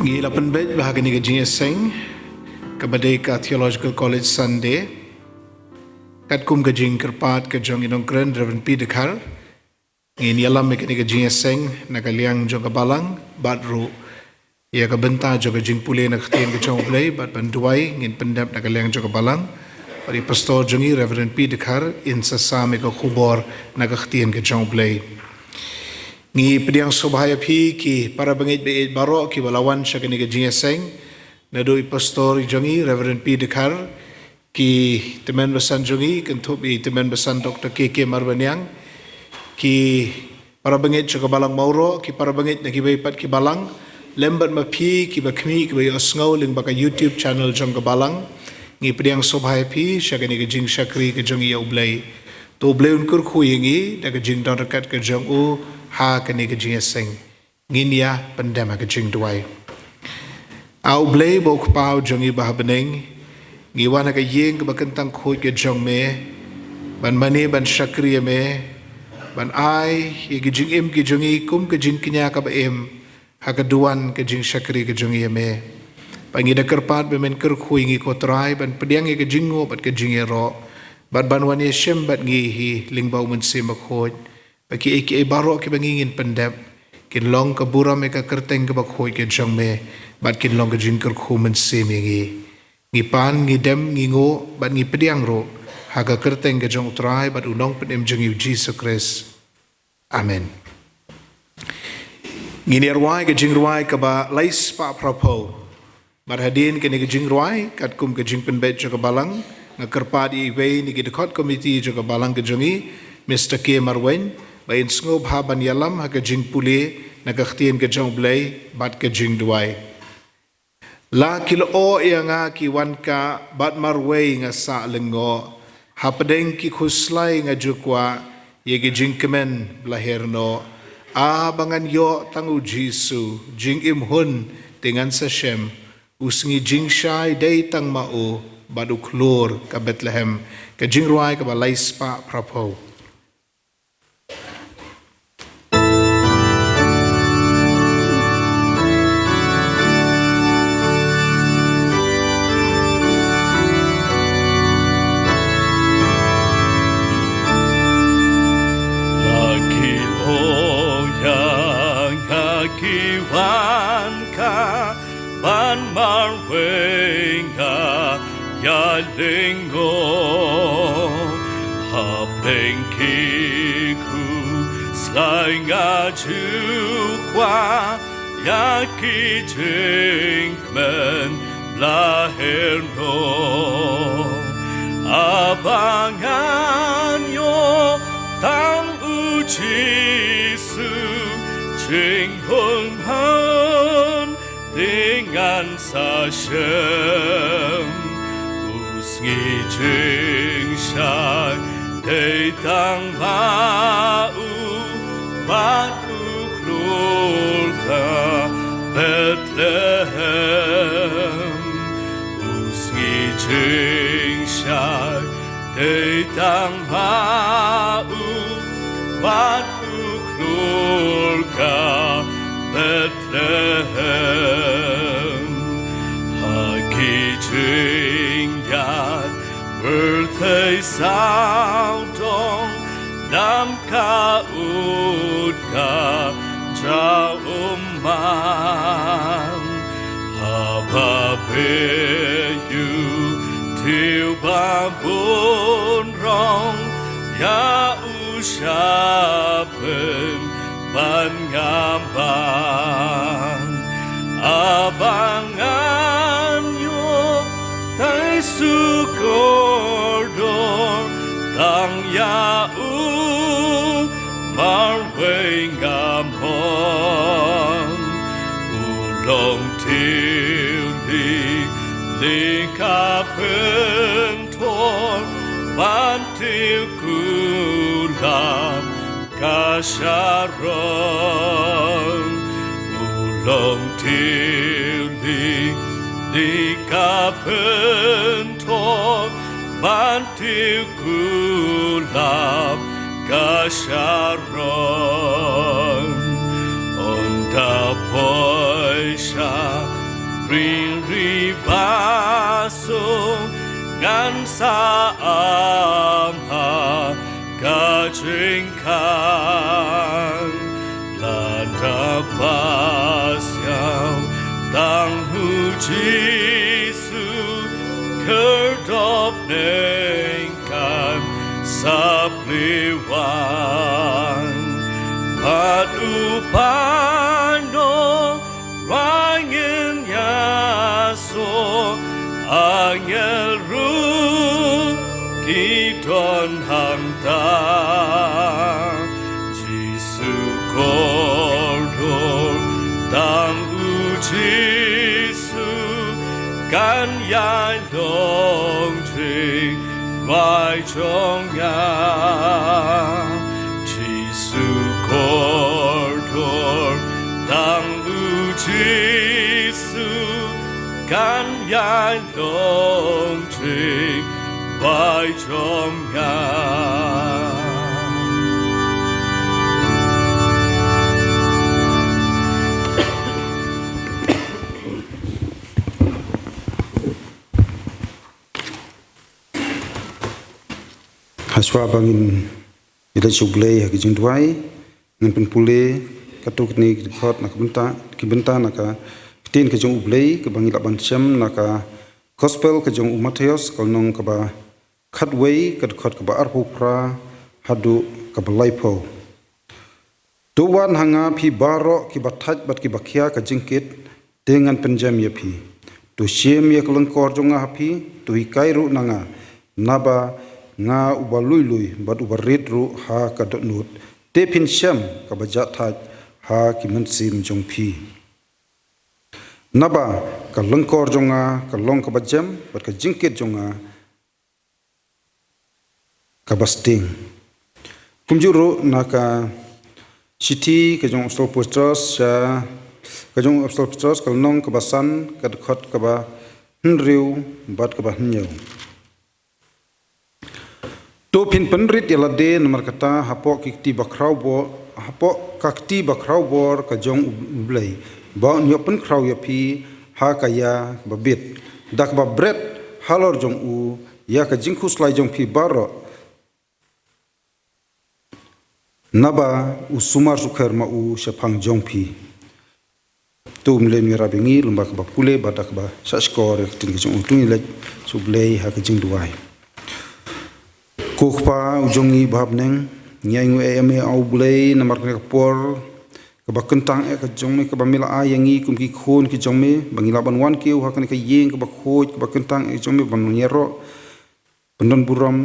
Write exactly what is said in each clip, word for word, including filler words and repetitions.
Ngi la pynbeit ba ha kane ka jingïaseng, kaba dei ka Theological College Sunday, katkum ka jingkyrpad ka jong i nongkren Reverend P Dkhar, ngin ïalam ïa kane ka jingïaseng na ka liang jong ka balang, bad ruh ïa ka bynta jong ka jingpule na ka ktien ka jong U Blei, bad ban duwai ngin pyndep na ka liang jong ka balang. Bad i pastor jong ngi Reverend P Dkhar in sa sam ïa ka khubor na ka ktien ka jong U Blei. Ngi pdiang sngewbha ïa phi ki para bangeit baieit baroh kiba la wan sha kane ka jingïaseng, naduh i pastor jong ngi Reverend P Dkhar, ki tymmen basan jong ngi, kynthup i tymmen basan Doctor K K Marbaniang, ki para bangeit jong ka balang Mawroh, ki para bangeit na kiwei pat ki balang, lem bad ma phi kiba khmih kiba ïohsngew lyngba ka YouTube channel jong ka balang. Ngi pdiang sngewbha ïa phi sha kane ka jingshakri ka jong ngi ïa U Blei. To U Blei un kyrkhu ïa ngi da ka jingdon ryngkat ka jong u ha kane ka jingïaseng. Ngin ïa pyndem ha ka jingduwai. A U Blei ba u Kpa u jong ngi ba ha bneng, ngi wan ha ka ïing kaba kyntang khuid ka jong me, ban mane ban shakri ïa me, ban ai ïa ki jingim ki jong ngi kum ka jingkñia kaba im ha ka duwan ka jingshakri ka jong ngi ïa me. Ba ngi da kyrpad ba men kyrkhu ïa ngi ko Trai, ban pdiang ïa ka jingnguh bad ka jingïaroh, bad ban wan ïashem bad ngi hi lyngba u Mynsiem Bakhuid. Ba kiei kiei baroh kiba ngi ngin pyndep kin long ka burom ïa ka kyrteng kaba khuid ka jong me, bad kin long ka jingkyrkhu mynsiem ïa ngi. Ngi pan, ngi dem, ngi nguh bad ngi pdiang ruh ha ka kyrteng ka jong u Trai bad u Nongpynim jong ngi u Jisu Khrist. Amen. Ngin ïa rwai ka jingrwai kaba lai spah phra phew. Bad hadien kane ka jingrwai, katkum ka jingpynbeit jong ka balang, nga kyrpad ïa iwei na ki dkhot komiti jong ka balang ka jong ngi, Mister K Marwein, ba in sngewbha ban ïalam ha ka jingpule na ka ktien ka jong U Blei bad ka jingduwai. La ki lyoh ïa nga ki wan kah, bad marwei nga sah lyngngoh. Hapdeng ki khuslai nga ju kwah ïa ki jingkmen ba la hiar noh. A ba ngan ïoh tang u Jisu, jingim hun te ngan sa shem. U sngi jingshai dei tang ma u, bad u khlur ka Bethlehem. Ka jingrwai kaba lai spah phra phew. La ki lyoh ïa nga ki wan kah, bad marwei nga ïa lyngngoh. Hapdeng ki khuslai nga ju kwah ïa ki jingkmen ba la hiar noh. A ba ngan ïoh tang u Jisu, jingim hun te ngan sa shem. U sngi jingshai dei tang ma u, bad u khlur ka Bethlehem. U sngi jingshai dei tang ma u, bad u khlur ka Bethlehem. Ha ki jingïaid pyrthei sawdong, dam ka ud ka jaw umman. Haba beiñ u tiew ba bun rong, ïa u shah pynban ngam ban. A ba ngan ïoh tai su kordor, tang ïa u marwei nga mon. U long tiew lili ka pynthor, ban tiew kulap ka Sharon. U long tiew lili ka pynthor, ban tiew kulap ka Sharon. Ynda poi sha Ri ri ba sung ngan sa am ha ka jingkhang, lada ba siaw tang u Jisu, kyrdoh neng kan sa pliwang. Bad u paid nongrwai ngin ïasoh, angel ruh ki don hangta. Jisu kordor, tang u Jisu kan ïai long jingrwai jong nga. Jisu kordor, tang u Jisu kan ïai long jingrwai jong nga. Hashwa ba ngin ïaleit sha U Blei ha ka jingduwai, ngan pynpule katto katne ki dkhot na ka bynta, ki bynta na ka ktien ka jong U Blei kaba ngi lah ban shem na ka Gospel ka jong u Mathaios, ka lynnong kaba khatwei, ka dkhot kaba arphew phra haduh kaba laiphew. To wan ha nga phi baroh kiba thait bad kiba khia ka jingkit, te ngan pynjem ïa phi. To shim ïa ka lyngkor jong nga ha phi, to hikai ruh na nga, naba nga uba lui lui bad uba rit ruh ha ka dohnud, te phin shem kaba jah thait ha ki mynsiem jong phi. Naba ka lyngkor jong nga ka long kaba jem, bad ka jingkit jong nga kaba sting. Kumjuh ruh na ka shithi ka jong u Apostol Petros, sha ka jong u Apostol Petros, ka lynnong kaba san, ka dkhot kaba hynriew bad kaba hynñiew. To phin pynrit ïa lade namar kata hapoh ki kti bakhraw bor, hapoh ka kti bakhraw bor ka jong U Blei, ba un ïoh pynkhraw ïa phi ha ka ïa babit, da kaba bret halor jong u ïa ka jingkhuslai jong phi baroh, naba u sumar sukher ma u shaphang jong phi. To um lem ïarap ïa ngi lyngba kaba pule bad da kaba shahshkor ïa ka ktien ka jong u. To ngin leit sha U Blei ha ka jingduwai. Ko Kpa u jong ngi ba ha bneng, ngi ainguh ïa me, A U Blei, namar kane ka por kaba kyntang eh ka jong me, kaba me la ai ïa ngi kum ki khun ki jong me, ba ngi lah ban wan kiew ha kane ka ïing kaba khuid kaba kyntang eh ka jong me, ban ïaroh, ban don burom,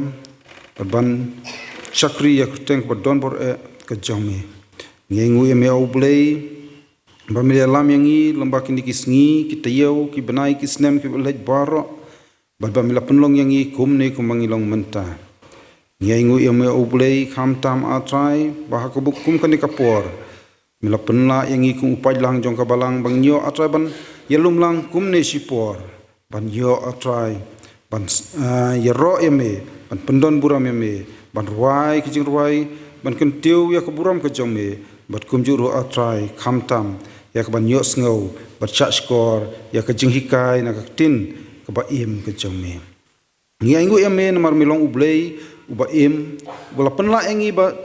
bad ban shakri ïa ka kyrteng kaba don bor eh ka jong me. Ngi ainguh ïa me, A U Blei, ba me la ïalam ïa ngi lyngba kine ki sngi, ki taïew, ki bnai, ki snem kiba leit baroh, bad ba me la pynlong ïa ngi kumne kumba ngi long mynta. Ngi ainguh ïa me, A U Blei, khamtam, A Trai, ba ha kaba kum kane ka por me la pynlah ïa ngi kum u paidlang jong ka balang, ba ngin ïoh, A Trai, ban ïalumlang kumne shipor, ban ïoh, A Trai, ban, ah, ïaroh ïa me, ban pyndon burom ïa me, ban rwai ki jingrwai, ban kyntiew ïa ka burom ka jong me, bad kumjuh ruh, A Trai, khamtam ïa ka ban ïohsngew bad shahshkor ïa ka jinghikai na ka ktien kaba im ka jong me. Ngi ainguh ïa me namar me long U Blei uba im, uba la pynlah ïa ngi ba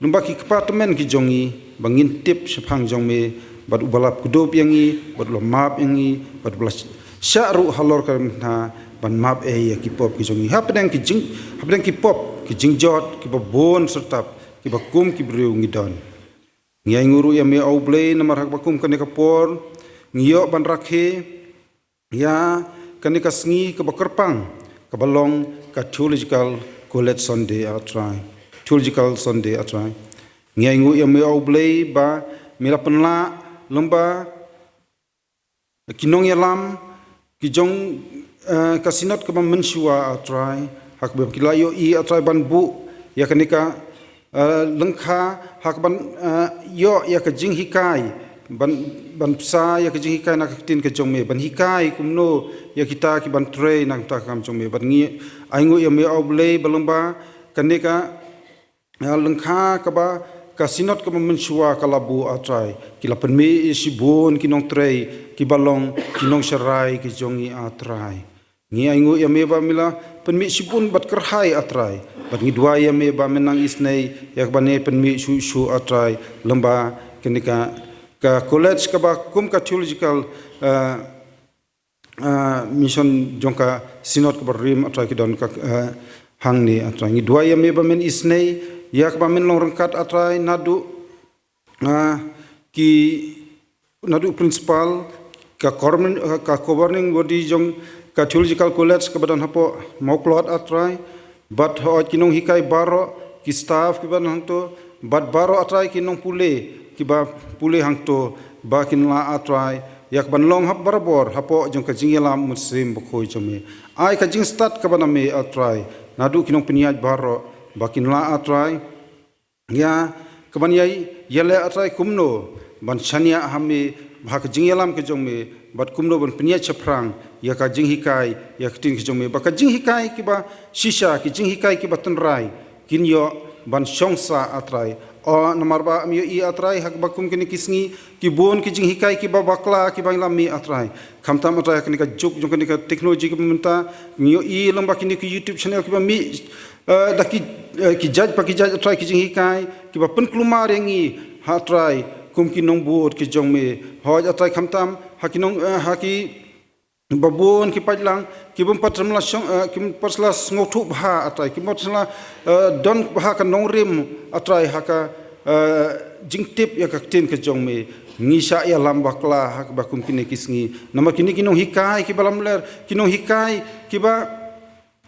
lyngba ki kpa tymmen ki jong ngi, ba ngin tip shaphang jong me, bad uba la kdup ïa ngi, bad uba la map ïa ngi, bad uba la shah ruh halor ka mynta ban map ei ïa ki pop ki jong ngi, hapdeng ki jing, hapdeng ki pop ki jingjot kiba bun syrtap kiba kum ki briew ngi don. Ngi ainguh ruh ïa me, A U Blei, namar ha kaba kum kane ka por ngi ïoh ban rakhe ïa kane ka sngi kaba kyrpang, kaba long ka Theological College Sunday, A Trai. Theological Sunday, A Trai. Ngi ainguh ïa me, A U Blei, ba me la pynlah lyngba ki nongïalam ki jong, eh, ka Synod kaba mynshuwa, A Trai, ha kaba ki la ïohi, A Trai, ban buh ïa kane ka, eh, lyngkha, ha kaban, eh, ïoh ïa ka jinghikai, ban, ban bsa ïa ka jinghikai na ka ktien ka jong me, ban hikai kumno ïa kita kiban trei na ka bynta ka kam jong me. Bad ngi ainguh ïa me, A U Blei, ba lyngba kane ka, eh, lyngkha kaba ka Synod kaba mynshuwa ka la buh, A Trai, ki la pynmih ïa shibun ki nongtrei kiba long ki nongsharai ki jong ngi, A Trai. Ngi ainguh ïa me ba me la pynmih shibun bad kyrhai, A Trai. Bad ngi duwai ïa me ba men nang isynei ïa kaba me pynmih shuh shuh, A Trai, lem bad kane ka, ka college kaba kum ka theological, eh, eh, mission jong ka Synod kaba rim, A Trai, ki don ka, eh, hangne, A Trai. Ngi duwai ïa me ba men isynei ïa kaba men long ryngkat, A Trai, naduh, eh, ki, naduh principal, ka governing, eh, ka governing body jong ka theological college kaba don hapoh Mawklod, A Trai. Bad hooid ki nonghikai baroh, ki staff kiba don hangto, bad baroh, A Trai, ki nongpule kiba pule hangto, ba kin lah, A Trai, ïa kaban long hap barabor hapoh jong ka jingïalam Mynsiem Bakhuid jong me. Ai ka jingstad kaba na me, A Trai, naduh ki nongpynïaid baroh, ba kin lah, A Trai, ïa kaban ïai ïaleh, A Trai, kumno ban shaniah ha me, ha ka jingïalam ka jong me, bad kumno ban pynïaid shaphrang ïa ka jinghikai, ïa ka ktien ka jong me, ba ka jinghikai kiba shisha, ki jinghikai kiba tynrai, kin ïoh ban shong sah, A Trai. O, namar ba me ïohi, A Trai, ha kaba kum kine ki sngi, ki bun ki jinghikai kiba bakla kiba la mih, A Trai. Khamtam, A Trai, ha kane ka juk jong kane ka technology kaba mynta, ngi ïohi lem bad kine ki YouTube channel kiba mih, eh, da ki, eh, ki jait pa ki jait, A Trai, ki jinghikai kiba pynkulmar ïa ngi, A Trai, kum ki nongbud ki jong me. Hooid, A Trai, khamtam ha ki nong, eh, ha ki ba bun ki paidlang ki bym pat la shong, eh, ki bym pat la sngewthuh bha, A Trai, ki bym pat la, eh, don bha ka nongrim, A Trai, ha ka, eh, jingtip ïa ka ktien ka jong me. Ngi shah ïalam bakla ha kaba kum kine ki sngi, namar kine ki nonghikai kiba lamler, ki nonghikai kiba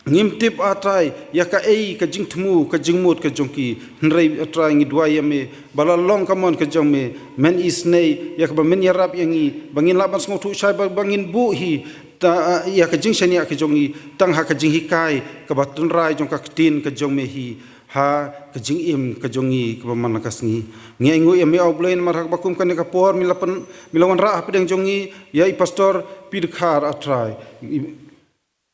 ngim tip, A Trai, ïa kaei ka jingthmu, ka jingmut ka jong ki. Hynrei, A Trai, ngi duwai ïa me ba la long ka mon ka jong me, men isynei ïa kaba men ïarap ïa ngi, ba ngin lah ban sngewthuh shai, ba, ba ngin buh hi, ta, ïa ka jingshaniah ka jong ngi tang ha ka jinghikai kaba tynrai jong ka ktien ka jong me hi, ha ka jingim ka jong ngi kaba man la ka sngi. Ngi ainguh ïa me, A Blei, namar ha kaba kum kane ka por me la pyn, me la wanrah hapdeng jong ngi ïa i Pastor P. Dkhar, A Trai, i,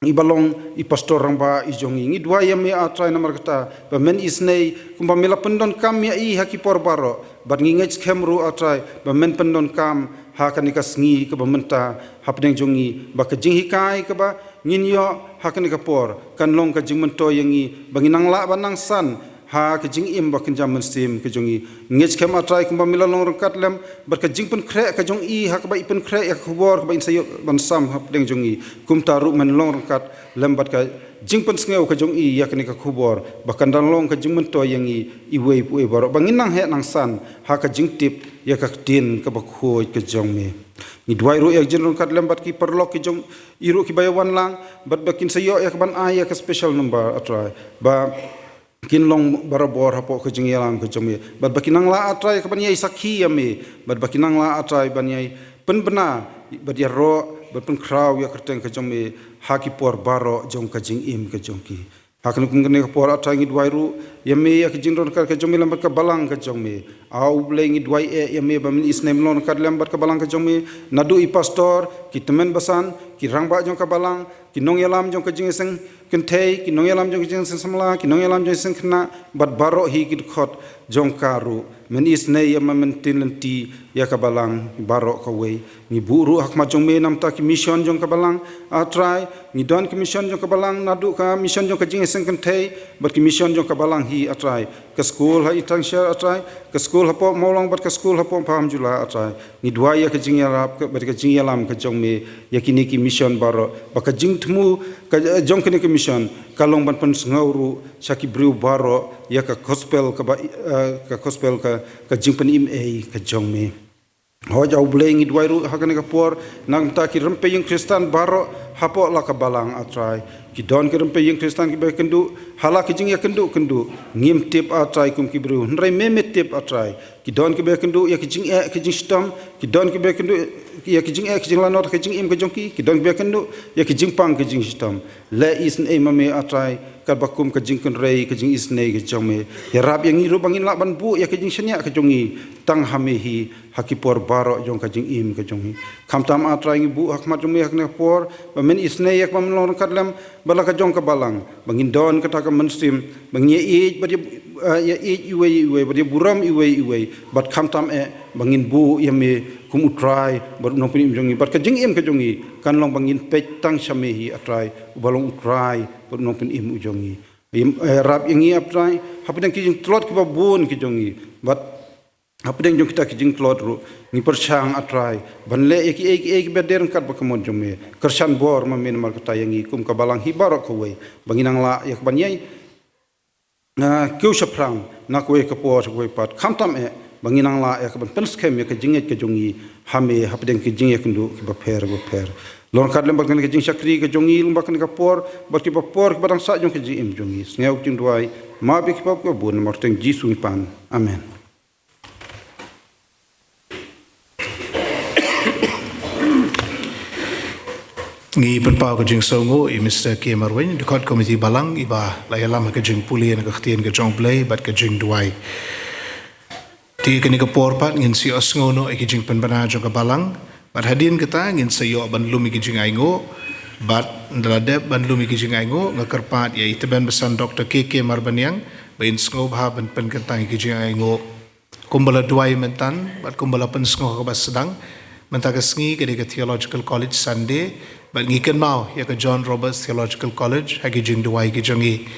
iba long i Pastor Rangbah i jong ngi. Ngi duwai ïa me, A Trai, namar kata ba men isynei kumba me la pyndonkam ïa i ha ki por baroh, bad ngi ngeit skhem ruh, A Trai, ba men pyndonkam ha kane ka sngi kaba mynta hapdeng jong ngi, ba ka jinghikai kaba ngin ïoh ha kane ka por kan long ka jingmyntoi ïa ngi, ba ngin nang lah ban nang san ha ka jingim ba kynja mynsiem ka jong ngi. Ngeit skhem, A Trai, kumba me la long ryngkat lem bad ka jingpynkhreh ka jong i, ha kaba i pynkhreh ïa ka khubor kaba ngin sa ïoh ban sam hapdeng jong ngi. Kumta ruh men long ryngkat lem bad ka jingpynsngew ka jong i ïa kane ka khubor, ba kan dang long ka jingmyntoi ïa ngi iwei pa iwei baroh, ba ngin nang heh nang san ha ka jingtip ïa ka ktien kaba khuid ka jong me. Ngi duwai ruh ïa ka jingryngkat lem bad ki paralok ki jong i ruh kiba ïa wan lang, bad ba kin sa ïoh ïa kaban ai ïa ka special number, A Trai, ba kin long barabor hapoh ka jingïalam ka jong me, bad ba kin nang lah, A Trai, kaban ïai sakhi ïa me, bad ba kin nang lah, A Trai, ban ïai pynbna, bad ïaroh, bad pynkhraw ïa ka kyrteng ka jong me ha ki por baroh jong ka jingim ka jong ki. Ha kane kum kane ka por, A Trai, ngi duwai ruh ïa me ïa ka jingryngkat ka jong me lem bad ka balang ka jong me. A U Blei, ngi duwai eh ïa me ba men isynei, men long ryngkat lem bad ka balang ka jong me, naduh i pastor, ki tymmen basan, ki rangbah jong ka balang, ki nongïalam jong ka jingïaseng kynthei, ki nongïalam jong ka jingïaseng samla, ki nongïalam jong ka jingïaseng khynnah, bad baroh hi ki dkhot jong ka ruh. Men isynei ïa me, men tin lynti ïa ka balang baroh kawei. Ngi buh ruh ha khmat jong me namar ki mission jong ka balang, A Trai. Ngi don ki mission jong ka balang, naduh ka mission jong ka jingïaseng kynthei bad ki mission jong ka balang hi, A Trai. Ka skul ha Itangshar, A Trai, ka skul hapoh Mawlong bad ka skul hapoh Pahamjula, A Trai. Ngi duwai ïa ka jingïarap ka, bad ka jingïalam ka jong me ïa kine ki mission baroh, ba ka jingthmu ka, eh, jong kine ki mission ka long ban pynsngew ruh sha ki briew baroh ïa ka gospel kaba, eh, ka gospel ka, ka jingpynim ei ka jong me. Hooid, A U Blei, ngi duwai ruh ha kane ka por namar ki rympei ïing Khristan baroh hapoh la ka balang, A Trai. Ki don ki rympei ïing Khristan kiba ïakynduh ha la ki jingïakynduh kynduh, ngim tip, A Trai, kum ki briew, hynrei me me tip, A Trai. Ki don kiba ïakynduh ïa ki jingeh ki jingshitom, ki don kiba ïakynduh ïa ki jingeh ki jinglanot ha ka jingim ka jong ki, ki don kiba ïakynduh ïa ki jingpang ki jingshitom. Leh isynei ma me, A Trai, katba kum ka jingkynrei ka jingisynei ka jong me. Ïarap ïa ngi ruh ba ngin lah ban buh ïa ka jingshaniah ka jong ngi tang ha me hi ha ki por baroh jong ka jingim ka jong ngi. Khamtam, A Trai, ngi buh ha khmat jong me ha kane ka por, ba Men isynei ïa kaba mynlong ryngkat lem bad la ka jong ka balang, ba ngin don kata ka mynsiem ba ngin ïa ïeit bad ïa, eh, ïa ïeit iwei iwei bad ïa burom iwei iwei, bad khamtam eh ba ngin buh ïa me kum U Trai bad U Nongpynim jong ngi, bad ka jingim ka jong ngi kan long ba ngin peit tang sha me hi A Trai, uba long U Trai bad U Nongpynim u jong ngi. Ïa, eh, ïarap ïa ngi A Trai hapdeng ki jingtlot kiba bun ki jong ngi, bad hapdeng jong kita ki jingtlot ruh ngi pyrshang A Trai ban leh ïa kiei kiei kiba dei ryngkat bad ka mon jong me. Kyrshan bor ma me namar kata ïa ngi kum ka balang hi baroh kawei, ba ngin nang lah ïa kaban ïai, ah, kiew shaphrang na kawei ka por sha kawei pat, khamtam eh ba ngin nang lah ïa kaban pynskhem ïa ka jingngeit ka jong ngi ha me hapdeng ki jingïakynduh kiba pher bapher. Long ryngkat lem bad kane ka jingshakri ka jong ngi lyngba kane ka por bad kiba por kiba dang sah jong ka jingim jong ngi. Sngew ka jingduwai, map ïa ki pop kiba bun, namar kyrteng Jisu ngi pan. Amen. Ngi pynpaw ka jingsngewnguh ïa Mister K Marwein, dkhot komiti balang, iba la ïalam ha ka jingpule na ka ktien ka jong U Blei bad ka jingduwai. Te kane ka por pat ngin sa ïohsngew noh ïa ki jingpynbna jong ka balang, bad hadien kata ngin sa ïoh ban lum ïa ki jingainguh. Bad ynda la dep ban lum ïa ki jingainguh, nga kyrpad ïa i Tymmen Basan Doktor K K Marbaniang ba in sngewbha ban pynkyntang ïa ki jingainguh. Kumba la duwai mynta bad kumba la pynsngew ha kaba sdang, mynta ka sngi ka dei ka Theological College Sunday, bad ngi kynmaw ïa ka John Roberts Theological College ha ki jingduwai ki jong ngi.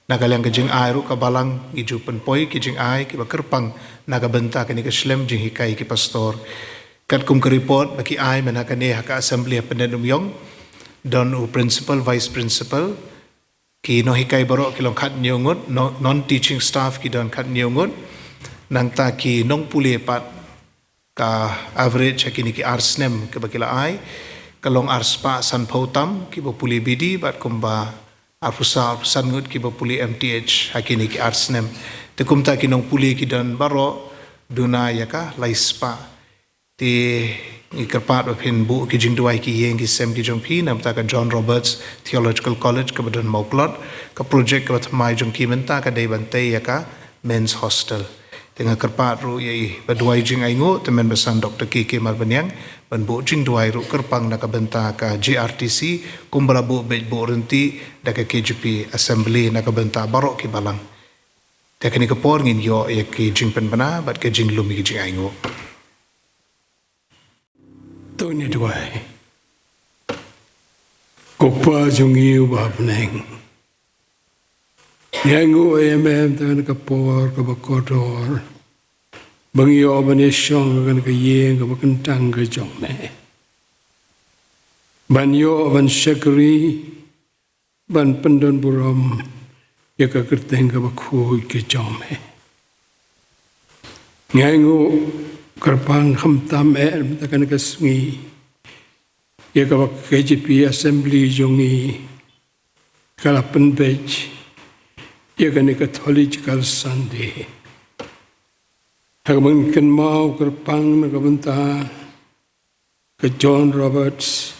Na ka liang ka jingai ruh ka balang ngi ju pynpoi ki jingai kiba kyrpang na ka bynta kane ka shlem jinghikai ki pastor. Katkum ka report ba ki ai mynta kane ha ka assembly ha Pyndenumïong, don u principal, vice principal, ki nonghikai baroh ki long khathynñiew ngut, no-, non teaching staff ki don khathynñiew ngut, nangta ki nongpule pat ka average ha kine ki ar snem kiba ki la ai ka long arspah sanphew tam kiba pule B D, bad kumba arphew saw, arphew san ngut kiba pule M T H ha kine ki ar snem. Te kumta ki nongpule ki don baroh duna ïa ka laispah. Te ngi kyrpad ba phin buh ki jingduwai ki ïing ki sem ki jong phi na ka bynta ka John Roberts Theological College kaba don Mawklod. Ka project kaba thymmai jong ki mynta ka dei ban tei ïa ka men's hostel. Te nga kyrpad ruh ïa i ba duwai jingainguh, Tymmen Basan Doktor K K Marbaniang, ban buh jingduwai ruh kyrpang na ka bynta ka J R T C, kumba la buh beit buh ryntih da ka K J P Assembly na ka bynta baroh ki balang. Te kane ka por ngin ïoh ïa ki jingpynbna bad ka jinglum ïa ki jingainguh. To ngin duwai. Ko Pa jong ngi uba ha bneng, ngi ainguh ïa me mynta kane ka por kaba kordor ba ngi ïoh ban ïashong ha kane ka ïing kaba kyntang ka jong me, ban ïoh ban shakri, ban pyndonburom ïa ka kyrteng kaba khuid ka jong me. Ngi ainguh kyrpang khamtam eh mynta kane ka sngi ïa kaba ka K J P Assembly jong ngi ka la pynbeit ïa kane ka Theological Sunday. Ha kaba ngi kynmaw kyrpang na ka bynta ka John Roberts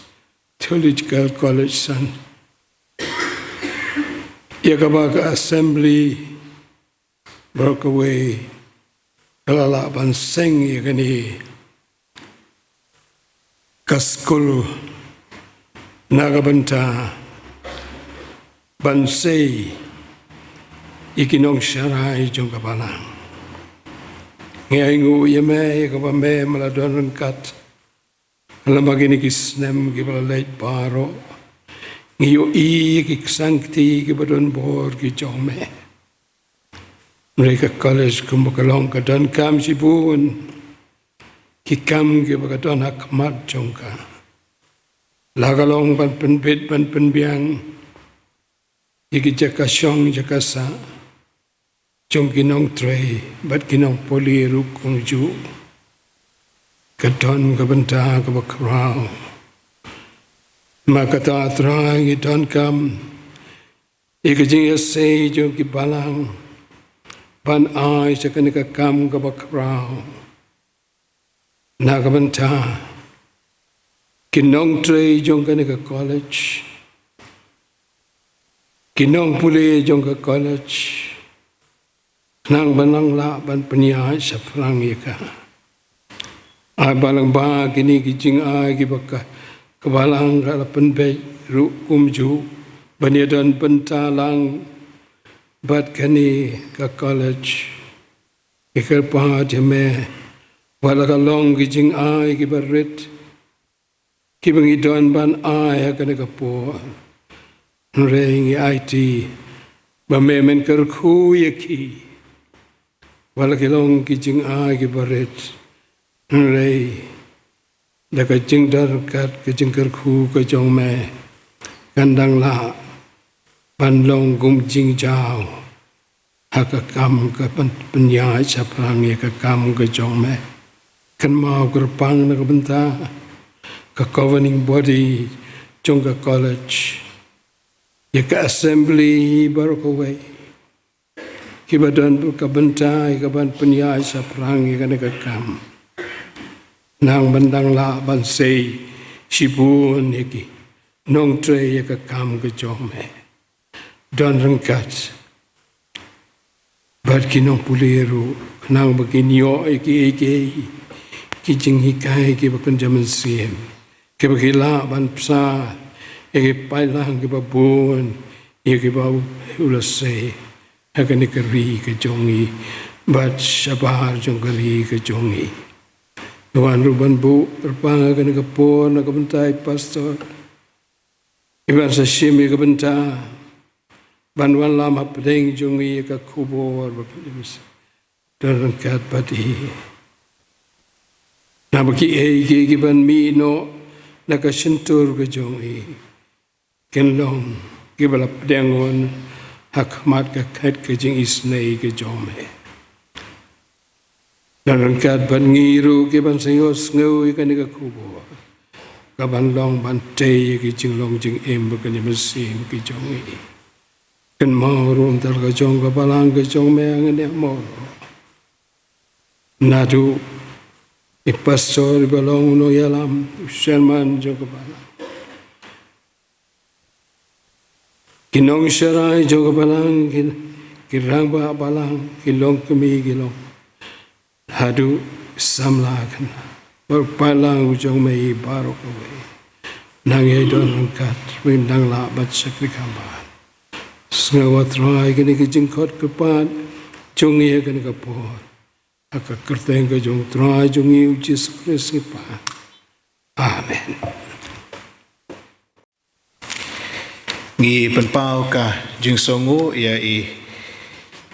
Theological College Sunday, ïa kaba ka Assembly baroh kawei ka la lah ban seng ïa kane ka skul na ka bynta ban sei ïa ki nongsharai jong ka balang. Ngi ainguh ïa me ïa kaba me me la don ryngkat lem ha kine ki snem kiba la leit baroh. Ngi ïohi ïa ki ksangkti kiba don bor ki jong me. Hynrei ka college kumba ka long ka donkam shibun ki kam kiba ka don ha khmat jong ka, la ka long ban pynbit ban pynbiang ïa ki jaka shong jaka sah jong ki nongtrei bad ki nongpule ruh kumjuh. Ka don ka bynta kaba khraw. Ma kata Trai ngi donkam ïa ka jingïasei jong ki balang ban ai sha kane ka kam kaba khraw na ka bynta ki nongtrei jong kane ka college, ki nongpule jong ka college, khnang ban nang lah ban pynïaid shaphrang ïa ka. Ai ba lyngba kine ki jingai kiba ka ka balang ka la pynbeit ruh kumjuh ban ïadon bynta lang bad kane ka college. Ngi kyrpad ïa me, wat la ka long ki jingai kiba rit kiba ngi don ban ai ha kane ka por, hynrei ngi aiti ba me men kyrkhu ïa ki. Wat la ki long ki jingai kiba rit, hynrei da ka jingdon ryngkat ka jingkyrkhu ka jong me, kan dang lah ban long kum jingjaw ha ka kam ka pyn-, pynïaid shaphrang ïa ka kam ka jong me. Kynmaw kyrpang na ka bynta ka governing body jong ka college, ïa ka assembly baroh kawei, kiba don ka bynta ïa ka ban pynïaid shaphrang ïa kane ka kam. Nang ban dang lah ban sei shibun ïa ki nongtrei ïa ka kam ka jong me. Don ryngkat bad ki nongpule ruh, khnang ba kin ïoh ïa kiei kiei ki jinghikai kiba kynja mynsiem, kiba ki lah ban bsa ïa ki paidlang kiba bun ïa kiba u la sei ha kane ka ri ka jong ngi bad shabar jong ka ri ka jong ngi. Wan ruh ban buh kyrpang ha kane ka por na ka bynta i pastor, iban sa shim ïa ka bynta ban wanlam hapdeng jong ngi ïa ka khubor ba pynïaid. Don ryngkat bad i, naba kiei kiei kiban mih noh na ka shyntur ka jong i, kin long kiba la pdiang ha khmat ka khet ka jingisynei ka jong me. Don ryngkat bad ngi ruh kiban sa ïohsngew ïa kane ka khubor, kaban long ban tei ïa ki jinglong jingim ba kane mynsiem ki jong ngi. Kynmaw ruh ïa ka jong ka balang ka jong me hangne ha Mawroh. Naduh i pastor iba long u nongïalam, u chairman jong ka balang, ki nongsharai jong ka balang, ki, ki rangbah balang, ki longkmie, ki long, haduh samla khynnah bad paidlang u jong me baroh kawei. Nang ïai don ryngkat, ngin nang lah ban shakri kham bha. Sngewbha Trai kine ki jingkhot kyrpad jong ngi ha kane ka por, ha ka kyrteng ka jong u Trai jong ngi u Jisu Khrist ngi pan. Amen. Ngi pynpaw ka jingsngewnguh ïa i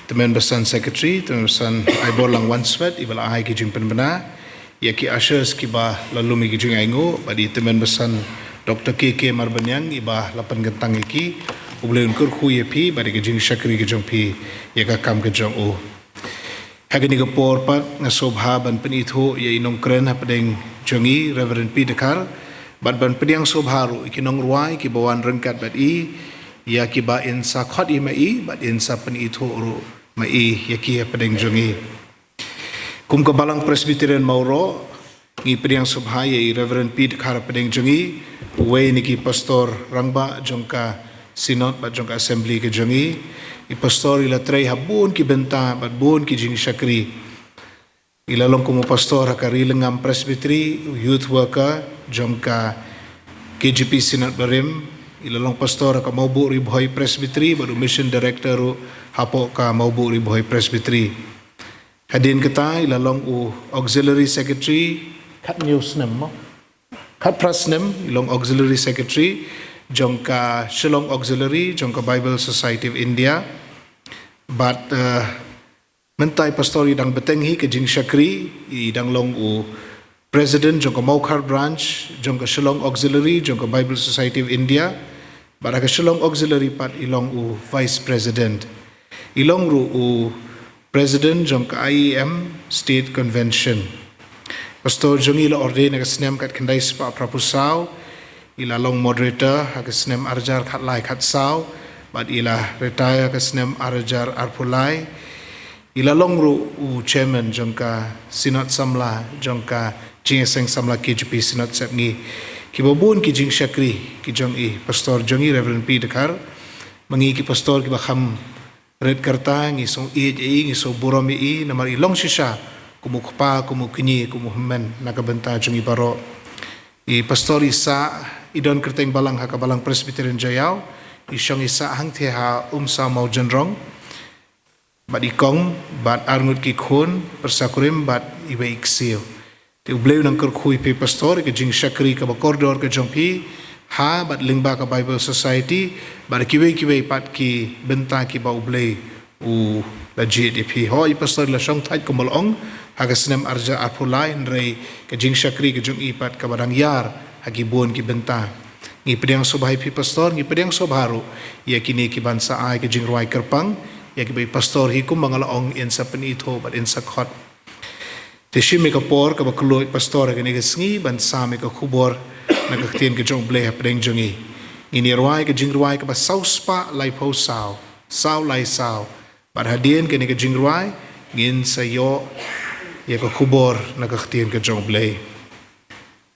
Tymmen Basan Secretary, Tymmen Basan Aiborlang Wanswet, iba la ai ki jingpynbna, ïa ki ushers kiba la lum ïa ki jingainguh, bad i Tymmen Basan Doctor K K Marbaniang, iba la pynkyntang ïa ki. U Blei un kyrkhu ïa phi bad ïa ki jingshakri ki jong phi ïa ka kam ka jong u. Ha kane ka por pat nga sngewbha ban pynithuh ïa i nongkren hapdeng jong i, Reverend P Dkhar, bad ban pdiang sngewbha ruh ïa ki nongrwai kiba wan ryngkat bad i, ïa kiba in sa khot ïa ma i bad in sa pynithuh ruh ma i ïa ki hapdeng jong i. Kum ka Balang Presbyterian Mawroh, ngi pdiang sngewbha ïa i Reverend P Dkhar hapdeng jong i, uwei na ki pastor rangbah jong ka Synod bad jong ka Assembly ka jong i. I pastor i la trei ha bun ki bynta bad bun ki jingshakri. I la long kum u pastor ha ka Rilangam Presbytery, u youth worker jong ka K J P Synod barim. I la long pastor ha ka Mawbuh Ri Bhoi Presbytery bad u mission director ruh hapoh ka Mawbuh Ri Bhoi Presbytery. Hadien kata i la long u auxiliary secretary khathynñiew snem mo. Khatphra snem i long auxiliary secretary jong ka Shillong Auxiliary jong ka Bible Society of India. Bad, eh, mynta i pastor i dang bteng hi ka jingshakri, i dang long u president jong ka Mawkhar branch jong ka Shillong Auxiliary jong ka Bible Society of India. Bad ha ka Shillong Auxiliary pat i long u vice president. I long ruh u president jong ka I E M State Convention. Pastor jong i la ordain ha ka snem khatkhyndai spah phraphew saw, i la long moderator ha ka snem arhajar khatlai khatsaw, bad i la retire ha ka snem arhajar arphew lai. I la long ruh u chairman jong ka Synod Samla jong ka Jingïaseng Samla K J P Synod Sepngi. Kiba bun ki jingshakri ki jong i pastor jong i Reverend P Dkhar. Ma ngi ki pastor kiba kham rit ka rta ngi sngew ïeit ïa i, ngi sngew burom ïa i, namar i long shisha kum u kpa, kum u kñi, kum u hynmen na ka bynta jong ngi baroh. I pastor i sah, i don kyrteng balang ha ka Balang Presbyterian Jaïaw, i shong i sah hangtei ha Umsaw Mawjynrong, bad i kong, bad arngut ki khun, pyrsa kurim, bad iwei i ksiew. Te U Blei un nang kyrkhu ïa phi pastor, ïa ka jingshakri kaba kordor ka jong phi, ha, bad lyngba ka Bible Society, bad kiwei kiwei pat ki bynta kiba U Blei u la jied ïa phi. Hooid, i pastor i la shong thait kumba la ong, ha ka snem arhajar arphew lai, hynrei ka jingshakri ka jong i pat kaba dang ïar, ha ki bun ki bynta. Ngi pdiang sngewbha ïa phi pastor, ngi pdiang sngewbha ruh, ïa kine kiban sa ai ka jingrwai kyrpang, ïa kiba i pastor hi kumba nga la ong yn sa pynithuh bad yn sa khot. Te shim ïa ka por kaba kylluid pastor ha kane ka sngi, ban sam ïa ka khubor, na ka ktien ka jong U Blei hapdeng jong ngi. Ngin ïa rwai ka jingrwai kaba saw spah laiphew saw, saw lai saw. Bad hadien kane ka jingrwai, ngin sa ïoh, ïa ka khubor na ka ktien ka jong U Blei.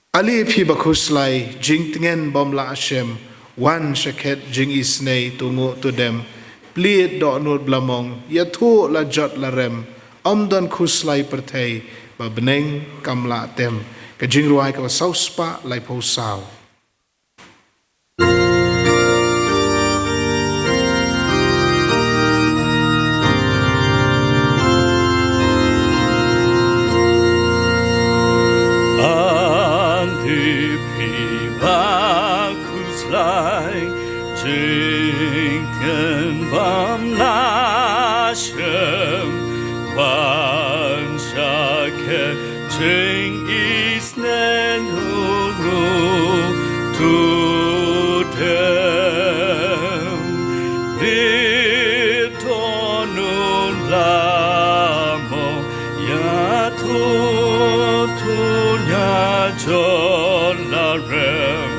Ale phi ba khuslai, jingtngen bym lah shem, wan sha khet jingisynei to nguh to dem, plied dohnud blamong, ïathuh la jot la rem, ym don khuslai pyrthei, ba bneng kam lah tem, ka jingrwai kaba saw spah laiphew saw. Ale phi ba khuslai, jingtngen bym lah shem, wan sha khet jingisynei to nguh to dem, plied dohnud blamong, ïathuh to ïa jot la rem,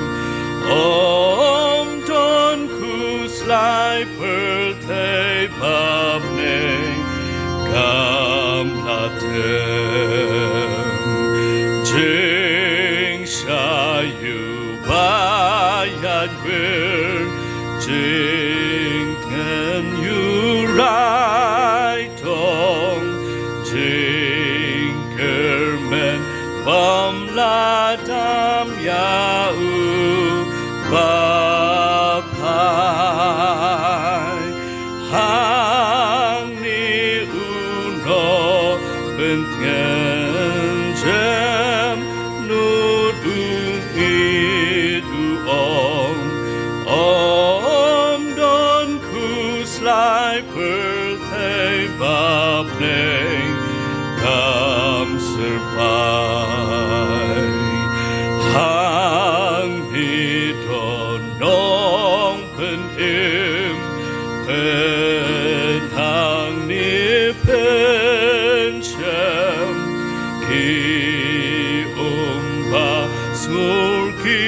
ym don khuslai pyrthei ba bneng kam lah tem. Jingshai ïa u ba ïaid wir, jingtngen ïa u rai tong, jingkyrmen bym lah dam ïa u ba phai. Hangne u nongpyntngen jem nud u ïeit u ong, ym don khuslai pyrthei ba bneng kam syrpai. Hangne don nongpynim, pynhangne pynshem, ki um ba sngur, ki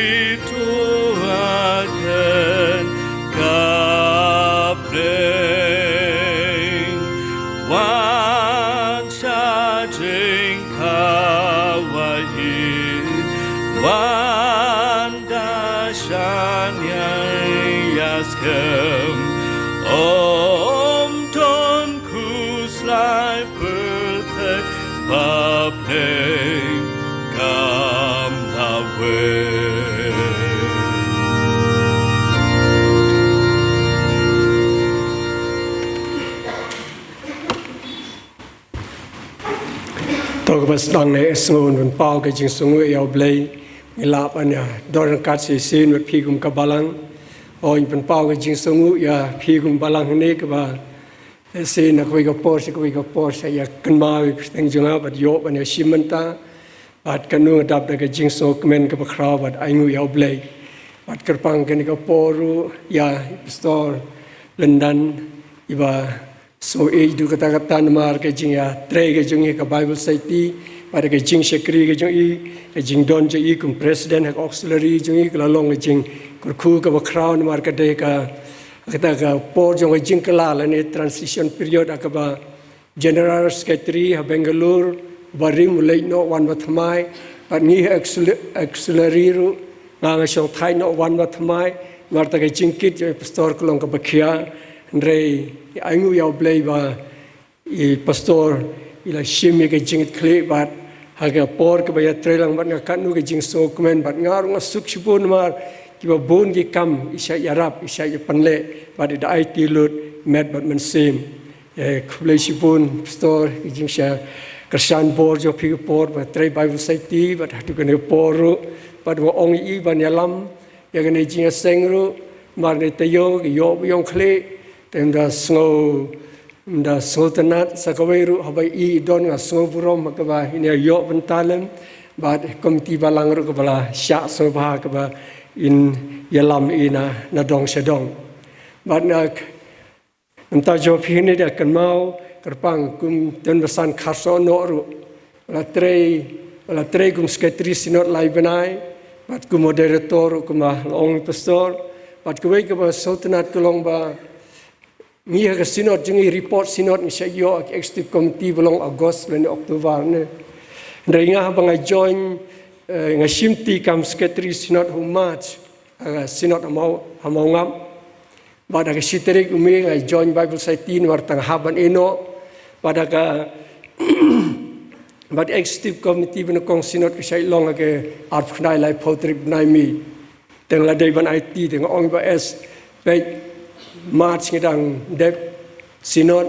tuh ha ken ka bneng. Wan sha jingkhawai, wan da shaniah ïa skhem, ym don khuslai pyrthei ba bneng kam lah weng. To kaba sdang ne sngew ban pynpaw ka jingsngewnguh ïa U Blei. Ngi lah ban ïa don ryngkat shisien bad phi kum ka balang. Hooid, pynpaw ka jingsngewnguh ïa phi kum balang hangne kaba shisien na kawei ka por sha kawei ka por sa ïa kynmaw ïa ka kyrteng jong nga bad ïoh ban ïa shim bynta. Bad kano dap da ka jingsngewkmen kaba khraw bad ainguh ïa U Blei. Bad kyrpang kane ka por ruh ïa i Pastor Lyndan iba sngew ïeit duh katta katta namar ka jingïatrei ka jong i ha ka Bible Society, bad ka jingshakri ka jong i, ka jingdon jong i kum president ha ka auxiliary jong i, ka la long ka jingkyrkhu kaba khraw namar ka dei ka, kata ka por jong ka jingkylla lane transition period ha kaba General Secretary ha Bangalore, ba rim u leit noh wan ba thymmai, bad ngi ha auxil-, auxiliary ruh, nga nga shong thait noh wan ba thymmai, namar kata ka jingkit jong i Pastor ka long kaba khia, hynrei ngi ainguh ïa U Blei ba i Pastor i la shim ïa ka jingkitkhlieh bad Ha ka por kaba ïatrei lang bad nga katno ka jingsngewkmen bad nga ruh nga suk shibun namar kiba bun ki kam i shait ïarap, i shait ïapynleh bad i da aiti lut met bad mynsiem. Eh, khublei shibun Pastor, ka jingshah kyrshan bor jong phi ka por ba trei Bible Society bad haduh kane ka por ruh bad ba ong i ban ïalam ïa kane ka jingïaseng ruh, namar ne taïew ka ïoh ba ïong khlieh, te ym da sngew, ym da sngewtynnat sa kawei ruh haba i don nga sngew burom ha kaba in ïa ïoh bynta lem bad komiti balang ruh kaba la shah sngewbha kaba in ïalam i na, na dong sha dong. Bad na Mynta jong phi ne da kynmaw kyrpang kum Tymmen Basan Kharsaw noh ruh la trei, la trei kum Secretary Synod lai bnai bad kum moderator ruh kum ba la ong i Pastor. Bad kawei kaba sngewtynnat ka long ba ngi ha ka Synod jong ngi, report Synod ngi shah ïoh ha ka Executive Committee ba long August lane October ne. Hynrei nga haba nga join, eh, nga shimti kam Secretary Synod ha u March, eh, Synod ha Maw, ha Mawngap. Bad ha ka shi tarik u May nga join Bible Society namar tang hap ban ïeh noh. Bad ha ka, bad Executive Committee ba nyngkong Synod ka shait long ha ka arphew khyndai laiphew tarik bnai May. Te nga la dei ban aiti, te nga ong i Bah S, peit, March ngi dang dep Synod,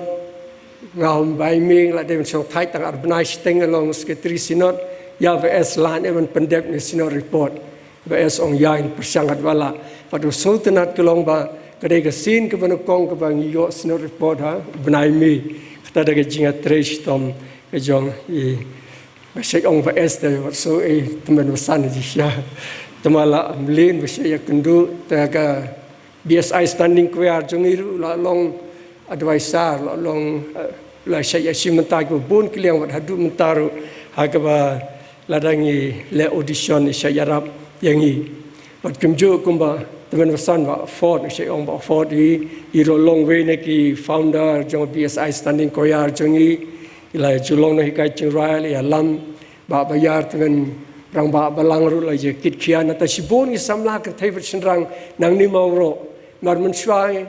nga hum bai ming la dei ban shong thait tang ar bnai shiteng nga long Secretary Synod, ïa Bah S lane ban pyndep ne Synod report. Bah S ong ïa in pyrshang katba lah. Bad u sngewtynnat ka long ba ka dei ka sien kaba nyngkong kaba ngi ïoh Synod report ha bnai May. Kata da ka jingïatrei shitom ka jong i, ba shait ong Bah S te, wat so i Tymmen Basan ji sha. Te ma la mlien ba shait ïakynduh te ka B S I Standing Choir jong ngi ruh la long advisor, la long, eh, la shait ïashim bynta kiba bun ki liang wat haduh mynta ruh ha kaba lada ngi leh audition i shait ïarap ïa ngi. Bad kumjuh kumba Tymmen Basan Bah Ford, shait ong Bah Ford i, i ruh long wei na ki founder jong B S I Standing Choir jong ngi, i la ju long nonghikai jingrwai, la ïalam, Bah Baïar Tymmen Rangbah Balang ruh la ïakit khia, nangta shibun ki samla kynthei bad shynrang nangne mawroh. Namar mynshuwa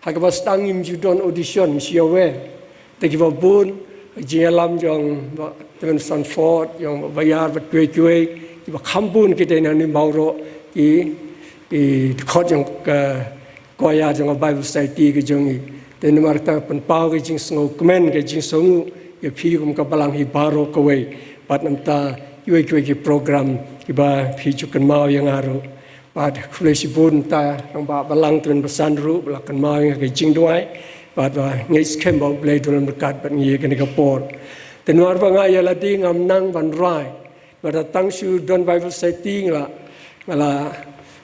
ha kaba sdang ngim ju don audition, shi ïawer. Te kiba bun, jingïalam jong Bah Tymmen Basan Ford, jong Bah Baïar bad kiwei kiwei, kiba kham bun ki dei nangne mawroh, ki, ki dkhot jong ka choir jong ka Bible Society ka jong ngi. Te namar kata pynpaw ka jingsngewkmen, ka jingsngewnguh ïa phi kum ka balang hi baroh kawei. Bad nangta kiwei kiwei ki program kiba phi ju kynmaw ïa nga ruh. Bad khublei shibun nangta Rangbah Balang Tymmen Basan ruh ba la kynmaw ïa nga ha ka jingduwai. Bad ba ngeit skhem ba U Blei u don ryngkat bad ngi ha kane ka por. Te namar ba nga ïa lade ngam nang ban rwai. Bad tang shu don Bible Society nga la, nga la,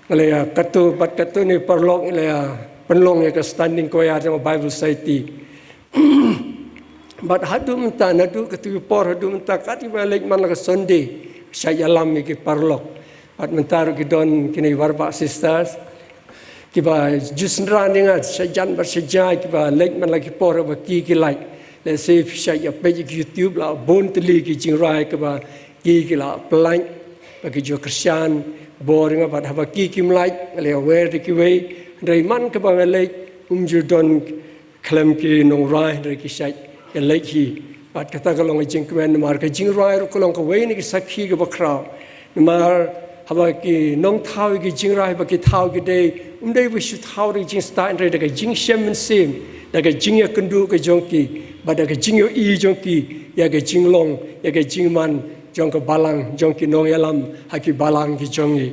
nga la ïa katto bad katto ne paralok nga la ïa pynlong ïa ka Standing Choir jong Bible Society. Bad haduh mynta, naduh katto ka por haduh mynta, kat kiba leit man la ka Sunday, shait ïalam ïa ki paralok. Bad mynta ruh ki don kine ki Warbah Sisters kiba ju synran ïa nga shajan bad shajai, kiba leit man la ki por ba ki, ki lait. Lehse phi shait ïa peit ïa ki YouTube, la bun tylli ki jingrwai kiba ki, ki la pyllait, ba ki ju kyrshan bor ïa nga, bad haba ki, kim lait, nga la ïawer da kiwei. Hynrei man kaba nga leit, um ju don khlem ki nongrwai, hynrei ki shait ïaleit hi. Bad kata ka long ka jingkmen namar ka jingrwai ruh ka long kawei na ki sakhi kaba khraw. Namar haba ki nongthaw ïa ki jingrwai, ba ki thaw ki dei, um dei ba shu thaw da ka jingstad, hynrei da ka jingshem mynsiem, da ka jingïakynduh ka jong ki, bad da ka jingïohi jong ki ïa ka jinglong, ïa ka jingman jong ka balang, jong ki nongïalam ha ki balang ki jong ngi.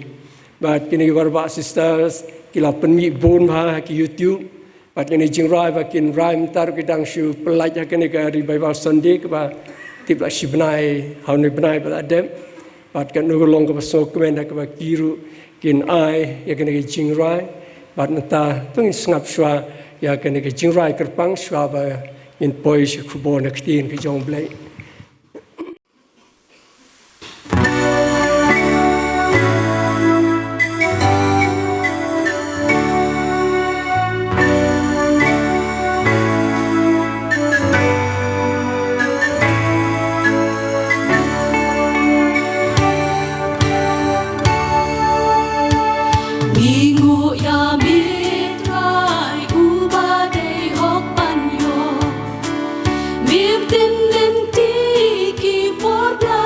Bad kine ki Warbah Sisters ki la pynmih bun bha ha ki YouTube. Bad kine ki jingrwai ba kin rwai mynta ruh ki dang shu pyllait ha kane ka Revival Sunday kaba tip la shi bnai, ha une u bnai ba la dep. Bad kane ka long kaba sngewkmen ha kaba ki ruh kin ai ïa kine ki jingrwai. Bad mynta to ngin sngap shuwa ïa kine ki jingrwai kyrpang shuwa ba ngin poi sha ka khubor na ka ktien ka jong U Blei. Ngi nguh ïa me Trai uba dei hok ban ïoh. Mem tymmen ti ki por bla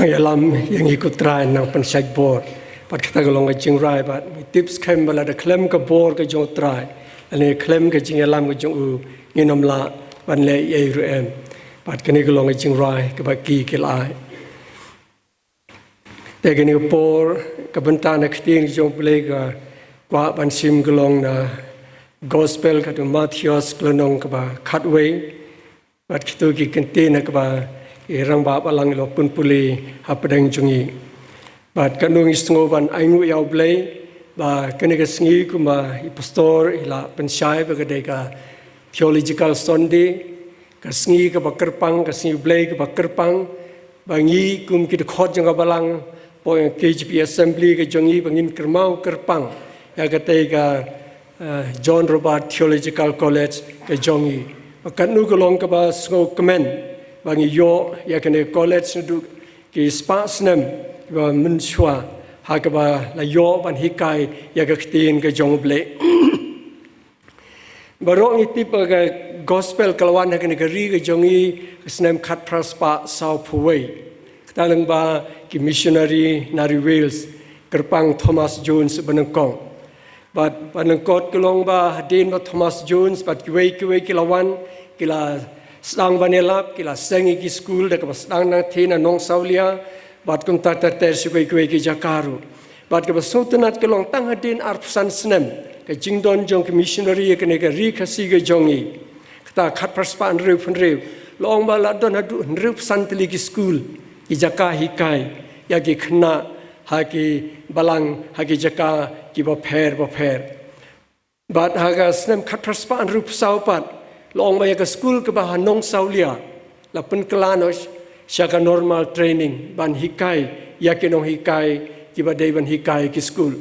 Ïalam ïa ngi ko Trai, nang pynshait bor. Bad kata ka long ka jingrai, bad ngi tip skhem ba lada khlem ka bor ka jong u Trai, lane khlem ka jingïalam ka jong u, ngin ym lah ban leh ei ruh em. Bad kane ka long ka jingrai kaba ki ki la ai. Te kane ka por, ka bynta na ka ktien jong u Blei ka kwah ban shim ka long na Gospel katkum u Mathaios, ka lynnong kaba khatwei. Bad kito ki kyntien ha kaba i rangbah balang i la pynpule hapdeng jong ngi. Bad katno ngi sngew ban ainguh ïa u Blei ba kane ka sngi kumba i pastor i la pynshai ba ka dei ka Theological Sunday, ka sngi kaba kyrpang, ka sngi u Blei kaba kyrpang, ba ngi kum ki dkhot jong ka balang, hapoh K J P Assembly ka jong ngi, ba ngin kyrmaw kyrpang ïa katei ka, eh, John Roberts Theological College ka jong ngi. Ba katno ka long kaba sngewkmen ba ngi ïoh ïa kane ka college naduh ki spah snem ba mynshuwa, ha kaba la ïoh ban hikai ïa ka ktien ka jong u Blei. Baroh ngi tip ba ka Gospel ka la wan ha kane ka ri ka jong ngi ha ka snem khatphra spah sawphew wei. Kata lyngba ki missionary na ri Wales, kyrpang Thomas Jones banyngkong. Bad banyngkong ka long ba hadien ba Thomas Jones bad kiwei kiwei ki la wan, ki la sdang ban ïalap, ki la seng ïa ki skul da kaba sdang nangthie na Nongsawlia, bad kumta ter ter sha kiwei kiwei ki jaka ruh. Bad kaba sngewtynnat ka long tang hadien arphew san snem ka jingdon jong ki missionary ha kane ka ri Khasi ka jong ngi, kata khatphra spah hynriewphew hynriew, la ong ba la don haduh hynriewphew san tylli ki skul, ki jaka hikai ïa ki khynnah ha ki balang, ha ki jaka kiba pher bapher. Bad ha ka snem khatphra spah hynriewphew saw pat, la ong ba ïa ka skul kaba ha Nongsawlia la pynkylla noh sha ka normal training ban hikai ïa ki nonghikai kiba dei ban hikai ki skul.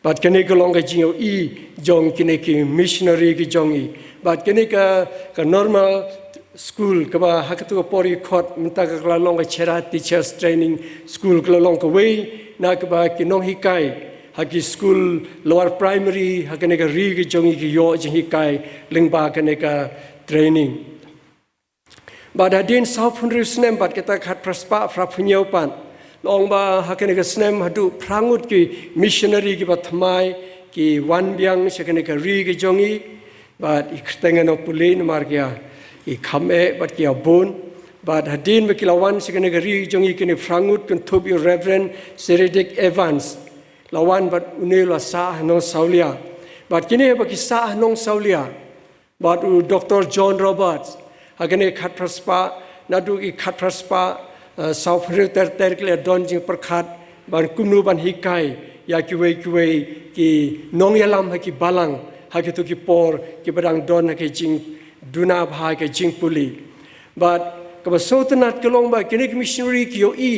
Bad kane ka long ka jingïohi jong kine ki missionary ki jong ngi. Bad kane ka, ka normal school kaba ha katu ka por i khot mynta ka la long ka Chheda Teachers Training School, ka la long kawei na kaba ki nonghikai ha ki skul lower primary ha kane ka ri ka jong ngi ki ïoh jinghikai lyngba kane ka training. Bad hadien sawphew hynriew snem bad kata khatphra spah phraphew hynñiew pat, la ong ba ha kane ka snem haduh phra ngut ki missionary kiba thymmai ki wan biang sha kane ka ri ka jong ngi. Bad i kyrteng ngan ym pule namar ki ïa i kham eh bad ki ïa bun. Bad hadien ba ki la wan sha kane ka ri ka jong ngi kine phra ngut, kynthup ïa u Reverend Sir Riddick Evans, la wan bad une u la sah ha Nongsawlia. Bad kine ba ki sah ha Nongsawlia bad u Doctor John Roberts ha kane khatphra spah, naduh ki khatphra spah, eh, sawphew hynriew ter ter ki la don jingpyrkhat ban kumno ban hikai ïa kiwei kiwei ki nongïalam ha ki balang ha kito ki por kiba dang don ha ki jingduna bha, ki jingpule. Bad kaba sngewtynnat ka long ba kine ki missionary ki ïohi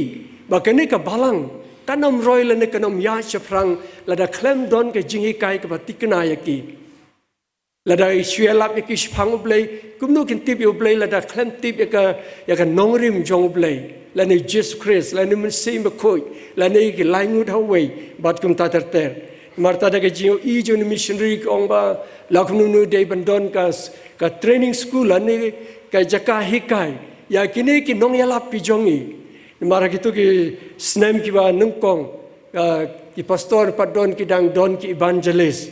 ba kane ka balang kan ym roi lane kan ym ïaid shaphrang lada khlem don ka jinghikai kaba thikna ïa ki. Lada shu ïalap ïa ki shaphang u Blei, kumno kin tip ïa u Blei lada khlem tip ïa ka, ïa ka nongrim jong u Blei, lane Jisu Khrist, lane Mynsiem Bakhuid, lane ki lai ngut ha uwei, bad kumta ter ter. Namar kata da ka jingïohi jong u missionary ka ong ba la kumno kumno dei ban don ka, ka training school lane ka jaka hikai ïa kine ki nongïalap ki jong ngi. Namar ha kito ki snem kiba nyngkong, ah, ki pastor pat don ki dang don ki evangelist.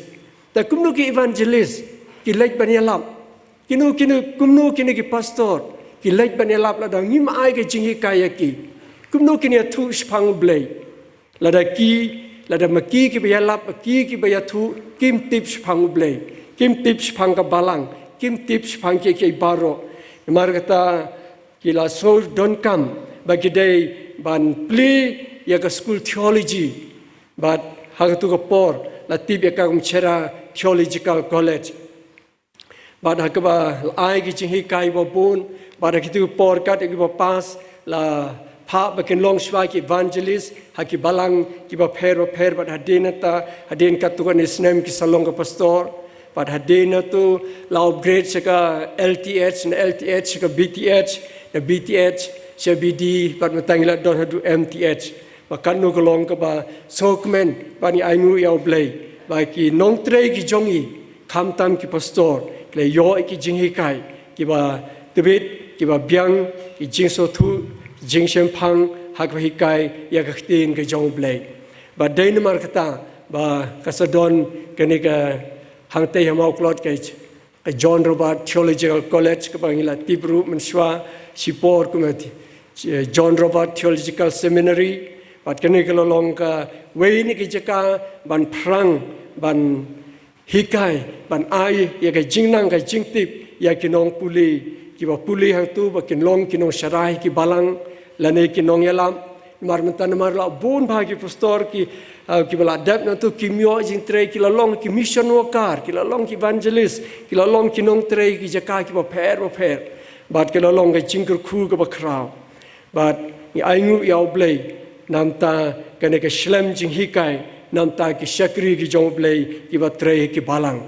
Te kumno ki evangelist ki leit ban ïalap? Kino, kino, kumno kine ki pastor ki leit ban ïalap lada ngim ai ka jinghikai ïa ki? Kumno kin ïathuh shaphang u Blei? Lada ki, lada ma ki kiba ïalap, ma ki kiba ïathuh kim tip shaphang u Blei, kim tip shaphang ka balang, kim tip shaphang kiei kiei baroh. Namar kata ki la sngew donkam ba ki dei ban plie ïa ka skul theology. Bad ha katu ka por la tip ïa ka kum Chheda Theological College. Bad ha kaba la ai ki jinghikai ba bun, bad ha kitu ki por kat kiba pass la phah ba kin long shuwa ki evangelist ha ki balang kiba pher bapher, bad hadien nangta, hadien katto katne snem ki sa long ka pastor. Bad hadien nangta la upgrade sha ka L T H, na L T H sha ka B T H, na B T H sha B D, bad mynta ngi la don haduh M T H. Ba katno ka long kaba sngewkmen, ba ngi ainguh ïa u Blei ba ki nongtrei ki jong ngi, khamtam ki pastor, ki la ïoh ïa ki jinghikai kiba tbit, kiba biang, ki jingsngewthuh, ki jingshemphang, ha kaba hikai ïa ka ktien ka jong U Blei. Bad dei namar kata ba ka sa don kane ka hangtei ha Mawklod ka, ka John Roberts Theological College kaba ngi la tip ruh mynshuwa shipor kum ka John Roberts Theological Seminary. Bad kane ka la long kawei na ki jaka ban pyrshang ban hikai, ban ai ïa ka jingnang ka jingtip ïa ki nongpule kiba pule hangto ba kin long ki nongsharai ki balang lane ki nongïalam. Namar mynta namar la bun bha ki pastor ki, ah, kiba la dep na to ki mih jingtrei, ki la long ki mission worker, ki la long ki evangelist, ki la long ki nongtrei ki jaka kiba pher ba pher. Bad ki la long ka jingkyrkhu kaba khraw. Bad ngi ainguh ïa U Blei namar kane ka shlem jinghikai namar ki shakri ki jong U Blei kiba trei ki balang.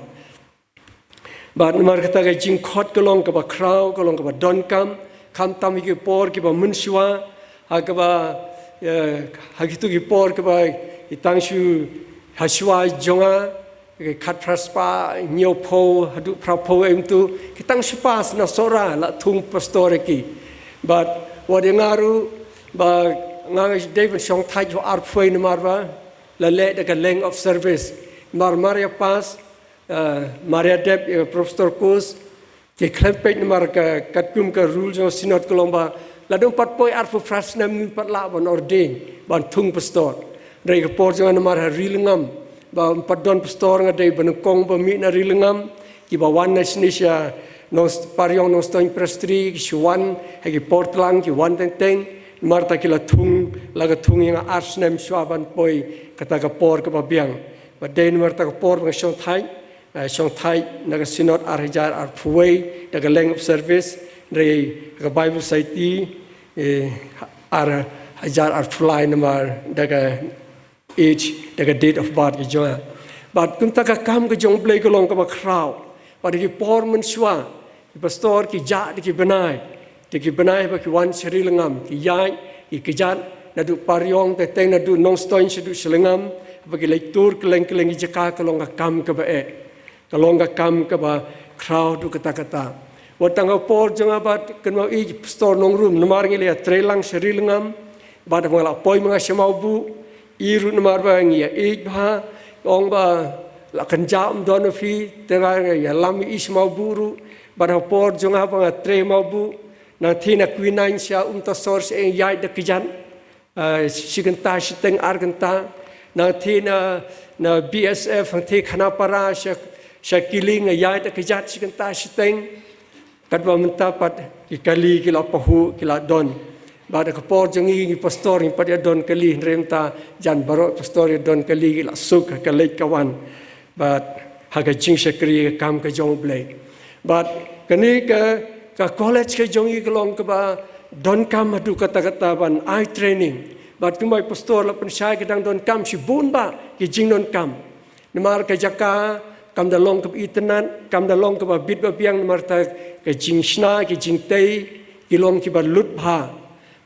Bad namar kata ka jingkhot ka long kaba khraw, ka long kaba donkam, khamtam ha ki por kiba mynshuwa, ha kaba, eh, ha kito ki por kaba i tang shu ha shuwa jong nga, ki khatphra spah hynñiewphew haduh phraphew em to, ki tang shu pass na Sohra la thung pastor ïa ki. Bad wat ïa nga ruh ba nga dei ban shong thait ha arphew namar ba la leh da ka length of service. Mar mar ïa pass, eh, mar ïa dep ïa professor course, ki khlem peit namar ka katkum ka rule jong synod ka long ba lada ym pat poi arphew phra snem ngim pat lah ban ordain, ban thung pastor. Hynrei ka por jong nga namar ha Ri Lyngngam ba ym pat don pastor, nga dei ba nyngkong ba mih na Ri Lyngngam, kiba wan na shane sha Nong Pariong Nongstoiñ Presbytery, ki shu wan ha ki por tlang, ki wan teng teng. Namar kata ki la thung, la ka thung ïa nga ar snem shuwa ban poi kata ka por kaba biang. Bad dei namar kata ka por ba nga shong thait, eh, shong thait na ka synod ar hajar arphew wei da ka length of service, hynrei ka Bible Society, eh, ar hajar arphew lai namar da ka age, da ka date of birth ka jong nga. Bad kumta ka kam ka jong U Blei ka long kaba khraw. Bad ha ki por mynshuwa, ki pastor ki jah da ki bnai, da ki bnai ba ki wan sha Ri Lyngngam, ki ïaid, ki kjat naduh Pariong, teng teng naduh Nongstoiñ shaduh sha Lyngngam, ba ki leit tur kylleng kylleng ki jaka, ka long ka kam kaba eh. Ka long ka kam kaba khraw haduh katta katta. Wat tang ha por jong nga bad kynmaw ïa i pastor Nongrum, namar ngi la ïatrei lang sha Ri Lyngngam, bad haba nga la poi ma nga sha Mawbuh, i ruh namar ba ngi ïa ïeit bha, ong ba la kynjah ym don phi, te nga ïalam ïa i sha Mawbuh ruh, bad ha por jong nga ba nga trei Mawbuh, nangta na Quinine sha Umtasor sha ïaid da kjat, ah, shi kynta shiteng ar kynta. Nangta na, na B S F hangta Khanapara sha, sha Kiling ïaid da kjat shi kynta shiteng. Katba mynta pat ki kali ki la pahuh, ki la don. Bad ha ka por jong ngi, ngi pastor ngim pat ïa don kali, hynrei mynta jan baroh pastor ïa don kali, ki la suk ha ka leit ka wan. Bad ha ka jingshakri ka kam ka jong U Blei. Bad kane ka, ka college ka jong ngi ka long kaba donkam haduh katta katta ban ai training. Bad kumba i pastor la pynshai, ka dang donkam shibun bah ki jingdonkam. Namar ka jaka kam da long kaba itynnad, kam da long kaba bit ba biang, namar kata ka jingshna, ki jingtei ki long kiba lut bha.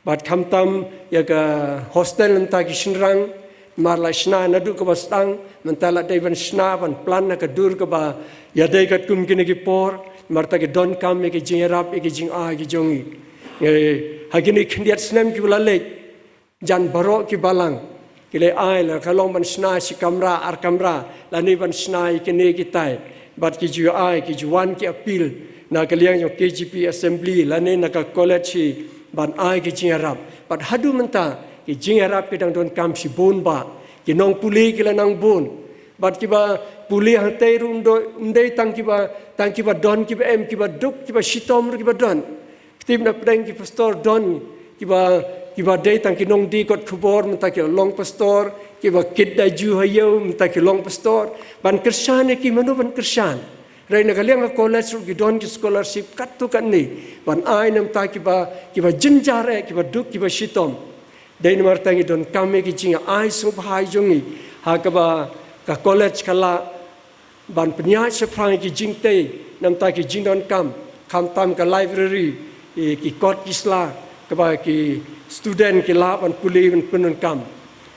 Bad khamtam ïa ka hostel mynta ki shynrang, namar la shna naduh kaba sdang, mynta la dei ban shna ban plan ha ka dur kaba ïadei katkum kine ki por, namar kata ki donkam ïa ki jingïarap, ïa ki jingai ki jong ngi. Ngi, ha kine khyndiat snem kiba la leit, jan baroh ki balang ki la ai, la ka long ban shna shi kamra, ar kamra, lane ban shna ïa kine kitai. Bad ki ju ai, ki ju wan ki appeal na ka liang jong K J P assembly lane na ka college hi ban ai ki jingïarap. Bad haduh mynta ki jingïarap ki dang donkam shibun bah. Ki nongpule ki la nang bun. Bad kiba pule hangtei ruh ym do-, ym dei tang kiba, tang kiba don kiba em, kiba duk kiba shitom ruh kiba don. Tip na pdeng ki pastor don kiba, kiba dei tang ki nongdie kot khubor, mynta ki la long pastor, kiba kit da ju ha ïew, mynta ki long pastor. Ban kyrshan ïa ki, mano ban kyrshan? Hynrei na ka liang ka college ruh ki don ki scholarship katto katne ban ai na bynta kiba, kiba jynjar eh, kiba duk, kiba shitom. Dei namar kata ngi donkam ïa ki jingai sngewbha jong ngi ha kaba ka college ka lah ban pynïaid shaphrang ïa ki jingtei na bynta ki jingdonkam, khamtam ka library, ïa ki kot ki sla kaba ki student ki lah ban pule ban pyndonkam.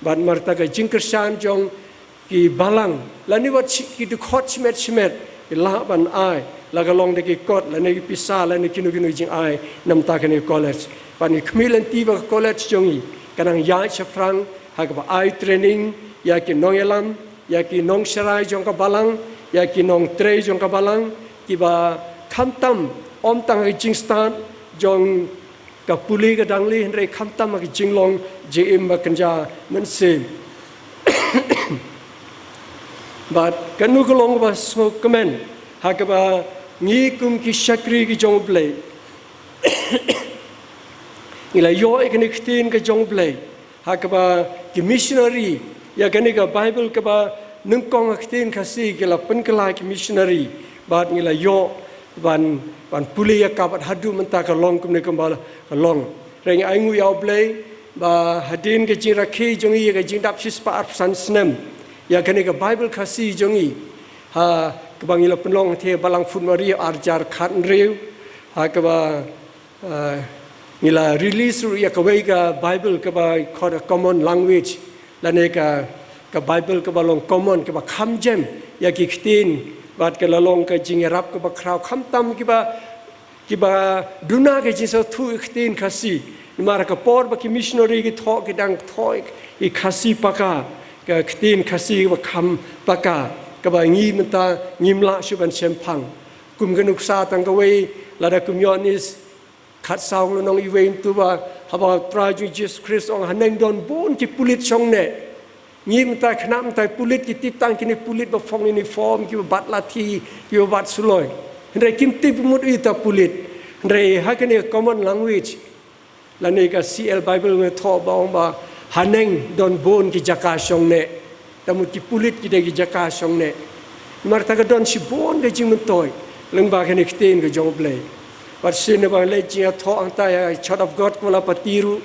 Bad namar kata ka jingkyrshan jong ki balang lane wat shi-, ki dkhot shimet shimet ki lah ban ai, la ka long da ki kot lane ki pisa lane kino kino jingai na bynta kane ka college. Bad ngi khmih lynti ba ka college jong ngi Ka nang ïaid shaphrang ha kaba ai training ïa ki nongïalam, ïa ki nongsharai jong ka balang, ïa ki nongtrei jong ka balang, kiba khamtam ym tang ha ka jingstad jong ka pule ka dang lieh, hynrei khamtam ha ka jinglong jingim ba kynja mynsiem. Bad kano ka long ba sngewkmen ha kaba ngi kum ki shakri ki jong U Blei ngi la ïoh ïa kane ka ktien ka jong U Blei ha kaba ki missionary, ïa kane ka Bible kaba nyngkong ha ktien Khasi ki la pynkylla ki missionary, bad ngi la ïoh ban, ban pule ïa ka, bad haduh mynta ka long kumne kumba ka long. Hynrei ngi ainguh ïa U Blei ba hadien ka jingrakhe jong ngi ïa ka jingdap shispah arphew san snem ïa kane ka Bible Khasi jong ngi, ha kaba ngi la pynlong hangtei ha Balang Phutmari arhajar khathynriew, ha kaba, ah, ngi la release ruh ïa kawei ka Bible kaba khot ka common language, lane ka, ka Bible kaba long common, kaba kham jem ïa ki ktien, bad ka la long ka jingïarap kaba khraw khamtam kiba, kiba duna ka jingsngewthuh ïa ka ktien Khasi. Namar ka por ba ki missionary ki thoh, ki dang thoh ïa ka Khasi paka, ka ktien Khasi ba kham paka, kaba ngi mynta ngim lah shuh ban shemphang. Kum ka nuksa tang kawei, lada kum ïoh ne khatsaw lynnong, iwei ntu ba haba U Trai jong ngi Jisu Khrist u ong, haneng don bun ki pulit shong ne. Ngi mynta, khynnah mynta, pulit ki tip tang kine pulit ba phong uniform, kiba bat lathi, kiba bat suloi. Hynrei kim tip mut uta pulit. Hynrei ha kane ka common language, lane ka C L Bible ngi thoh ba ong ba haneng don bun ki jaka shong ne. Te mut ki pulit ki dei ki jaka shong ne. Namar kata ka don shibun ka jingmyntoi lyngba kane ka ktien ka jong U Blei. Bad shisien ba ngi leit jingïathoh hangta ïa Church of God Kawlapati ruh,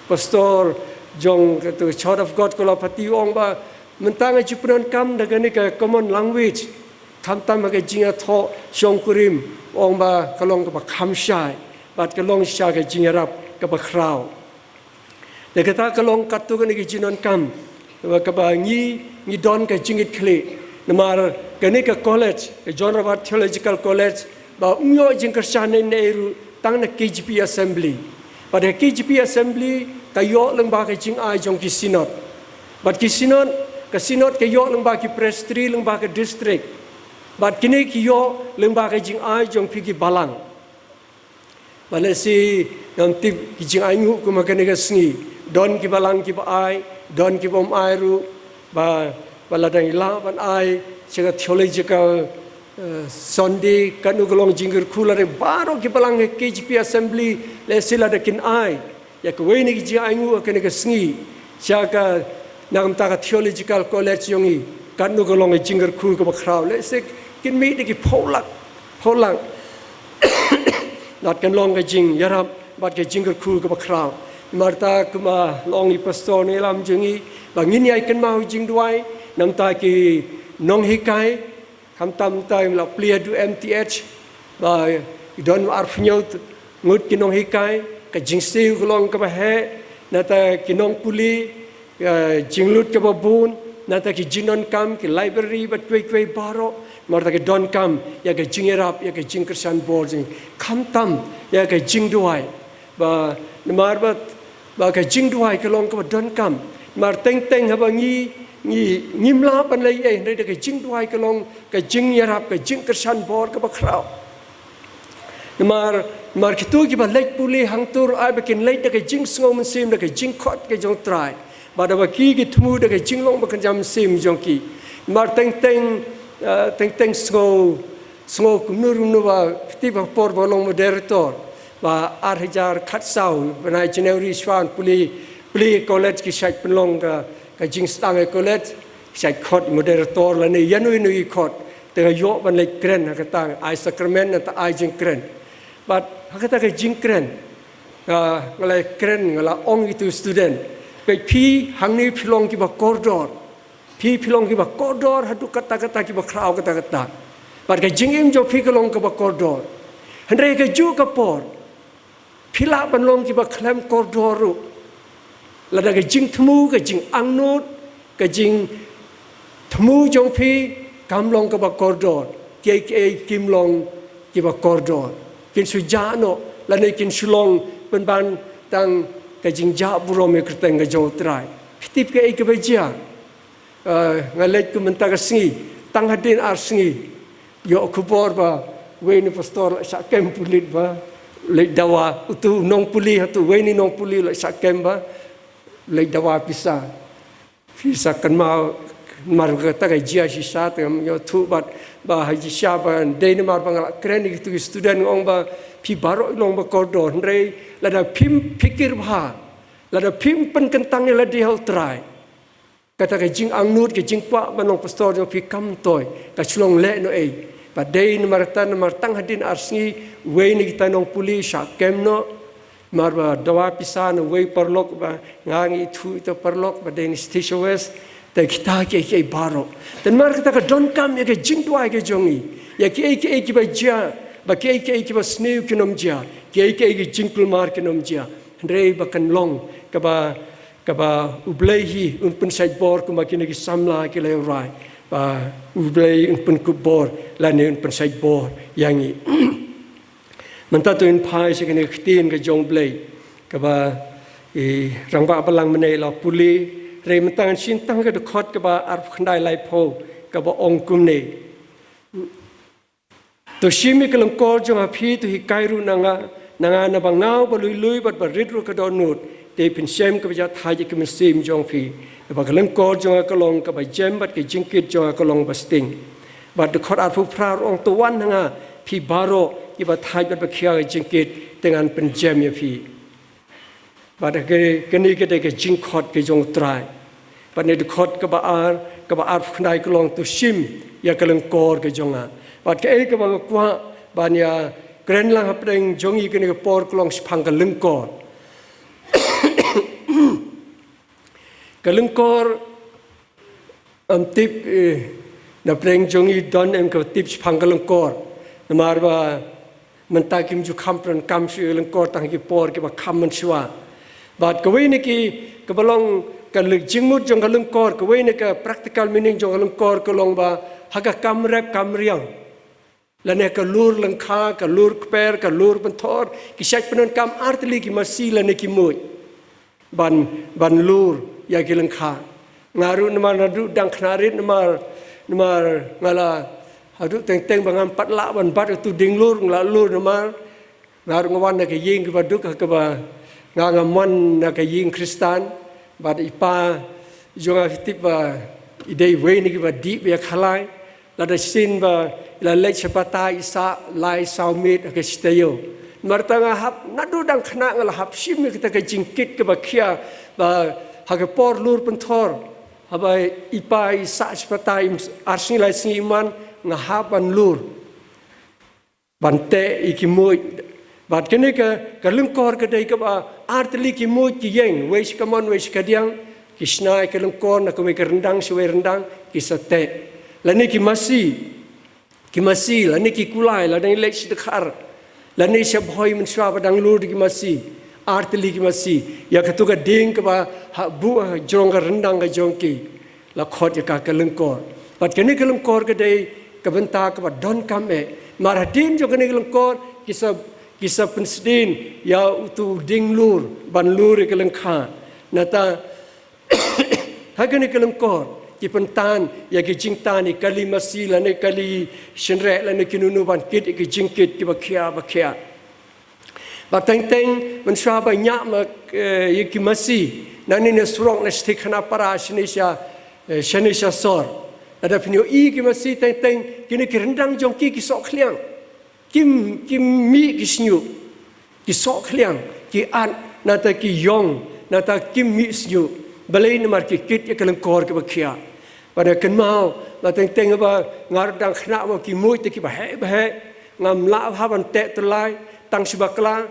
pastor jong katu Church of God Kawlapati u ong ba mynta nga ju pyndonkam da kane ka common language, khamtam ha ka jingïathoh shongkurim, u ong ba ka long kaba kham shai, bad ka long shisha ka jingïarap kaba khraw. Te kata ka long katto katne ka jingdonkam kaba, kaba ngi, ngi don ka jingkitkhlieh. Namar kane ka college, ka John Roberts Theological College, ba ym ïoh jingkyrshan ne ne ruh tang na K J P Assembly. Bad ka K J P Assembly ka ïoh lyngba ka jingai jong ki synod. Bad ki synod, ka synod ka ïoh lyngba ki presbytery, lyngba ka district. Bad kine ki ïoh lyngba ka jingai jong phi ki balang. Ba lehse ngam tip ki jingainguh kum ha kane ka sngi, don ki balang kiba ai, don kiba ym ai ruh, ba, ba lada ngi lah ban ai sha ka theological, eh, Sunday, katno ka long jingkyrkhu, lada baroh ki balang ha K J P Assembly lehse lada kin ai ïa kawei na ki jingainguh ha kane ka sngi sha ka, na ka bynta ka Theological College jong ngi, katno ka long ka jingkyrkhu kaba khraw, lehse kin mih da ki phew lak, phew lak. Bad kan long ka jingïarap bad ka jingkyrkhu kaba khraw. Namar kata kumba la ong i pastor nongïalam jong ngi, ba ngin ïai kynmaw jingduwai na ka bynta ki nonghikai, khamtam mynta ngi la plie haduh M T H, ba ki don arphew hynñiew ngut ki nonghikai, ka jingsiew ka long kaba heh, na ka bynta ki nongpule, ka jinglut kaba bun, na ka bynta ki jingdonkam, ki library, bad kiwei kiwei baroh, namar kata ki donkam ïa ka jingïarap, ïa ka jingkyrshan bor jong ngi. Khamtam ïa ka jingduwai. Ba, namar ba, ba ka jingduwai ka long kaba donkam. Namar teng teng haba ngi, ngi, ngim lah ban leh ei ei, hynrei da ka jingduwai ka long ka jingïarap, ka jingkyrshan bor kaba khraw. Namar, namar kito kiba leit pule hangto ruh ai ba kin leit da ka jingsngew mynsiem, da ka jingkhot ka jong U Trai. Bad haba ki, ki thmu da ka jinglong ba kynja mynsiem jong ki. Namar teng teng, eh, teng teng sngew, sngew kumno ruh kumno ba, kti ba por ba long moderator. Ba ar hajar khatsaw, bnai January shwa pule, pule college ki shait pynlong ka, ka jingsdang ka college, ki shait khot moderator lane ïano ïano i khot, te nga ïoh ban leit kren ha kata, ai sacrament, nangta ai jingkren. Bad ha kata ka jingkren, nga, nga la kren, nga la ong ïa kitu student, peit phi hangne phi long kiba kordor. Phi, phi long kiba kordor haduh katta katta, kiba khraw katta katta. Bad ka jingim jong phi ka long kaba kordor. Hynrei kajuh ka por, phi lah ban long kiba khlem kordor ruh lada ka jingthmu, ka jingangnud, ka jingthmu jong phi kam long kaba kordor. Kiei kiei kim long kiba kordor. Kin shu jah noh, lane kin shu long pynban tang ka jingjah burom ïa ka kyrteng ka jong U Trai. Phi tip kaei kaba jia? Eh, nga leit kumne mynta ka sngi, tang hadien ar sngi, ïoh khubor ba uwei u pastor la shah kem pulit ba leit dawa, utu u nongpule, hatu uwei u nongpule la shah kem ba leit dawa pisa. Pisa kan ma, mar kata ka jia shisha te ngam ïoh thuh bad ba ha shisha ba dei namar ba nga la kren ïa kitu ki student, nga ong ba phi baroh long ba kordor, hynrei lada phim phikir bha, lada phim pynkyntang ïa lade ha U Trai, kata ka jingangnud, ka jingkwah ban long pastor jong phi kam toi, ka shu long lehnohei. Bad dei namar kata, namar tang hadien ar sngi, uwei na kita u nongpule u shah kem noh, namar ba dawa pisa na uwei u paralok ba nga ngam ithuh ïa uta u paralok ba dei na Station West. Te kita kiei kiei baroh, te namar kata ka donkam ïa ka jingduwai ka jong ngi ïa kiei kiei kiba jia, ba kiei kiei kiba sniew kin ym jia, kiei kiei ki jingkulmar kin ym jia. Hynrei ba kan long kaba, kaba U Blei hi un pynshait bor kumba kine ki samla ki la rai, ba U Blei un pynkup bor lane un pynshait bor ïa ngi. Mynta to ngin phai sha kane ka ktien ka jong U Blei kaba i rangbah balang mynne i la pule. Hynrei mynta ngan shim tang ka dkhot kaba arphew khyndai, laiphew, kaba ong kumne: To shim ïa ka lyngkor jong nga, phi to hikai ruh na nga, na nga naba nga uba lui lui bad ba rit ruh ka dohnud, te phin shem kaba jia thait ïa ki mynsiem jong phi. Naba ka lyngkor jong nga ka long kaba jem bad ka jingkit jong nga ka long ba sting. Bad dkhot arphew phra ruh ong: To wan na nga phi baroh kiba thait bad ba khia ka jingkit, te ngan pynjem ïa phi. Bad ka, kane ka dei ka jingkhot ka jong U Trai. Bad ne dkhot kaba ar, kaba arphew khyndai ka long: To shim ïa ka lyngkor ka jong nga. Bad kaei kaba nga kwah ban ïa kren lang hapdeng jong ngi kane ka por ka long shaphang ka lyngkor. Ka lyngkor, ym tip, eh, na pdeng jong ngi don em ka tip shaphang ka lyngkor. Namar ba mynta kim ju kham pyndonkam shuh ïa ka lyngkor tang ki por kiba kham mynshuwa. Bad kawei na ki, kaba long ka ly-, jingmut jong ka lyngkor, kawei na ka practical meaning jong ka lyngkor ka long ba ha ka kam rep kam riang, lane ka lur lyngkha, ka lur kper, ka lur pynthor, ki shait pyndonkam artylli ki masi lane ki muid ban, ban lur ïa ki lyngkha. Nga ruh namar naduh dang khynnah rit, namar, namar nga la, haduh teng teng ba ngam pat lah ban bat utu u dieng lur, nga la lur namar nga ruh nga wan na ka ïing kaba duk, ha kaba nga, ngam wan na ka ïing Khristan. Bad i pa jong nga, phi tip ba i dei iwei na kiba dih bha ïa ka khalai. Lada shisien ba i la leit sha batai i sah lai saw miet ha ka shi taïew. Namar kata nga hap, naduh dang khynnah nga la hap shim ïa kata ka jingkit kaba khia, ba ha ka por lur pynthor, haba i pa i sah sha batai, ar sngi lai sngi i man, nga hap ban lur ban teh ïa ki muid. Bad kane ka, ka lyngkor ka dei kaba artylli ki muid ki ïeng, wei sha kamon wei sha kadiang, ki shna ïa ka lyngkor na kawei ka ryndang sha kawei ryndang, ki sa teh. Lane ki masi, ki masi, lane ki kulai, lane leit sha dkhar, lane sha bhoi mynshuwa ba dang lur da ki masi, artylli ki masi, ïa kato ka dieng kaba ha buh ha jrong ka ryndang ka jong ki. La khot ïa ka ka lyngkor. Bad kane ka lyngkor ka dei ka bynta kaba donkam eh. Namar hadien jong kane ka lyngkor ki sa, ki sa pynsdien ïa utu u dieng lur ban lur ïa ka lyngkha. Nangta ha kane ka lyngkor ki pyntan ïa ki jingtan ïa kali masi lane kali shynreh lane kino kino ban kit ïa ki jingkit kiba khia ba khia. Bad teng teng mynshuwa ba ñiah ma, eh, ïa ki masi nangne na surok, na shatei khanapara shane sha, eh, shane sha sor. Lada phin ïohi ki masi teng teng, kine ki ryndang jong ki ki soh khliang. Kim, kim mih ki shñiuh. Ki soh khliang, ki at, nangta ki ïong, nangta kim mih shñiuh. Balei? Namar ki kit ïa ka lyngkor kaba khia. Bad nga kynmaw, la teng teng ba nga ruh dang khynnah, ba ki muid te kiba heh ba heh, ngam lah bha ban teh tyllai, tang shu bakla,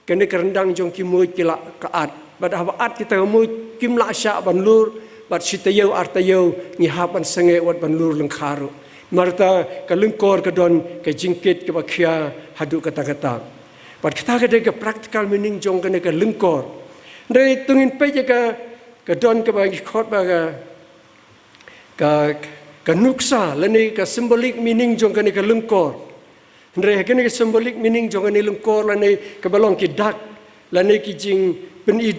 kane ka ryndang jong ki muid ki lah ka at. Bad haba at kita ka muid kim lah shah ban lur, bad shi taïew ar taïew ngi hap ban sangeh wat ban lur lyngkha ruh. Namar kata ka lyngkor ka don ka jingkit kaba khia haduh katta katta. Bad kata ka dei ka practical meaning jong kane ka lyngkor. Hynrei to ngin peit ïa ka, ka don kaba ngi khot ba ka, ka, ka nuksa lane ka symbolic meaning jong kane ka lyngkor. Hynrei ha kane ka symbolic meaning jong kane lyngkor lane kaba long ki dak lane ki jing, pyn-i,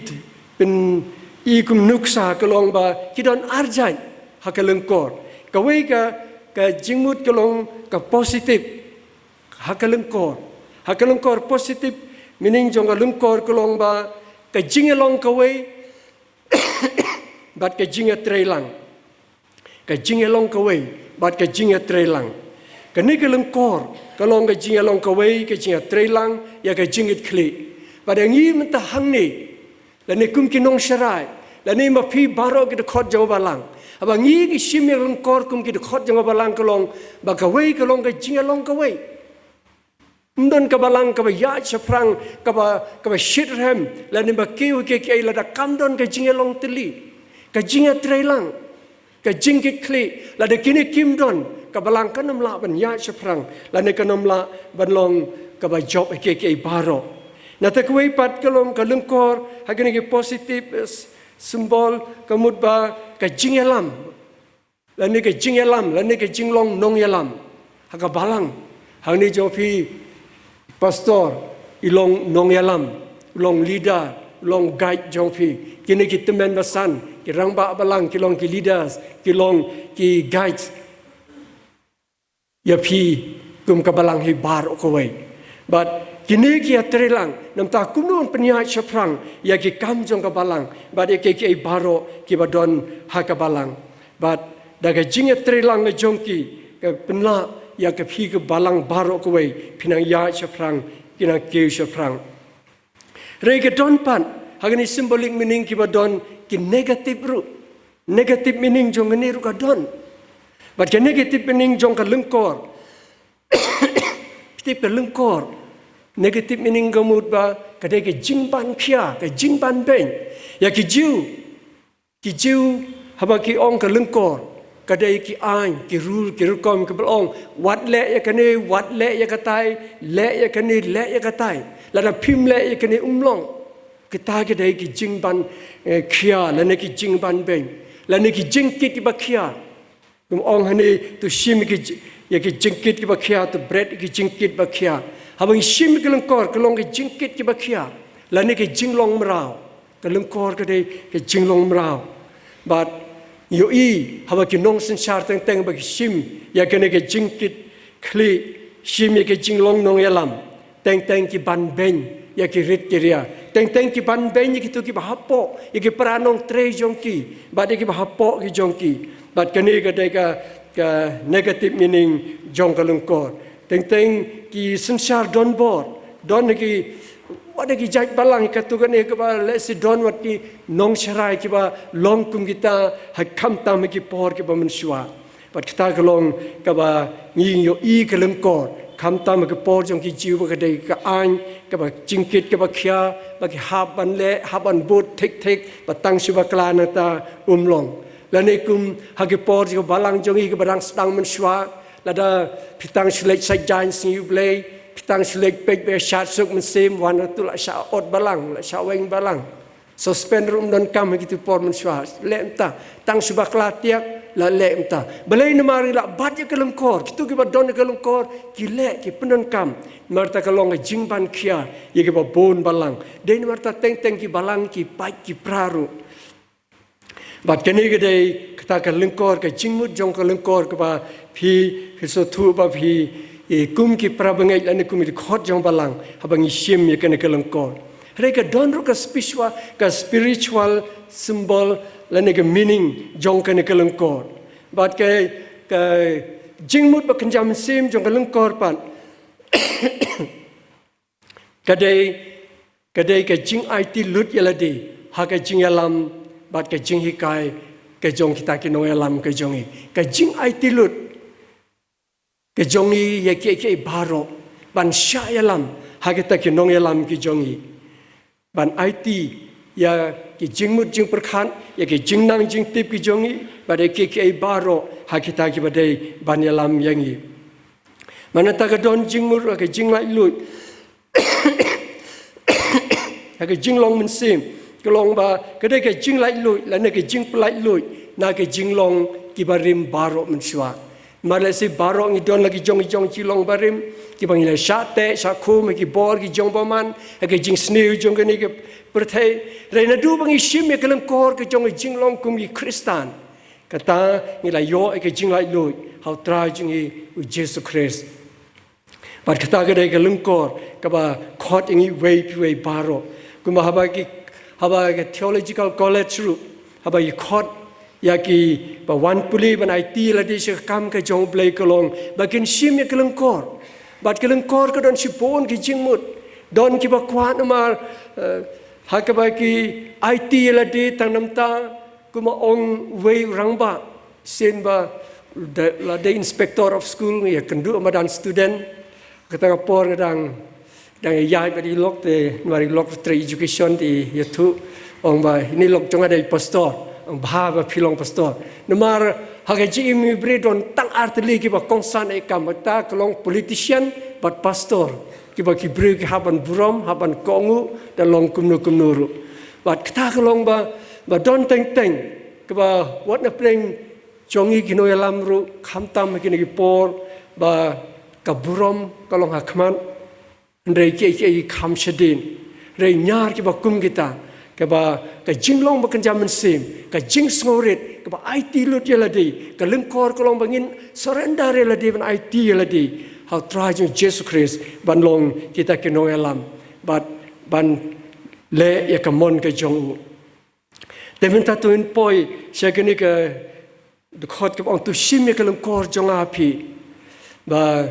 pyn-i kum nuksa ka long ba ki don arjait ha ka lyngkor. Kawei ka, ka jingmut ka long ka positive ha ka lyngkor. Ha ka lyngkor positive meaning jong ka lyngkor ka long ba ka jingïalong kawei bad ka jingïatreilang. Ka jingïalong kawei bad ka jingïatreilang. Kane ka lyngkor ka long ka jingïalong kawei, ka jingïatreilang ïa ka jingkitkhlieh. Bad ngi mynta hangne, lane kum ki nongsharai, lane ma phi baroh ki dkhot jong ka balang, haba ngi ngi shim ïa ka lyngkor kum ki dkhot jong ka balang ka long ba kawei ka long ka jingïalong kawei. Ym don ka balang kaba ïaid shaphrang, kaba, kaba shitrhem, lane ba kiew kiei kiei lada kam don ka jingïalong tylli, ka jingïatreilang, ka jingkitkhlieh. Lada kine kim don, ka balang kan ym lah ban ïaid shaphrang, lane kan ym lah ban long kaba jop ha kiei kiei baroh. Nangta kawei pat ka long ka lyngkor, ha kane ka positive, eh, s-, symbol, ka mut ba ka jingïalam, lane ka jingïalam, lane ka jinglong nongïalam ha ka balang. Hangne jong phi pastor, i long nongïalam, long leader, long guide jong phi. Kine ki tymmen basan, ki rangbah balang, ki long ki leaders, ki long ki guides ïa phi kum ka balang hi baroh kawei. Bad kine ki ïatreilang, namar kumno ban pynïaid shaphrang ïa ki kam jong ka balang bad ïa kiei kiei baroh kiba don ha ka balang. Bad da ka jingïatreilang ka jong ki, ka pynlah ïa ka phi ka balang baroh kawei, phi nang ïaid shaphrang, ki nang kiew shaphrang. Hynrei ka don pat ha kane symbolic meaning kiba don ki negative ruh. Negative meaning jong kane ruh ka don. Bad ka negative meaning jong ka lyngkor, phi tip ka lyngkor, negative meaning ka mut ba ka dei ka jingban khia, ka jingban beiñ. Ïa ki Jiw, ki Jiw, haba ki ong ka lyngkor, ka dei ki aiñ, ki rule, ki rukom, kiba ong, wat leh ïa kane, wat leh ïa katai, leh ïa kane, leh ïa katai. Lada phim leh ïa kane ym long. Kita ki dei ki jingban, eh, khia, lane ki jingban beiñ, lane ki jingkit kiba khia. Kum ong hangne, to shim ki ji-, ïa ki jingkit kiba khia, to bret ki jingkit ba khia. Haba ngi shim ka lyngkor, ka long ki jingkit kiba khia, lane ki jinglong mraw. Ka lyngkor ka dei ki jinglong mraw. Bad ïohi haba ki nongsynshar teng teng ba ki shim ïa kane ki jingkitkhlieh, shim ïa ki jinglong nongïalam, teng teng ki ban beiñ ïa ki rit ki ria, teng teng ki ban beiñ ïa kito kiba hapoh, ïa ki para nongtrei jong ki, bad ïa kiba hapoh ki jong ki. Bad kane ka dei ka, ka negative meaning jong ka lyngkor. Teng teng ki synshar donbor, don ki, wat ki jait balang, kato kane kaba lehse don wat ki nongsharai kiba long kum kita, ha khamtam ha ki por kiba mynshuwa. Bad kata ka long kaba ngi ïohi ka lyngkor, khamtam ha ki por jong ki Jiw ba ka dei ka aiñ, kaba jingkit kaba khia, ba ki hap ban leh, hap ban bud thik thik, ba tang shu bakla nangta ym long. Lane kum ha ki por jong ka balang jong ngi kaba dang sdang mynshuwa, lada phi tang shu leit sait jaiñ sngi U Blei, phi tang shu leit peit ba shad suk mynsiem, wan ruh to la shah ot balang, la shah weng balang. Suspend ruh ym donkam ha kito por mynshuwa, leh mynta, tang shu bakla tiak, la leh mynta. Balei? Namar ngi la bat ïa ka lyngkor, kito kiba don ïa ka lyngkor, ki leh, ki pyndonkam. Namar kata ka long ka jingban khia ïa kiba bun balang. Dei namar kata teng teng ki balang ki pait ki pra ruh. Bad kane ka dei kata ka lyngkor, ka jingmut jong ka lyngkor kaba phi, phi sngewthuh ba phi, eh, kum ki para bangeit lane kum ki dkhot jong balang, haba ngi shim ïa kane ka lyngkor. Hynrei ka don ruh ka spiritual, ka spiritual symbol lane ka meaning jong kane ka lyngkor. Bad ka, ka jingmut ba kynja mynsiem jong ka lyngkor pat ka dei, ka dei ka jingaiti lut ïa lade ha ka jingïalam bad ka jinghikai ka jong kita ki nongïalam ka jong ngi. Ka jingaiti lut ka jong ngi ïa kiei kiei baroh, ban shah ïalam ha kita ki nongïalam ki jong ngi. Ban aiti ïa ki jingmut jingpyrkhat, ïa ki jingnang jingtip ki jong ngi, bad ïa kiei kiei baroh ha kita kiba dei ban ïalam ïa ngi. Namar kata ka don jingmut, ka jinglaitluid ha ka jinglong mynsiem, ka long ba ka dei ka jinglaitluid lane ka jingpynlaitluid na ka jinglong kiba rim baroh mynshuwa. Namar lehse baroh ngi don la ki jong ki jong ki long barim, kiba ngi la shah teh shah khum ha ki bor ki jong bymman, ha ki jingsniew jong kane ka pyrthei. Hynrei naduh ba ngi shim ïa ka lyngkor ka jong ka jinglong kum ki Khristan, kata ngi la ïoh ïa ka jinglaitluid ha u Trai jong ngi u Jisu Khrist. Bad kata ka dei ka lyngkor kaba khot ïa ngi uwei pa uwei baroh. Kumba haba ki, haba ka theological college ruh, haba ki khot ïa kiba wan pule ban aiti ïa lade sha ka kam ka jong u Blei, ka long ba kin shim ïa ka lyngkor. Bad ka lyngkor ka don shibun ki jingmut. Don kiba kwah namar, eh, ha kaba ki aiti ïa lade tang namar ta, kumba ong uwei u rangbah, shisien ba la dei inspector of school, ïakynduh madan student. Kata ka por nga dang, dang ïaid bad i lok te, namar i lok trei education te ïathuh, ong ba ine i lok jong nga dei pastor. Ong bha ba phi long pastor. Namar ha ka jingim i briew don tang artylli kiba kongsan ïa ka kam, kata ka long politician bad pastor. Kiba ki briew ki hap ban burom, hap ban kohnguh, da long kumno kumno ruh. Bad kata ka long ba, ba don teng teng kaba wat na pdeng jong ngi ki nongïalam ruh, khamtam ha kine ki por ba ka burom ka long ha khmat, hynrei kiei kiei ki kham shadien. Hynrei ñiar kiba kum kita, kaba ka jinglong ba kynja mynsiem, ka jingsngewrit, kaba aiti lut ïa lade, ka lyngkor ka long ba ngin surrender ïa lade ban aiti ïa lade ha u Trai jong Jisu Khrist, ban long kita ki nongïalam bad ban leh ïa ka mon ka jong u. Te mynta to ngin poi sha kane ka dkhot kaba ong, to shim ïa ka lyngkor jong nga ha phi. Ba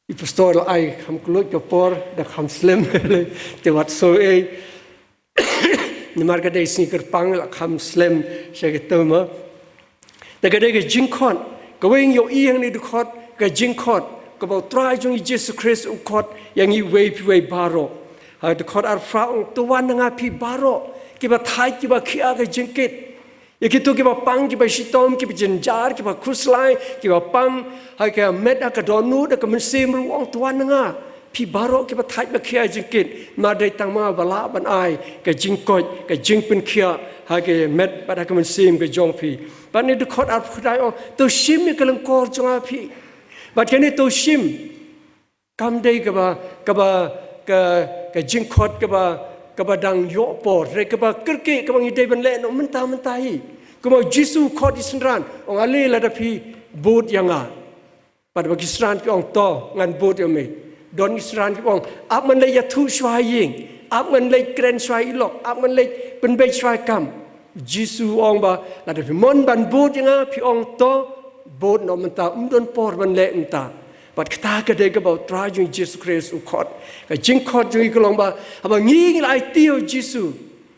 i pastor la ai kham kylluid ka por, da kham slem te wat sngew ei. Namar ka dei sngi kyrpang, la kham slem sha ka tema. Te ka dei ka jingkhot, kawei ngi ïohi hangne dkhot, ka jingkhot kaba u Trai jong ngi Jisu Khrist u khot ïa ngi uwei pa uwei baroh. Ha dkhot arphew ong, to wan na nga phi baroh kiba thait kiba khia ka jingkit. Ïa kito kiba pang, kiba shitom, kiba jynjar, kiba khuslai, kiba pang ha ka met, ha ka dohnud, ha ka mynsiem ruh, ong to wan na nga phi baroh kiba thait ba khia jingkit, namar dei tang ma nga ba lah ban ai ka jingkoit, ka jingpynkhiah ha ka met bad ha ka mynsiem ka jong phi. Bad ne dkhot arphew khyndai ong, to shim ïa ka lyngkor jong nga ha phi. Bad kane to shim kam dei kaba, kaba, ka, ka jingkhot kaba, kaba dang ïoh por, hynrei kaba kyrkieh, kaba ngi dei ban leh noh mynta mynta hi. Kumba u Jisu u khot ïa ki synran, ong ale lada phi bud ïa nga. Bad ba ki synran ki ong to ngan bud ïa me. Don ki synran ki ong ap ngan leit ïathuh shuwa ha ïing, ap ngan leit kren shuwa ha i lok, ap ngan leit pynbeit shuwa ha i kam. U Jisu u ong ba lada phi mon ban bud ïa nga, phi ong to, bud noh mynta, ym don por ban leh mynta. Bad kata ka dei kaba u Trai jong ngi Jisu Khrist u khot. Ka jingkhot jong ngi ka long ba haba ngi, ngi la aiti ïa u Jisu,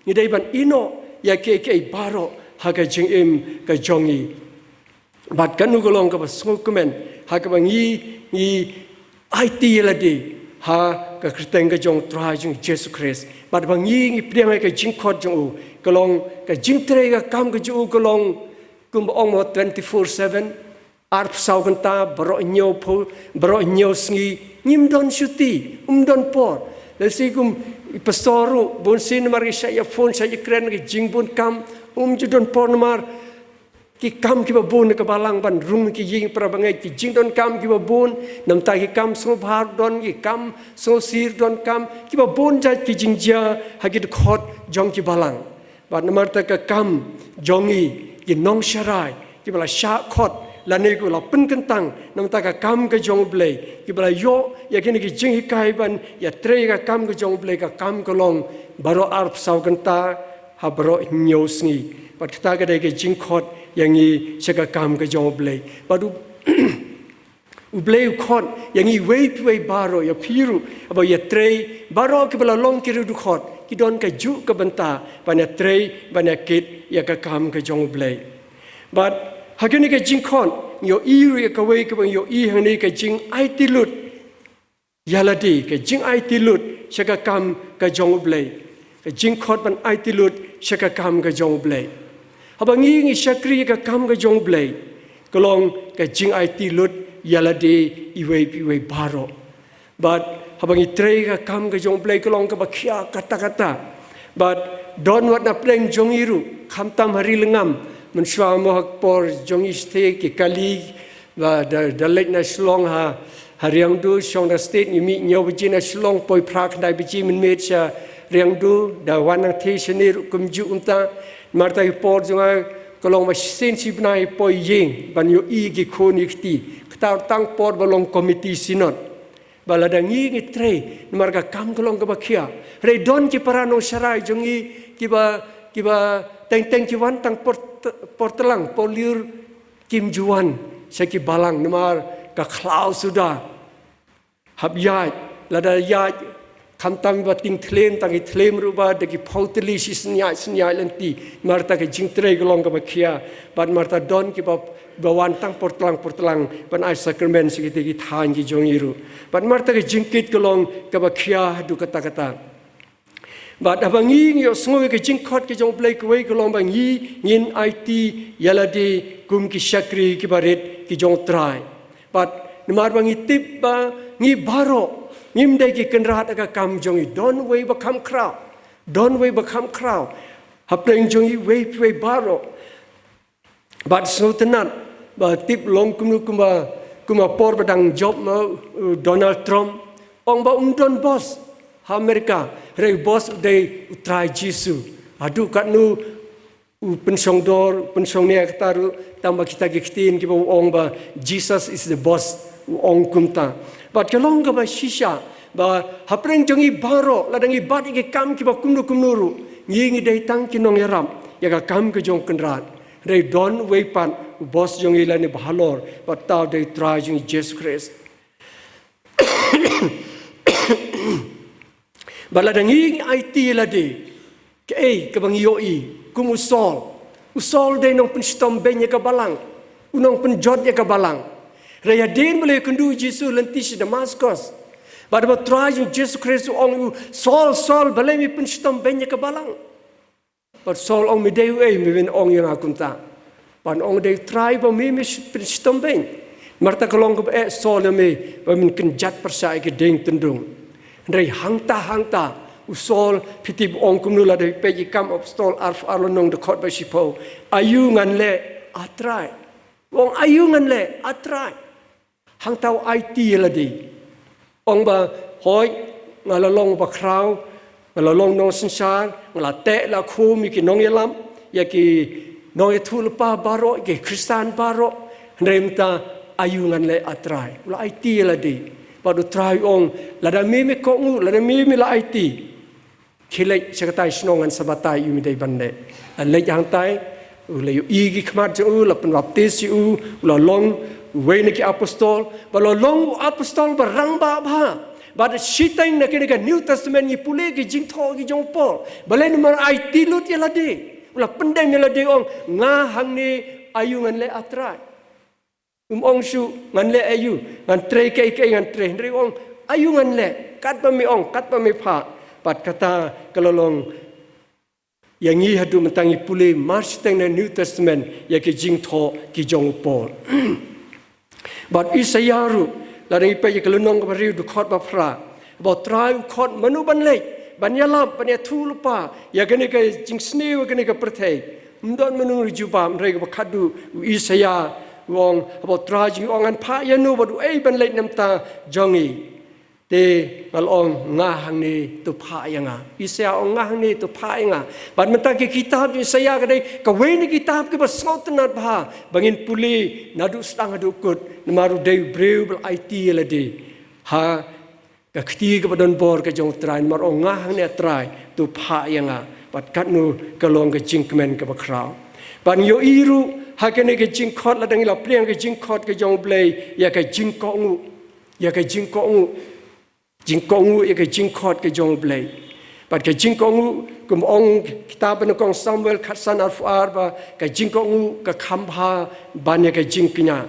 ngi dei ban ïeh noh ïa kiei kiei baroh ha ka jingim ka jong ngi. Bad kano ka long kaba sngewkmen ha kaba ngi, ngi aiti ïa lade ha ka kyrteng ka jong u Trai jong ngi Jisu Khrist. Bad ba ngi, ngi pdiang ïa ka jingkhot jong u, ka long ka jingtrei ka kam ka jong u, ka long kumba ong mo twenty-four seven, arphew saw kynta, baroh hynñiewphew, baroh hynñiew sngi, ngim don shuti, ym don por. Lehse kum i pastor ruh, bun sien namar ki shah ïa phone, shah ïa kren, ki jingbun kam, um ju don por namar ki kam kiba bun na ka balang ban rung ki ïing para bangeit, ki jingdonkam kiba bun, namar ki kam sngewbha ruh don, ki kam sngewsih ruh don, kam kiba bun jait ki jingjia ha ki dkhot jong ki balang. Bad namar kata ka kam jong ngi ki nongsharai kiba la shah khot lane kiba la pynkyntang namar kata ka kam ka jong u Blei, kiba la ïoh ïa kine ki jinghikai ban ïatrei ka kam ka jong u Blei, ka kam ka long baroh arphew saw kynta ha baroh hynñiew sngi. Bad kata ka dei ka jingkhot ïa ngi sha ka kam ka jong u Blei. Bad u, u Blei u khot ïa ngi uwei pa uwei baroh, ïa phi ruh, haba ïatrei, baroh kiba la long ki riewdkhot ki don kajuh ka bynta ban ïatrei, ban ïakit ïa ka kam ka jong u Blei. Bad ha kane ka jingkhot ngi ïohi ruh ïa kawei kaba ngi ïohi hangne, ka jingaiti lut ïa lade, ka jingaiti lut sha ka kam ka jong u Blei, ka jingkhot ban aiti lut sha ka kam ka jong u Blei. Haba ngi, ngi shakri ïa ka kam ka jong u Blei, ka long ka jingaiti lut ïa lade iwei pa iwei baroh. Bad haba ngi trei ka kam ka jong u Blei, ka long kaba khia katta katta. Bad don wat na pdeng jong ngi ruh, khamtam ha ri longam, mynshuwa mo ha ka por jong ngi shatei, ki kali, Ba da, da leit na Shillong ha, ha Riangdo, shong da state, ngi mih hynñiew baje na Shillong, poi phra khyndai baje mynmiet sha Riangdo, da wan nangthie shane ruh kumjuh kumta. Namar kata ki por jong nga ka long ba shisien shi bnai poi ïing ban ïohi ki khun ki kti. Kata tang por ba long committee synod. Ba lada ngi ngi trei, namar ka kam ka long kaba khia. Hynrei don ki para nongsharai jong ngi kiba, kiba teng teng ki wan tang por, por tlang, por lyiur, kim ju wan sha ki balang namar ka khlaw suda. Hap ïaid, lada ïaid, khamtam ba ting thlem, tang ki thlem ruh ba da ki phew tylli shi synñiaid synñiaid lynti. Namar kata ka jingtrei ka long kaba khia. Bad namar kata don kiba, ba wan tang por tlang por tlang ban ai sakramen sha kita ki thaiñ ki jong ngi ruh. Bad namar kata ka jingkit ka long kaba khia haduh katta katta. Bad haba ngi ngi ïohsngew ïa ka jingkhot ka jong U Blei, kawei ka long ba ngi ngin aiti ïa lade kum ki shakri kiba rit ki jong U Trai. Bad namar ba ngi tip ba ngi baroh ngim dei ki kynrad ha ka kam jong ngi, don uwei ba kham khraw, don uwei ba kham khraw hapdeng jong ngi, uwei pa uwei baroh. Bad sngewtynnat ba tip long kumno, kumba, kumba por ba dang jop ma u Donald Trump, ong ba um don boss ha Amerika, hynrei boss u dei U Trai Jisu. Haduh katno u pynshongdor, u pynshongnia kata ruh, tang ba kita ki ktien kiba u ong ba Jesus is the boss, u ong kumta. Bad ka long kaba shisha ba hapdeng jong ngi baroh, lada ngi bat ïa ki kam kiba kumno kumno ruh, ngi ngi dei tang ki nongïarap ïa ka kam ka jong kynrad. Hynrei don uwei pat u boss jong ngi lane ba halor, bad uta u dei U Trai jong ngi Jisu Khrist. Bad lada ngi ngi aiti ïa lade, kaei kaba ngi ïohi kum u Saul. U Saul u dei u nongpynshitom bein ïa ka balang, u nongpynjot ïa ka balang. Hynrei hadien ba la ïakynduh u Jisu lynti sha Damaskos, bad ba U Trai jong ngi Jisu Khrist u ong ïa u, Saul, Saul, balei me pynshitom bein ïa ka balang? Bad Saul u ong, me dei uei me ban ong ïa nga kumta? Bad u ong, dei U Trai ba me me pynshitom bein. Namar kata ka long kaba eh Saul ïa me ba men kynjat pyrshah ïa ki dieng tyndung. Hynrei hangta hangta u Saul, phi tip u ong kumno lada phi peit ïa ki Kam Apostol arphew ar lynnong dkhot ba shiphew, aïu ngan leh, A Trai? U ong, aïu ngan leh, A Trai? Hangta u aiti ïa lade. Ong ba, hooid, nga la long ba khraw, nga la long nongsynshar, nga la teh la khum ïa ki nongïalam, ïa ki nongïathuhlypa baroh, ïa ki Khristan baroh, hynrei mynta aïu ngan leh, A Trai? U la aiti ïa lade. Bad U Trai u ong, lada me me kohnguh, lada me me la aiti, khie leit sha katei ka shnong, ngan sa batai ïa u me dei ban leh. La leit hangtai, u la ïohi ki khmat jong u, la pynbaptis ïa u, u la long uwei na ki apostol, ba la long u apostol ba rangbah bha. Bad shiteng na kane ka New Testament ngi pule ki jingthoh ki jong u Paul. Balei? Namar aiti lut ïa lade. U la pyndem ïa lade, ong, nga hangne, aïu ngan leh, A Trai? Um ong shuh, ngan leh aïu, ngan trei kaei kaei ngan trei. Hynrei u ong, aïu ngan leh, katba me ong, katba me phah. Bad kata ka la long ïa ngi haduh mynta, ngi pule mar shiteng na New Testament ïa ki jingthoh ki jong u Paul. Bad Isaïah ruh, lada ngi peit ïa ka lynnong kaba hynriew dkhot ba phra, ba U Trai u khot, mano ban leit ban ïalap, ban ïathuhlypa ïa kane ka jingsniew, ïa kane ka pyrthei? Ym don mano ruh jubab. Hynrei kaba khatduh u Isaïah u ong, haba U Trai jong ngi u ong, ngan phah ïano bad uei ban leit na bynta jong ngi? Te nga la ong, nga hangne, to phah ïa nga. Isaïah u ong, nga hangne, to phah ïa nga. Bad mynta ki kitab jong Isaïah ka dei kawei na ki kitab kiba sngewtynnat bha ba ngin pule naduh sdang haduh kut, namar u dei u briew ba la aiti ïa lade ha ka kti kaba don bor ka jong U Trai, namar u ong, nga hangne, A Trai, to phah ïa nga. Bad katno ka long ka jingkmen kaba khraw. Bad ngi ïohi ruh ha kane ka jingkhot, lada ngi la pdiang ka jingkhot ka jong U Blei, ïa ka jingkohnguh, ïa ka jingkohnguh, jingkohnguh ïa ka jingkhot ka jong U Blei. Bad ka jingkohnguh, kum ong kitab ba nyngkong Samuel khatsan arphew ar, ba ka jingkohnguh ka kham bha ban ïa ka jingkñia.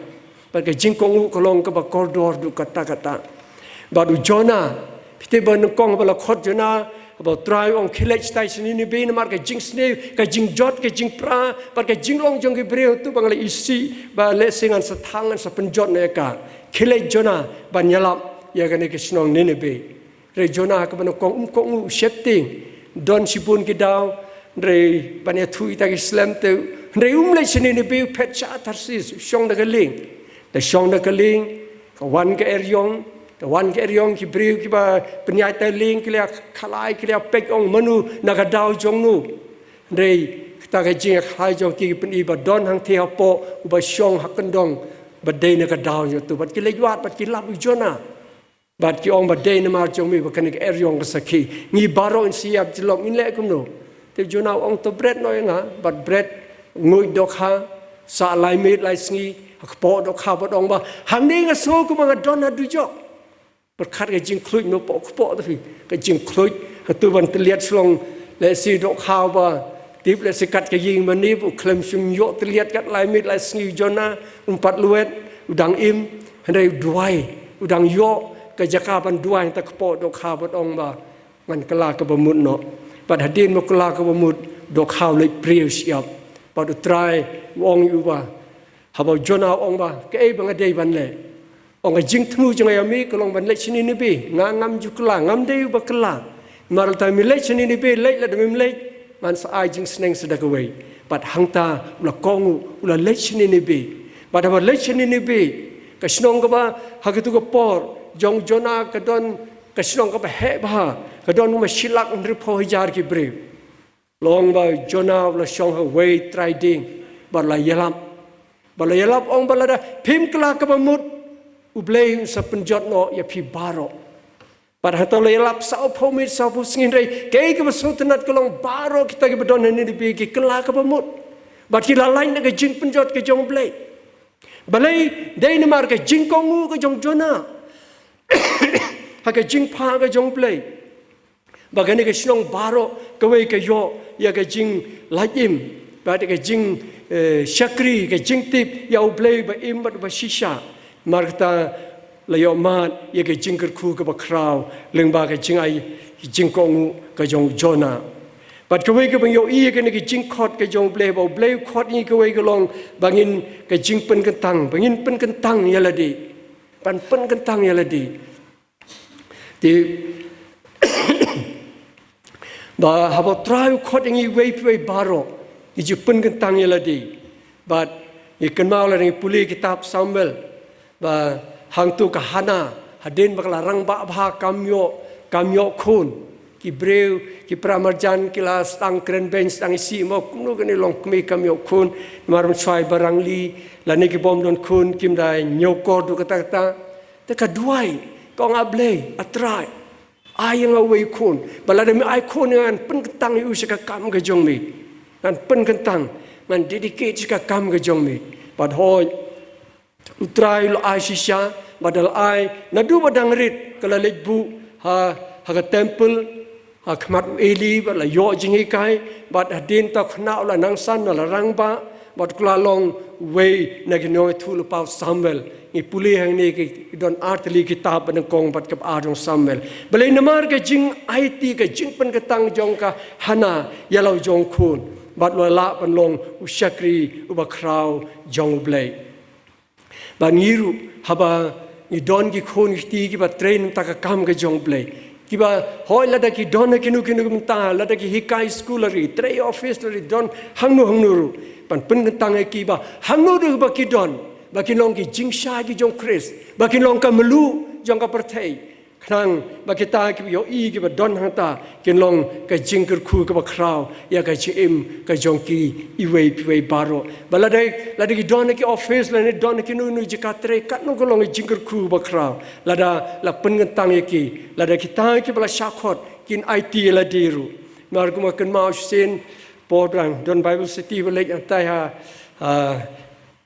Bad ka jingkohnguh ka long kaba kordor haduh katta katta. Bad u Jonah, phi tip ba nyngkong ba la khot Jonah, ba U Trai u ong, khie leit shatai sha Nineveh, namar ka jingsniew, ka jingjot, ka jingpra bad ka jinglong jong ki briew, to ba nga la isih, ba lehse ngan sa thang, ngan sa pynjot noh ïa ka. Khie leit Jonah ban ïalap ïa kane ka shnong Nineveh. Hynrei Jonah kaba nyngkong um kohnguh, u sheptieng. Don shibun ki daw, hynrei ban ïathuh ïa kita ki slem te, hynrei um leit sha Nineveh, u phet sha Tarsis, u shong da ka lieng. Te shong da ka lieng, ka wan ka eriong, te wan ka eriong ki briew kiba pynïaid da lieng ki la khalai ki la peit ong mano na ka daw jong no. Hynrei kata ka jingkhalai jong ki ki pyni ba don hangtei hapoh uba shong ha kyndong ba dei na ka daw jong uto bad ki leit wad bad ki lap u Jonah. Bad ki ong ba dei namar jong me ba kane ka eriong ka sakhi. Ngi baroh ngin sa ïap jyllop ngin leh kumno. Te Jonah u ong to bret noh ïa nga bad bret nguid dohkha sah lai miet lai sngi ha kpoh dohkha bad ong ba hangne nga sngew kumba nga don ha dujok. Pyrkhat ka jingkhluit mo poh kpoh ta phi ka jingkhluit ha tu ban tylliat shlong lehse dohkha ba tip lehse kat ka ïing mane ba u khlem shym ïoh tylliat kat lai miet lai sngi u Jonah um pat lwet u dang im. Hynrei u duwai u dang ïoh ka jaka ban duwai hangta kpoh dohkha bad ong ba ngan kylla kaba mut noh. Bad hadien ba u kylla kaba mut dohkha u leit briew shyiap. Bad u Trai u ong ïa u ba haba u Jonah u ong ba kaei ba nga dei ban leh. Ong ka jingthmu jong nga ïa me ka long ban leit sha Ninibe. Nga ngam ju kylla ngam dei uba kylla. Namar lada me leit sha Ninibe leit lada mem leit ngan sa ai jingsneng sa da kawei. Bad hangta u la kohnguh u la leit sha Ninibe. Bad haba leit sha Ninibe ka shnong kaba ha katu ka por jong u Jonah ka don ka shnong kaba heh bha ka don kumba shilak hynriewphew hajar ki briew. La ong ba u Jonah u la shong ha uwei trai dieng bad la ïalap. Bad la ïalap ong ba lada phim kylla kaba mut U Blei un sa pynjot noh ïa phi baroh. Bad hangta u la ïalap sawphew miet sawphew sngi hynrei kaei kaba sngewtynnat ka long baroh kita kiba don ha Ninibe ki kylla kaba mut. Bad ki la lait na ka jingpynjot ka jong U Blei. Balei? Dei namar ka jingkohnguh ka jong u Jonah ha ka jingphah ka jong U Blei. Ba kane ka shnong baroh kawei ka ïoh ïa ka jinglait im bad ka jing eh, shakri ka jingtip ïa U Blei ba im bad ba shisha. Namar kata la ïoh mad ïa ka jingkyrkhu kaba khraw lyngba ka jingai jingkohnguh ka jong u Jonah. Bad kawei kaba ngi ïohi ïa kane ka jingkhot ka jong U Blei ba U Blei u khot ïa ngi kawei ka long ba ngin ka jingpynkyntang ba ngin pynkyntang ïa lade. Ban pynkyntang ïa lade. Te ba haba u Trai u khot ïa ngi iwei pa iwei baroh ngi ju pynkyntang ïa lade. Bad ngi kynmaw lada ngi pule kitab Samuel ba hangto ka Hana hadien ba ka la rangbah bha kam ïoh kam ïoh khun. Ki briew ki para marjan ki la sdang kren beiñ sdang isih mo kumno kane long kmie kam ïoh khun. Namar mynshuwa ba rangli lane ki bym don khun kim da ñiewkor duh katta katta. Te ka duwai ka ong, A Blei, A Trai, ai ïa nga uwei u khun. Bad lada me ai khun ïa nga ngan pynkyntang ïa u sha ka kam ka jong me. Ngan pynkyntang, ngan dedicate sha ka kam ka jong me. Bad hooid u Trai u la ai shisha bad u la ai naduh ba dang rit ka la leit buh ha ha ka temple ha khmat u Eli bad la ïoh jinghikai bad hadien ta u khynnah u la nang san u la rangbah bad u la long uwei na ki nongïathuhlypa u Samuel. Ngi pule hangne ki don artylli kitab ba nyngkong bad kaba ar jong Samuel. Balei? Namar ka jingaiti ka jingpynkyntang jong ka Hana ïa la u jong u khun bad u la lah ban long u shakri uba khraw jong U Blei. Bad ngi ruh haba ngi don ki khun ki kti kiba trei na ka bynta ka kam ka jong U Blei. Kiba hooid lada ki don ha kino kino ki bynta, lada ki hikai skul lari, trei office lari, don hangno hangno ruh. Ban pynkyntang ïa ki ba hangno ruh ba ki don ba kin long ki jingshai ki jong Khrist, ba kin long ka mluh jong ka pyrthei. Khnang ba kita kiba ïohi kiba don hangta kin long ka jingkyrkhu kaba khraw ïa ka jingim ka jong ki iwei pa iwei baroh. Ba lada lada ki don ha ki office lane don ha kino kino jaka trei katno ka long ka jingkyrkhu ba khraw. Lada la pynkyntang ïa ki lada kita kiba la shah khot kin aiti ïa lade ruh. Namar kumba kynmaw shisien por ba don Bible study ba leit hangtai ha, ha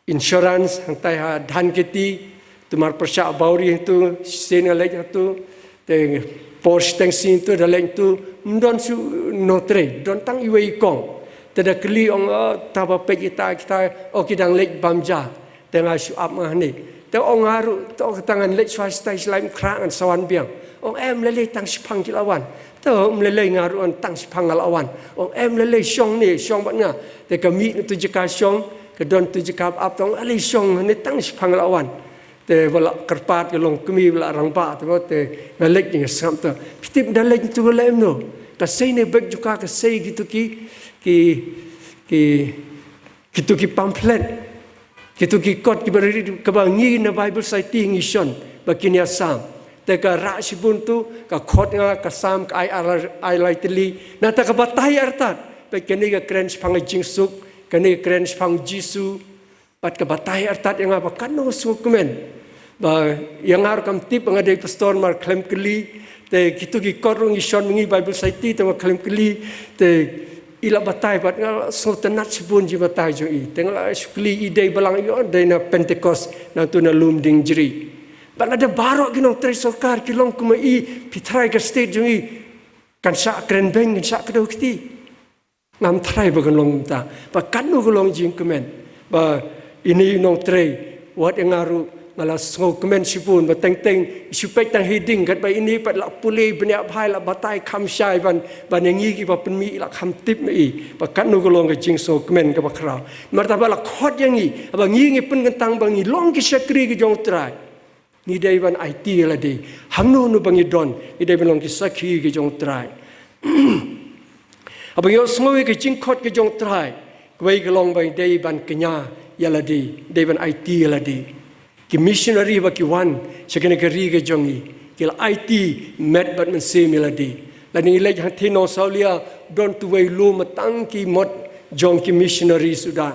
insurance hangtai ha Dhankheti. Te mar pyrshah Bawri hangtu shisien nga leit hangtu. Te por shiteng shisien tu da leit hangtu ym don shuh nongtrei, don tang iwei i kong. Te da kylli ong, o, ta ba peit ïa kita kita, o, ki dang leit bam ja. Te nga shu ap nga hangne. Te ong nga ruh, te ong kata ngan leit shuwa shatai sha Laitumkhrah ngan sa wan biang. Ong em lei lei tang shiphang ki la wan. Te ym lei lei nga ruh ngan tang shiphang nga la wan. Ong em lei lei shong ne shong bad nga. Te ka mih na tu jaka shong, ka don tu jaka ap te ong lei lei shong ne tang shiphang nga la wan. Te ba la kyrpad ka long kmie ba la rangbah te ba te nga leit nga sngap te. Phi tip da leit tu ka leh kumno. Ka sei ne bek jaka ka sei kitu ki ki ki kitu ki pamphlet. Kito ki kot kiba ri, kaba ngi na Bible Society ngi shon ba kin ïasam. Te ka rah shibun tu, ka khot nga, ka sam, ka ai, ai, ai lai tylli. Nangta ka batai artat. Peit kane ka kren shaphang ka jingsuk, kane ka kren shaphang Jisu. Bad ka batai artat ïa nga ba katno sngewkmen. Ba ïa nga ruh kam tip ba nga dei pastor mar khlem kylli. Te kito ki kot ruh ngi shon ma ngi Bible Society te mar khlem kylli. Te i la batai bad nga la sngewtynnat shibun jingbatai jong i. Te nga la shu kylli i dei balang ïoh dei na Pentecost nangtu na Lumdiengjri. Bad lada baroh ki nongtrei sorkar ki long kum i, phi tharai ka state jong i kan shah kren beiñ, kan shah kdew kti. Ngam tharai ba kan long kumta. Ba katno ka long jingkmen. Ba ine i nongtrei, wat ïa nga ruh nga la sngewkmen shibun ba teng teng i shu peit tang hi ding katba ine pat la pule bniah bha i la batai kham shai ban, ban ïa ngi kiba pynmih i la kham tip ma i. Ba katno ka long ka jingsngewkmen kaba khraw. Namar ta ba la khot ïa ngi, ba ngi ngi pynkyntang ba ngi long ki shakri ki jong U Trai. Ngi dei ban aiti ïa lade. Hangno hangno ba ngi don, ngi dei ban long ki sakhi ki jong U Trai. Haba ngi ïohsngew ïa ka jingkhot ka jong U Trai, kawei ka long ba ngi dei ban kñia ïa lade, dei ban aiti ïa lade. Ki missionary ba ki wan sha kane ka ri ka jong ngi, ki la aiti met bad mynsiem ïa lade. Lada ngi leit hangtei Nongsawlia, don tu wei lum tang ki mot jong ki missionary suda.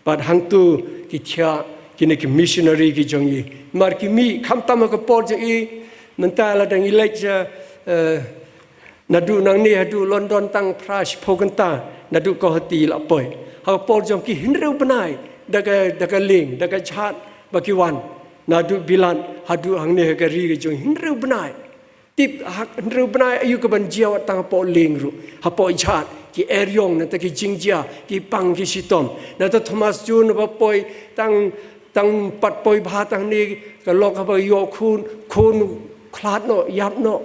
Bad hangtu ki thiah kine ki missionary ki jong i. Namar ki mih khamtam ha ka por jong i, mynta lada ngi leit sha, eh, naduh nangne haduh London tang phra shiphew kynta, naduh Guwahati la poi. Ha ka por jong ki hynriew bnai, da ka, da ka lieng, da ka jhad ba ki wan. Naduh Bilat haduh hangne ha ka ri ka jong i hynriew bnai. Tip ha hynriew bnai aïu kaban jia wat tang hapoh lieng ruh, hapoh jhad, ki eriong, nangta ki jingjia, ki pang ki shitom. Nangta Thomas Jones ba poi tang, tang pat poi bha tang ne, ka lok haba ïoh khun, khun khlad noh, ïap noh.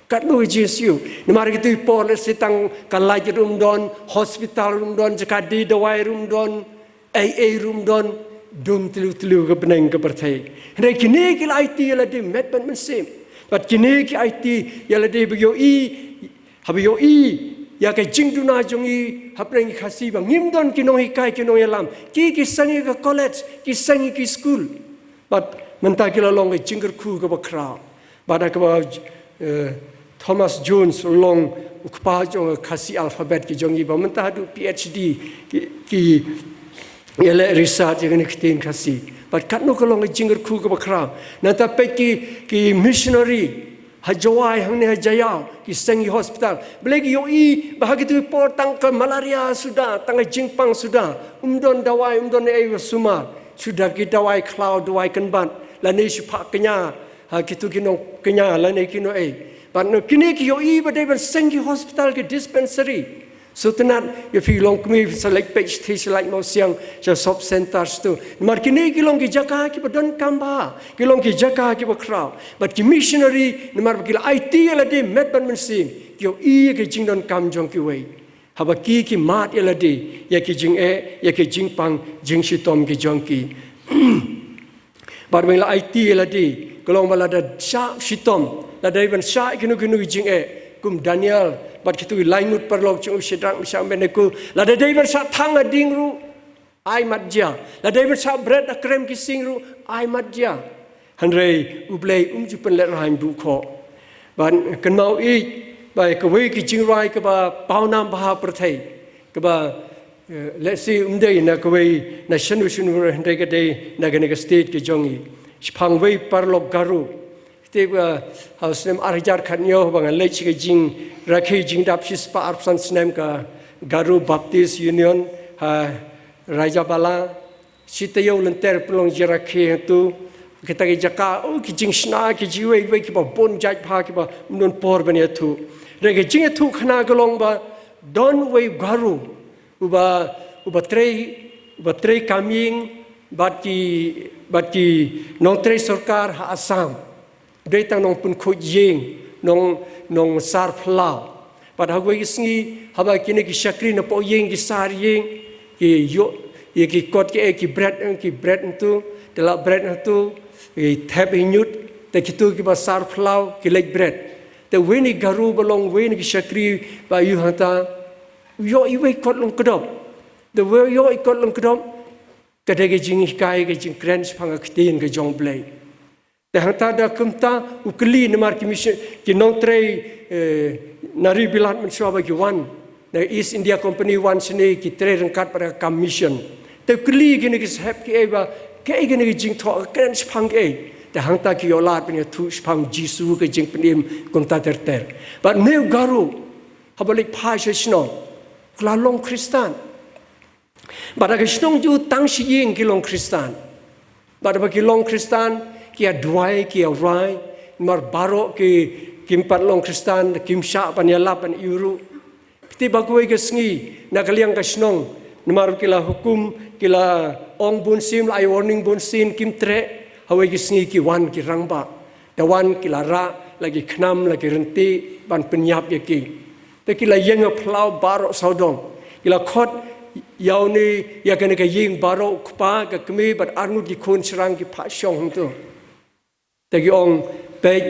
Katno i jingsiew. Namar kito ki por lehse tang ka light ruh ym don, hospital ruh ym don, jaka die dawai ruh ym don. Ei ei ruh ym don, dum tliw tliw ka bneng ka pyrthei. Hynrei kine ki la aiti ïa lade met bad mynsiem. Bad kine ki aiti ïa lade ba ïohi, haba ïohi ïa ka jingduna jong i hapdeng ki Khasi ba ngim don ki nonghikai ki nongïalam. Ki ki seng ïa ka college, ki seng ïa ki skul. Bad mynta ki la long ka jingkyrkhu kaba khraw. Bad ha kaba, eh, Thomas Jones u long u kpa jong ka Khasi alphabet ki jong i ba mynta haduh PhD ki, ki ïaleh research ïa kane ka ktien Khasi. Bad katno ka long ka jingkyrkhu kaba khraw. Nangta peit ki, ki missionary ha Jowai hangne ha Jaïaw, ki seng ki hospital. Balei ki ïohi ba ha kito ki por tang ka malaria suda, tang ka jingpang suda. Ym don dawai, ym don ei ba sumar. Suda ki dawai khlaw, dawai kynbat. Lane shu phah kñia ha kito ki nongkñia lane ki nongei. Bad na kine ki ïohi ba dei ban seng ki hospital ki dispensary. Sngewtynnat ïa phi longkmie phi sa leit peit shathie sha Laitmawsiang sha sub center shatu. Namar kine ki long ki jaka kiba donkam bha, ki long ki jaka kiba khraw. Bad ki missionary namar ba ki la aiti ïa lade met bad mynsiem, ki ïohi ïa ki jingdonkam jong kiwei. Haba ki ki mad ïa lade ïa ki jingeh, ïa ki jingpang jingshitom ki jong ki. Bad ba ngi la aiti ïa lade, ka long ba lada shah shitom, lada dei ban shah kino kino ki jingeh, kum Daniel bad kito ki lai ngut paralok jong u, Shadrak, Meshak, Abednego, lada dei ban shah thang ha ding ruh, ai mat jia. Lada dei ban shah bret ha krem ki sing ruh, ai mat jia. Hynrei U Blei um ju pynlehrain buh khoh. Bad kynmaw ïa ba kawei ki jingrwai kaba pawnam bha ha pyrthei, kaba, eh, lehse um dei na kawei na shano shano ruh, hynrei ka dei na kane ka state ka jong i. Shaphang wei paralok Garo. Te ba ha u snem ar hajar khathynñiew ba nga leit sha ka jingrakhe jingdap shispah arphew san snem ka Garo Baptist Union ha Rajabala. Shi taïew lynter pynlong jingrakhe hangtu. Kita ki jaka, oh, ki jingshna, ki jingwei wei kiba bun jait bha kiba ym don por ban ïathuh. Hynrei ka jingïathuhkhana ka long ba don wei Garo uba, uba trei, uba trei kam ïing bad ki, bad ki nongtrei sorkar ha Assam. Dei tang nongpynkhuid ïing, nong, nongsar phyllaw. Bad ha kawei ka sngi haba kine ki shakri napoh ïing ki sar ïing, ki ïoh ïa ki kot ki, eh, ki bret, eh, ki bret hangtu, te la bret hangtu, ki thep hynñiewt, te kito kiba sar phyllaw ki leit bret. Te wei na i Garo ba long wei na ki shakri ba ïoh hangta, ïoh iwei i kot lyngkdop. Te wei ïoh i kot lyngkdop, Ka dei ka jinghikai, ka jingkren shaphang ka ktien ka jong U Blei. Te hangta da kumta u kylli namar ki mission, ki nongtrei, eh, na ri Bilat mynshuwa ba ki wan na East India Company wan shane ki trei ryngkat bad ka kam mission. Te u kylli kine ki sahep kiei ba, kiei kine ki jingthoh, ka kren shaphang kiei. Te hangta ki ïoh lad ban ïathuh shaphang Jisu, ka jingpynim kumta ter ter. Bad une u Garo, haba leit phai sha shnong, u la long Khristan. Bad ha ka shnong jong u tang shi ïing ki long Khristan. Bad haba ki long Khristan, ki ïa duwai, ki ïa rai, namar baroh ki, kim pat long Khristan, kim shah ban ïalap ban ïuh ruh. Phi tip ba kawei ka sngi, na ka liang ka shnong, namar ki la hukum, ki la ong bunsien, la ai warning bunsien, kim treh, ha kawei ka sngi ki wan ki rangbah. Da wan ki la rah, la ki khnam, la ki ryntih, ban pynïap ïa ki. Te ki la ïeng ha phyllaw baroh sawdong. Ki la khot ïa une, ïa kane ka ïing baroh, u kpa, ka kmie bad arngut ki khun shynrang ki phah shong hangto. Te ki ong, peit,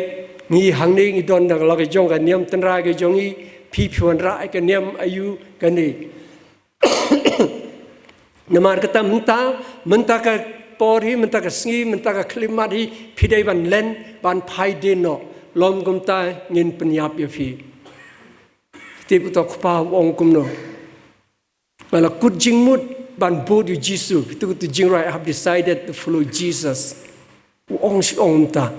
ngi hangne ngi don da la ka jong ka niam tynrai ka jong ngi, phi phi wanrah ïa ka niam aïu kane. Namar kata mynta, mynta ka por hi, mynta ka sngi, mynta ka khyllipmat hi, phi dei ban len, ban phai dien noh, lym kumta ngin pynïap ïa phi. Tip uto u kpa u ong kumno. Ba la kut jingmut ban bud ïa u Jisu, phi tip uto u jingrwai, "I have decided to follow Jesus." U ong shi ong mynta.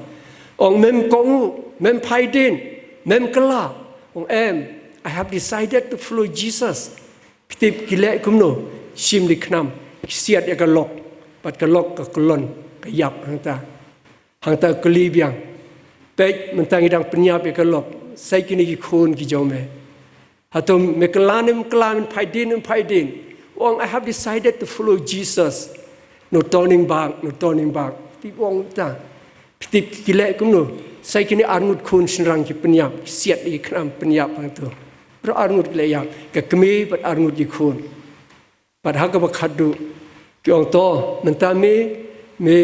Ong mem kohnguh, mem phai dien, mem kylla. Ong em, "I have decided to follow Jesus." Phi tip ki leh kumno, shim da ki khnam, ki siat ïa ka lok, bad ka lok ka kyllon, ka ïap hangta. Hangta u kylli biang, peit mynta ngi dang pynïap ïa ka lok, sa ïa kine ki khun ki jong me. Hato me kylla ne mem kylla, men phai dien ne mem phai dien. U ong, "I have decided to follow Jesus. No turning back, no turning back." Phi tip u ong ta. Phi tip ki leh kumno. Sa ïa kine arngut khun shynrang ki pynïap, ki siat da ki khnam pynïap hangto. Baroh arngut ki la ïap, ka kmie bad arngut ki khun. Bad ha kaba khatduh, ki ong to, mynta me, me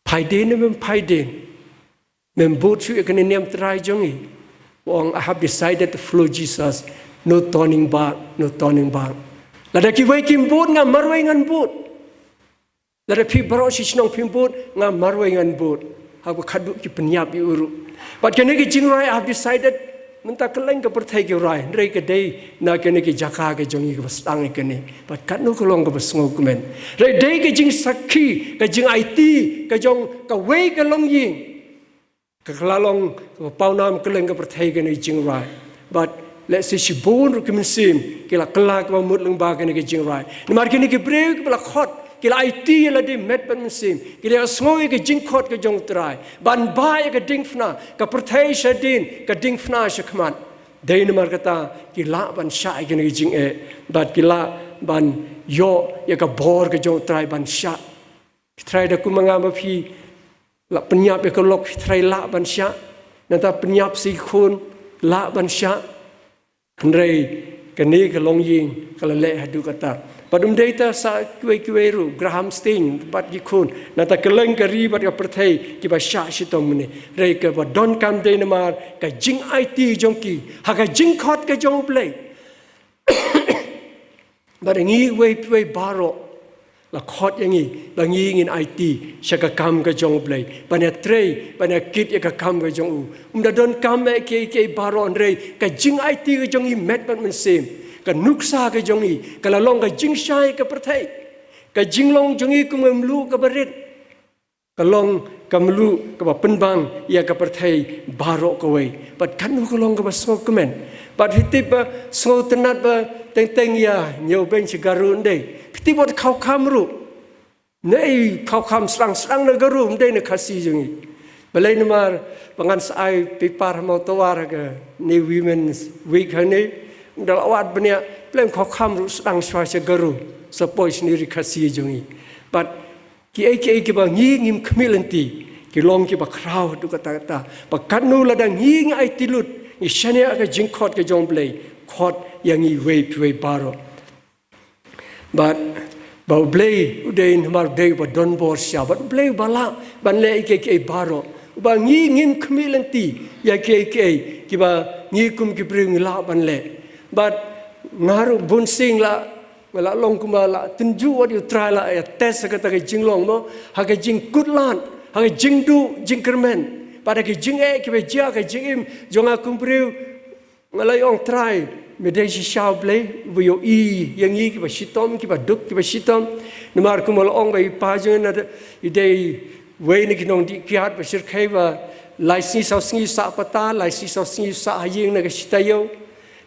phai dien ne mem phai dien. Mem bud shuh ïa kane ka niam tynrai jong ngi. U ong, "I have decided to follow Jesus. No turning back, no turning back." Lada kiwei kim bud, nga marwei ngan bud. Lada phi baroh shi shnong phim bud, nga marwei ngan bud. Ha kaba khatduh ki pynïap ïa u ruh. Bad kane ka jingrwai, "I have decided," mynta kylleng ka pyrthei ki rai, hynrei ka dei na kane ka jaka ka jong ngi kaba sdang ïa kane. Bad katno ka long kaba sngewkmen. Hynrei dei ka jingsakhi, ka jingaiti, ka jong kawei ka longïing. Ka la long kaba pawnam kylleng ka pyrthei kane ka jingrwai. Bad lehse shibun ruh ki mynsiem ki la kylla kaba mut lyngba kane ka jingrwai. Namar kine ki briew kiba la khot, ki la aiti ïa lade met bad mynsiem, ki la sngew ïa ka jingkhot ka jong U Trai ban bah ïa ka diengphna, ka pyrthei shadien, ka diengphna shakhmat. Dei namar kata ki lah ban shah ïa kane ka jingeh, bad ki lah ban ïoh ïa ka bor ka jong U Trai ban shah. Phi tharai da kum ma nga ma phi la pynïap ïa ka lok, phi tharai lah ban shah? Nangta pynïap sa ki khun, lah ban shah? Hynrei kane ka longïing ka la leh haduh katta. Bad um dei tang sa kiwei kiwei ruh, Graham Staines bad ki khun, nangta kylleng ka ri bad ka pyrthei kiba shah shitom mynne. Hynrei kaba donkam dei namar ka jingaiti jong ki ha ka jingkhot ka jong U Blei. Bad ngi uwei pa uwei baroh la khot ïa ngi ba ngi ngin aiti sha ka kam ka jong U Blei, ban ïa trei, ban ïa kit ïa ka kam ka jong U. Um da donkam eh kiei kiei baroh, hynrei ka jingaiti ka jong ngi met bad mynsiem, ka nuksa ka jong ngi ka la long ka jingshai ka pyrthei, ka jinglong jong ngi kum ka mluh kaba rit. Ka long ka mluh kaba pynbang ïa ka pyrthei baroh kawei. Bad kano ka long kaba sngewkmen. Bad phi tip ba sngewtynnad ba teng teng ïa ñiewbeiñ sha Garo ym dei. Phi tip wat khawkham ruh. Nei khawkham sdang sdang na Garo, ym dei na Khasi jong ngi. Balei namar ba ngan sa ai paper ha Mawtawar ha kane Women's Week hangne, ym da la wad bniah, balei ym khawkham ruh sdang shuwa sha Garo, sa poi shane ri Khasi jong ngi. Bad kiei kiei kiba ngi ngim khmih lynti, ki long kiba khraw haduh katta katta. Ba katno lada ngi ngi aiti lut, ngi shaniah ka jingkhot ka jong U Blei, khot ïa ngi uwei pa uwei baroh. Bad ba U Blei u dei namar u dei uba don bor shisha, bad U Blei uba lah ban leh ïa kiei kiei baroh. Uba ngi ngim khmih lynti ïa kiei kiei kiba ngi kum ki briew ngi lah ban leh. Bad nga ruh bun sien la Nga la long kumba la tynjuh wat ïa u Trai la ïa test ha kata ka jinglong mo, ha ka jingkut lad, ha ka jingduh jingkyrmen, bad ha ka jingeh kiba jia, ka jingim jong nga kum u briew. Nga la ong Trai, me dei shisha U Blei uba ïohi ïa ngi kiba shitom, kiba duk, kiba shitom. Namar kumba la ong ba i pa jong nga i dei wei na ki nongdih kiad ba shyrkhei ba lai sngi saw sngi sah pata, lai sngi saw sngi sah ha ïing na ka shi taïew.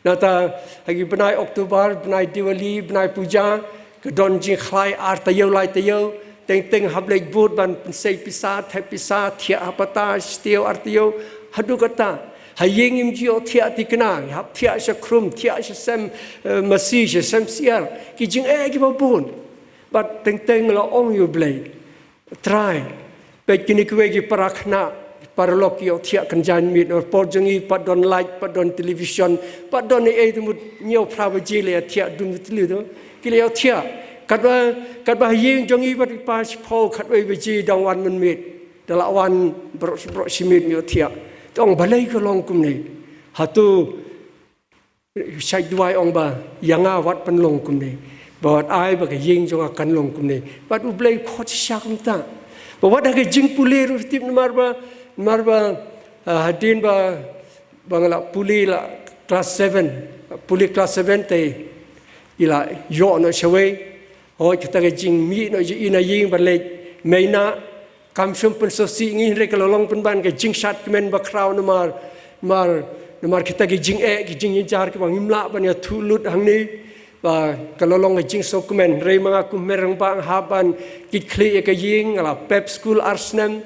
Nangta ha ki bnai October, bnai Diwali, bnai puja, ka don jingkhlaiñ ar taïew lai taïew. Teng teng hap leit bud ban pynsei pisa, thep pisa, thiah ha pata shi taïew ar taïew. Haduh katta ha ïing im ju ïoh thiah thikna, hap thiah sha khrum, thiah sha sem, eh, masi, sha sem syiar. Ki jingeh kiba bun. Bad teng teng la ong ïa U Blei, Trai, peit kine kiwei ki para khynnah, ki paralok ki ïoh thiah kynja miet, na por jong ngi pat don light, pat don television, pat don ei ei, te mut hynñiew phra baje la ïa thiah dum tylli to. Ki la ïoh thiah. Katba, katba ha ïing jong ngi bad i pa shiphew khatwei baje dang wan mynmiet. Da la wan baroh shi, baroh shi miet ïoh thiah. Te ong balei ka long kumne. Hato shait duwai ong ba ïa nga wat pynlong kumne, ba wat ai ba ka ïing jong nga kan long kumne. Bad U Blei u khot shisha kumta. Ba wat ha ka jingpule ruh tip namar ba, namar ba, ah, hadien ba, ba nga la pule la klas seven, pule klas seven te i la ïoh noh shawei. Hooid kata ka jingmih noh jong i na ïing ba leit mei na Kam shym pynsngewsih ngi hynrei ka la long pynban ka jingshad kmen bakhraw namar, namar, namar kita ki jingeh, ki jingjynjar kiba ngim lah ban ïathuh lut hangne. Ba ka la long ka jingsngewkmen hynrei ma nga kum u rangbah nga hap ban kit khlieh ïa ka ïing, nga la pep skul ar snem.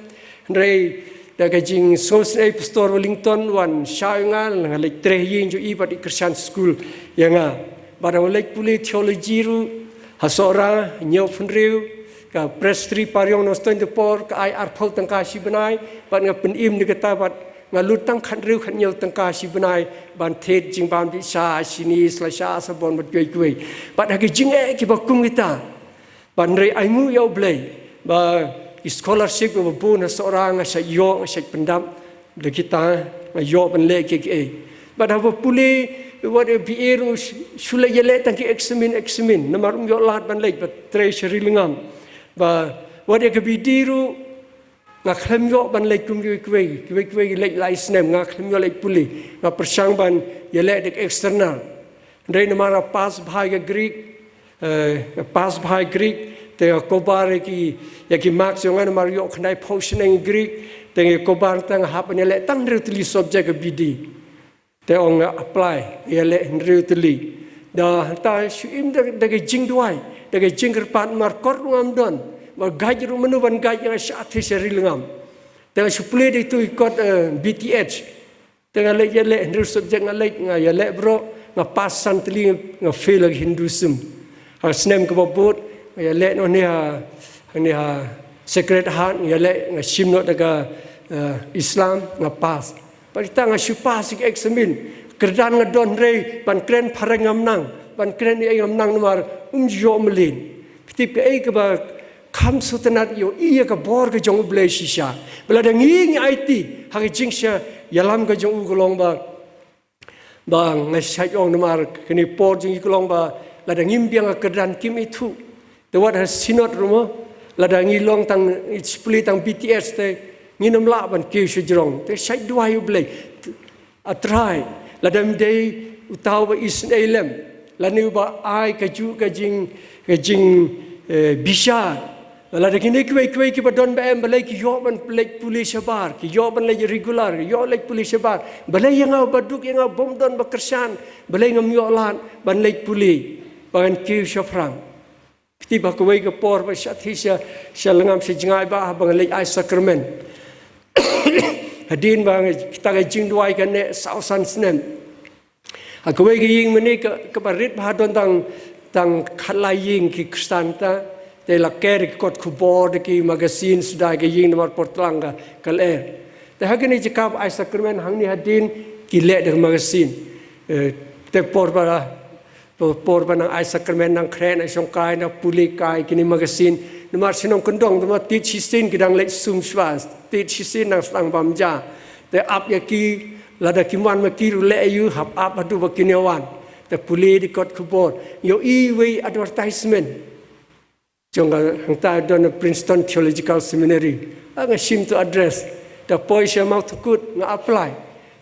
Hynrei da ka jingsngewsih pastor Wellington u wan shaw ïa nga, nga leit treh ïing jong i bad i kyrshan skul ïa nga. Bad nga leit pule theology ruh ha Sohra, hynñiew phew hynriew, ka Presbytery Pariong Nongstoiñ Dapor ka ai arphew tyngka shi bnai, bad nga pynim da kata bad nga lut tang khathynriew khathynñiew tyngka shi bnai ban thied jingbam dih sha shini sla sha sabon bad kiwei kiwei. Bad ha ki jingeh kiba kum kita, bad hynrei ainguh ïa U Blei ba ki scholarship ba bun ha Sohra nga shait ïoh, nga shait pyndap da kita, nga ïoh ban leh kiei kiei. Bad haba pule wat ïa B A ruh shu leh ïaleh tang ki eksamin eksamin namar um ïoh lad ban leit, ba trei sha Rilngam. Ba wat ïa ka B D ruh nga khlem ïoh ban leit kum kiwei kiwei, kiwei kiwei ki leit lai snem, nga khlem ïoh leit pule, nga pyrshang ban ïaleh da ka external. Hynrei namar nga pass bha ïa ka Greek, eh, nga pass bha ïa ka Greek, te nga cover ïa ki, ïa ki marks jong nga namar ïoh khyndai phew shaneng Greek, te nga cover, te nga hap ban ïaleh tang hynriew tylli subject ha B D. Te ong nga apply, ïaleh hynriew tylli. Da hangta shu im da, da ka jingduwai, da ka jingkyrpad namar kot ruh ngam don. Ba guide ruh mano ban guide ïa nga sha, te sha Rilngam. Te nga shu plie da itu i kot, eh, B T H. Te nga leit ïaleh hynriew subject nga leit, nga ïaleh baroh, nga pass san tylli, nga fail ha ka Hinduism. Ha snem kaba bud nga ïaleh noh hangne ha, hangne ha Sacred Heart, nga ïaleh, nga shim noh da ka, eh, Islam, nga pass. Bad kita nga shu pass ïa ka eksamin. Kyrdan nga don hynrei ban kren phareng ngam nang, ban kren ei ei ngam nang namar um ju ïoh mlien. Phi tip kaei kaba kham sngewtynnat, ïohi ïa ka bor ka jong U Blei shisha. Ba lada ngi ngi aiti ha ka jingshah ïalam ka jong u ka long ba, ba nga shait ong namar kane por jong ngi ka long ba lada ngim biang ka kyrdan kim ithuh. Te wat ha synod ruh mo, lada ngi long tang, ngi plie tang B T S te ngin ym lah ban kiew sha jrong. Te shait duwai U Blei. A Trai, lada me dei uta uba isynei lem, lane uba ai kajuh ka jing, ka jing, eh, bishar. Lada kine kiwei kiwei kiba don ba em, balei ki ïoh ban leit pule shabar, ki ïoh ban leit regular, ki ïoh leit pule shabar. Balei ïa nga uba duk, ïa nga bym don ba kyrshan, balei ngam ïoh lad ban leit pule, ba ngan kiew shaphrang. Phi tip ha kawei ka por ba shah thied sha, sha Rilngam sha jngai ba haba nga leit ai sakramen. Hadien ba nga, kita ka jingduwai ka neh saw san snem. Ha kawei ka ïing mane ka, kaba rit ba ha don tang, tang khatlai ïing ki Khristan ta, te la ker ki kot khubor da ki magazine suda ka ïing namar por tlang ka, ka lyer. Te ha kane jaka ba ai sakramen hangne hadien ki leh da ka magazine. Eh, te por ba la Por, por ba nang ai sakramen, nang khreh, nang shongkai, nang pule kai kine magazine. Namar shnong kyndong, namar tied shisien ki dang leit sum shwa, tied shisien nang sdang bam ja. Te ap ïa ki, lada kim wan ma ki ruh leh aïu, hap ap haduh ba kin ïa wan. Pule da kot khubor, ïohi wei advertisement jong ka hangta don Princeton Theological Seminary. Nga shim tu address. Da poi sha Mawthakut, nga apply.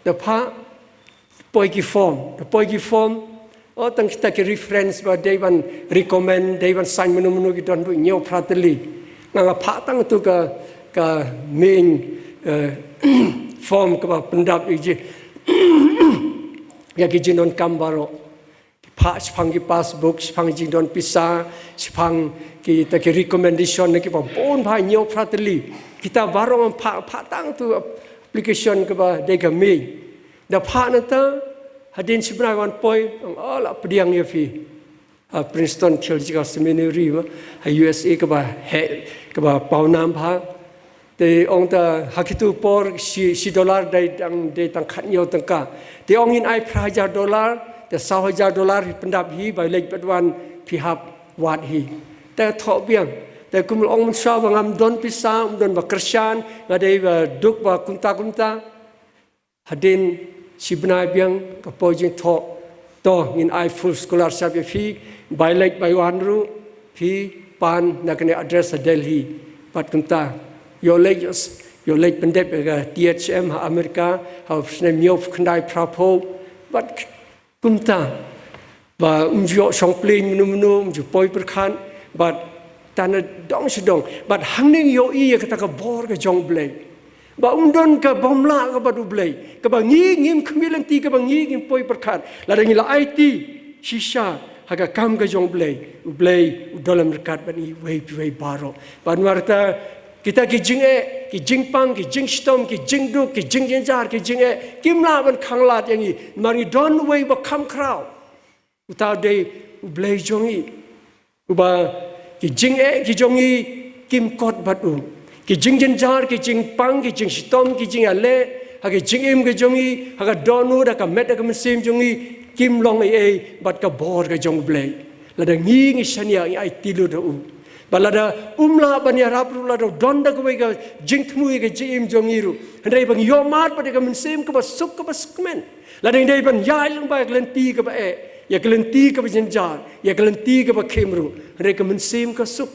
Da phah, poi ki form, da poi ki form. O, tang kita ki reference ba dei ban recommend, dei ban sign mynno mynno ki don bun hynñiew phra tylli. Nga, nga phah tang tu ka, ka main, eh, form kaba pyndap ïa ki, ïa ki jingdonkam baroh. Phah shaphang ki passbook, shaphang jingdon pisa, shaphang kita ki recommendation na kiba bun bha, hynñiew phra tylli. Kita baroh nga phah, phah tang tu application kaba dei ka main. Da phah nangta, hadien shi bnai wan poi, ong, o, la pdiang ïa phi ha Princeton Theological Seminary ba ha U S A kaba heh, kaba pawnam bha. Te ong ta ha kitu por shi, shi dollar dei tang, dei tang khathynñiew tyngka. Te ong ngin ai phra hajar dollar, te saw hajar dollar phi pyndap hi, ba leit bad wan phi hap wad hi. Te thoh biang. Te kum ong mynshwa ba ngam don pisa, ym don ba kyrshan, nga dei ba duk ba kumta kumta. Hadien shi bnai biang ka poi jingthoh, to ngin ai full scholarship ïa phi, bai leit bai wan ruh, phi pan na kane address ha Delhi. Bad kumta, ïoh leit, ïoh leit pyndep ïa ka T H M ha America, ha u snem hynñiew phew khyndai phra phew, bad kumta. Ba ym ju ïoh shong plane mynno mynno, ym ju poi pyrkhat, bad tang nadong shadong. Bad hangne ngi ïohi ïa kata ka bor ka jong U Blei. Ba ym don ka bym lah ka bad U Blei. Kaba ngi ngim khmih lynti, kaba ngi ngim poi pyrkhat. Lada ngi la aiti shisha ha ka kam ka jong U Blei, U Blei u don lem ryngkat bad ngi wei pa wei baroh. Bad namar kata kita ki jingeh, ki jingpang, ki jingshitom, ki jingduk, ki jingjynjar, ki jingeh, kim lah ban khanglad ïa ngi. Namar ngi don uwei uba kham khraw. Uta u dei U Blei jong ngi. Uba ki jingeh ki jong ngi kim kot bad u. Ki jingjynjar, ki jingpang, ki jingshitom, ki jingïaleh ha ki jingim ki jong ngi, ha ka dohnud, ha ka met, ha ka mynsiem jong ngi, kim long ei ei bad ka bor ka jong U Blei. Lada ngi ngi shaniah, ngi aiti lut ha u. Ba lada um lah ban ïarap ruh, lada u don da kawei ka jingthmu ïa ka jingim jong ngi ruh, hynrei ba ngi ïohmad bad ïa ka mynsiem kaba suk, kaba sukmen. Lada ngi dei ban ïaid lyngba ïa ka lynti kaba eh, ïa ka lynti kaba jynjar, ïa ka lynti kaba khim ruh, hynrei ka mynsiem ka suk,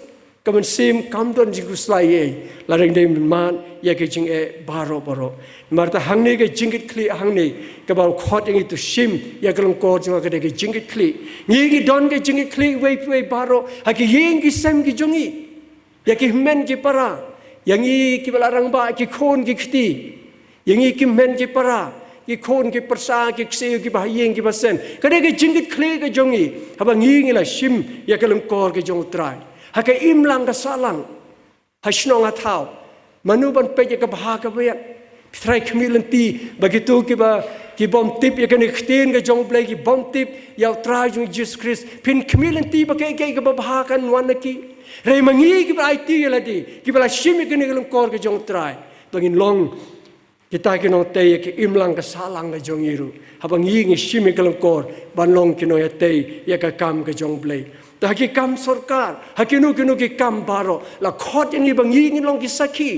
ka mynsiem kam don jingkhuslai ei ei. Lada ngi dei ban mad ïa ka jingeh baroh baroh. Namar kata hangne ka jingkitkhlieh hangne, kaba u khot ïa ngi to shim ïa ka lyngkor jong nga ka dei ka jingkitkhlieh. Ngi ngi don ka jingkitkhlieh uwei pa wei baroh ha ki ïing ki sem ki jong ngi. Ïa ki hynmen ki para, ïa ngi kiba la rangbah, ki khun ki kti, ïa ngi ki hynmen ki para, ki khun ki pyrsa, ki ksiew, kiba ha ïing kiba sem. Ka dei ka jingkitkhlieh ka jong ngi haba ngi ngi la shim ïa ka lyngkor ka jong U Trai. Ha ka imlang ka sahlang, ha shnong ha thaw, mano ban peit ïa ka bha ka biang? Phi trai khmih lynti ba kito kiba, ki bym tip ïa kane ka ktien ka jong U Blei, ki bym tip ïa U Trai jong ngi Jisu Khrist, phin khmih lynti ba kaei kaei kaba bha kan wan na ki? Hynrei ma ngi kiba aiti ïa lade, kiba la shim ïa kane ka lyngkor ka jong U Trai, ba ngin long kita ki nongtei ïa ka imlang ka sahlang ka jong ngi ruh, haba ngi ngi shim ïa ka lyngkor ban long ki nongïatei ïa ka kam ka jong U Blei. Te ha ki kam sorkar, ha kino kino ki kam baroh, la khot ïa ngi ba ngi ngin long ki sakhi.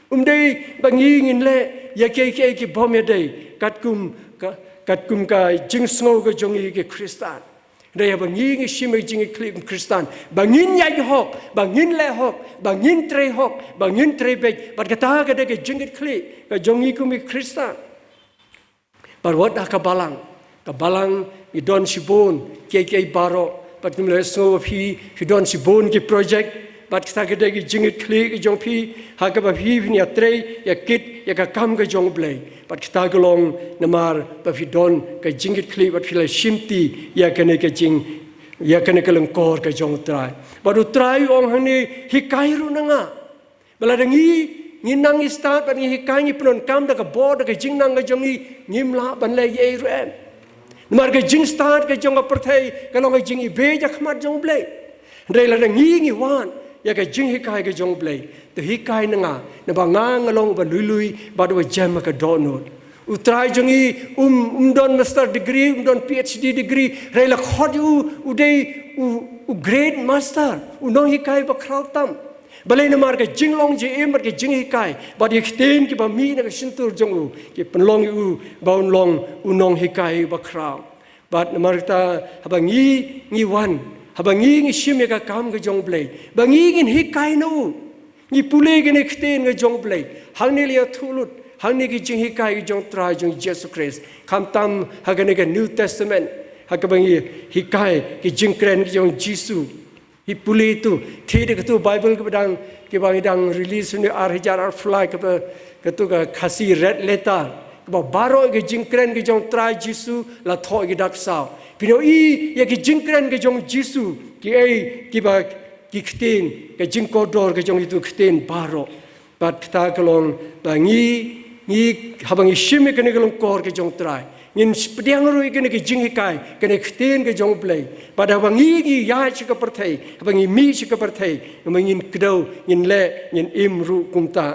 Um dei ba ngi ngin leh ïa kiei kiei ki bym ïadei katkum ka, katkum ka jingsngew ka jong ngi ki Khristan. Hynrei ba ngi ngi shim ïa ka jingkitkhlieh kum Khristan, ba ngin ïaid hok, ba ngin leh hok, ba ngin trei hok, ba ngin trei beit. Bad kata ka dei ka jingkitkhlieh ka jong ngi kum ki Khristan. Bad wat ha ka balang, ka balang ngi don shibun kiei kiei baroh, bad ngim lah sngew ba phi, phi don shibun ki project, bad kata ka dei ka jingkitkhlieh ka jong phi, ha kaba phi phin ïatrei ïakit ïa ka kam ka jong U Blei. Bad kata ka long namar ba phi don ka jingkitkhlieh, bad phi la shimti ïa kane ka jing, ïa kane ka lyngkor ka jong U Trai. Bad U Trai u ong hangne, hikai ruh na nga. Ba lada ngi, ngi nang ngi stad bad ngi hikai, ngi pyndonkam da ka bor, da ka jingnang ka jong ngi, ngim lah ban leh ei ei ruh em. Namar ka jingstad ka jong ka pyrthei ka long ka jingibieit ha khmat jong U Blei. Hynrei lada ngi ngi wad ïa ka jinghikai ka jong U Blei, to hikai na nga, naba nga nga long uba lui lui bad uba jem ha ka dohnud. U Trai jong ngi um, um don master degree, um don P H D degree, hynrei la khot ïa u, u dei u, u great master, u nonghikai bakhraw tam. Balei? Namar ka jinglong jingim bad ka jinghikai bad ïa ki ktien kiba mih na ka shyntur jong u ki pynlong ïa u ba un long u nonghikai bakhraw. Bad namar kata haba ngi ngi wan, haba ngi ngi shim ïa ka kam ka jong U Blei, ba ngi ngin hikai na u. Ngi pule kane ka ktien ka jong U Blei, hangne la ïathuh lut, hangne ki jinghikai ka jong U Trai jong Jisu Khrist. Khamtam ha kane ka New Testament, ha kaba ngi hikai ki jingkren ka jong Jisu. Ngi pule tu, te da katu Bible kaba dang, kaba ngi dang release ne ar hajar arphew lai, kaba katu ka Khasi Red Letter, kaba baroh ki jingkren ka jong U Trai Jisu la thoh ïa ki dak saw. Phin ïohi ïa ki jingkren ka jong Jisu, kiei kiba ki ktien, ka jingkordor ka jong itu ktien baroh. Bad kata ka long ba ngi, ngi haba ngi shim ïa kane ka lyngkor ka jong U Trai, ngin pdiang ruh ïa kane ka jinghikai, kane ka ktien ka jong U Blei. Bad haba ngi ngi ïaid sha ka pyrthei, haba ngi mih sha ka pyrthei, ngin kdew, ngin leh, ngin im ruh kumta.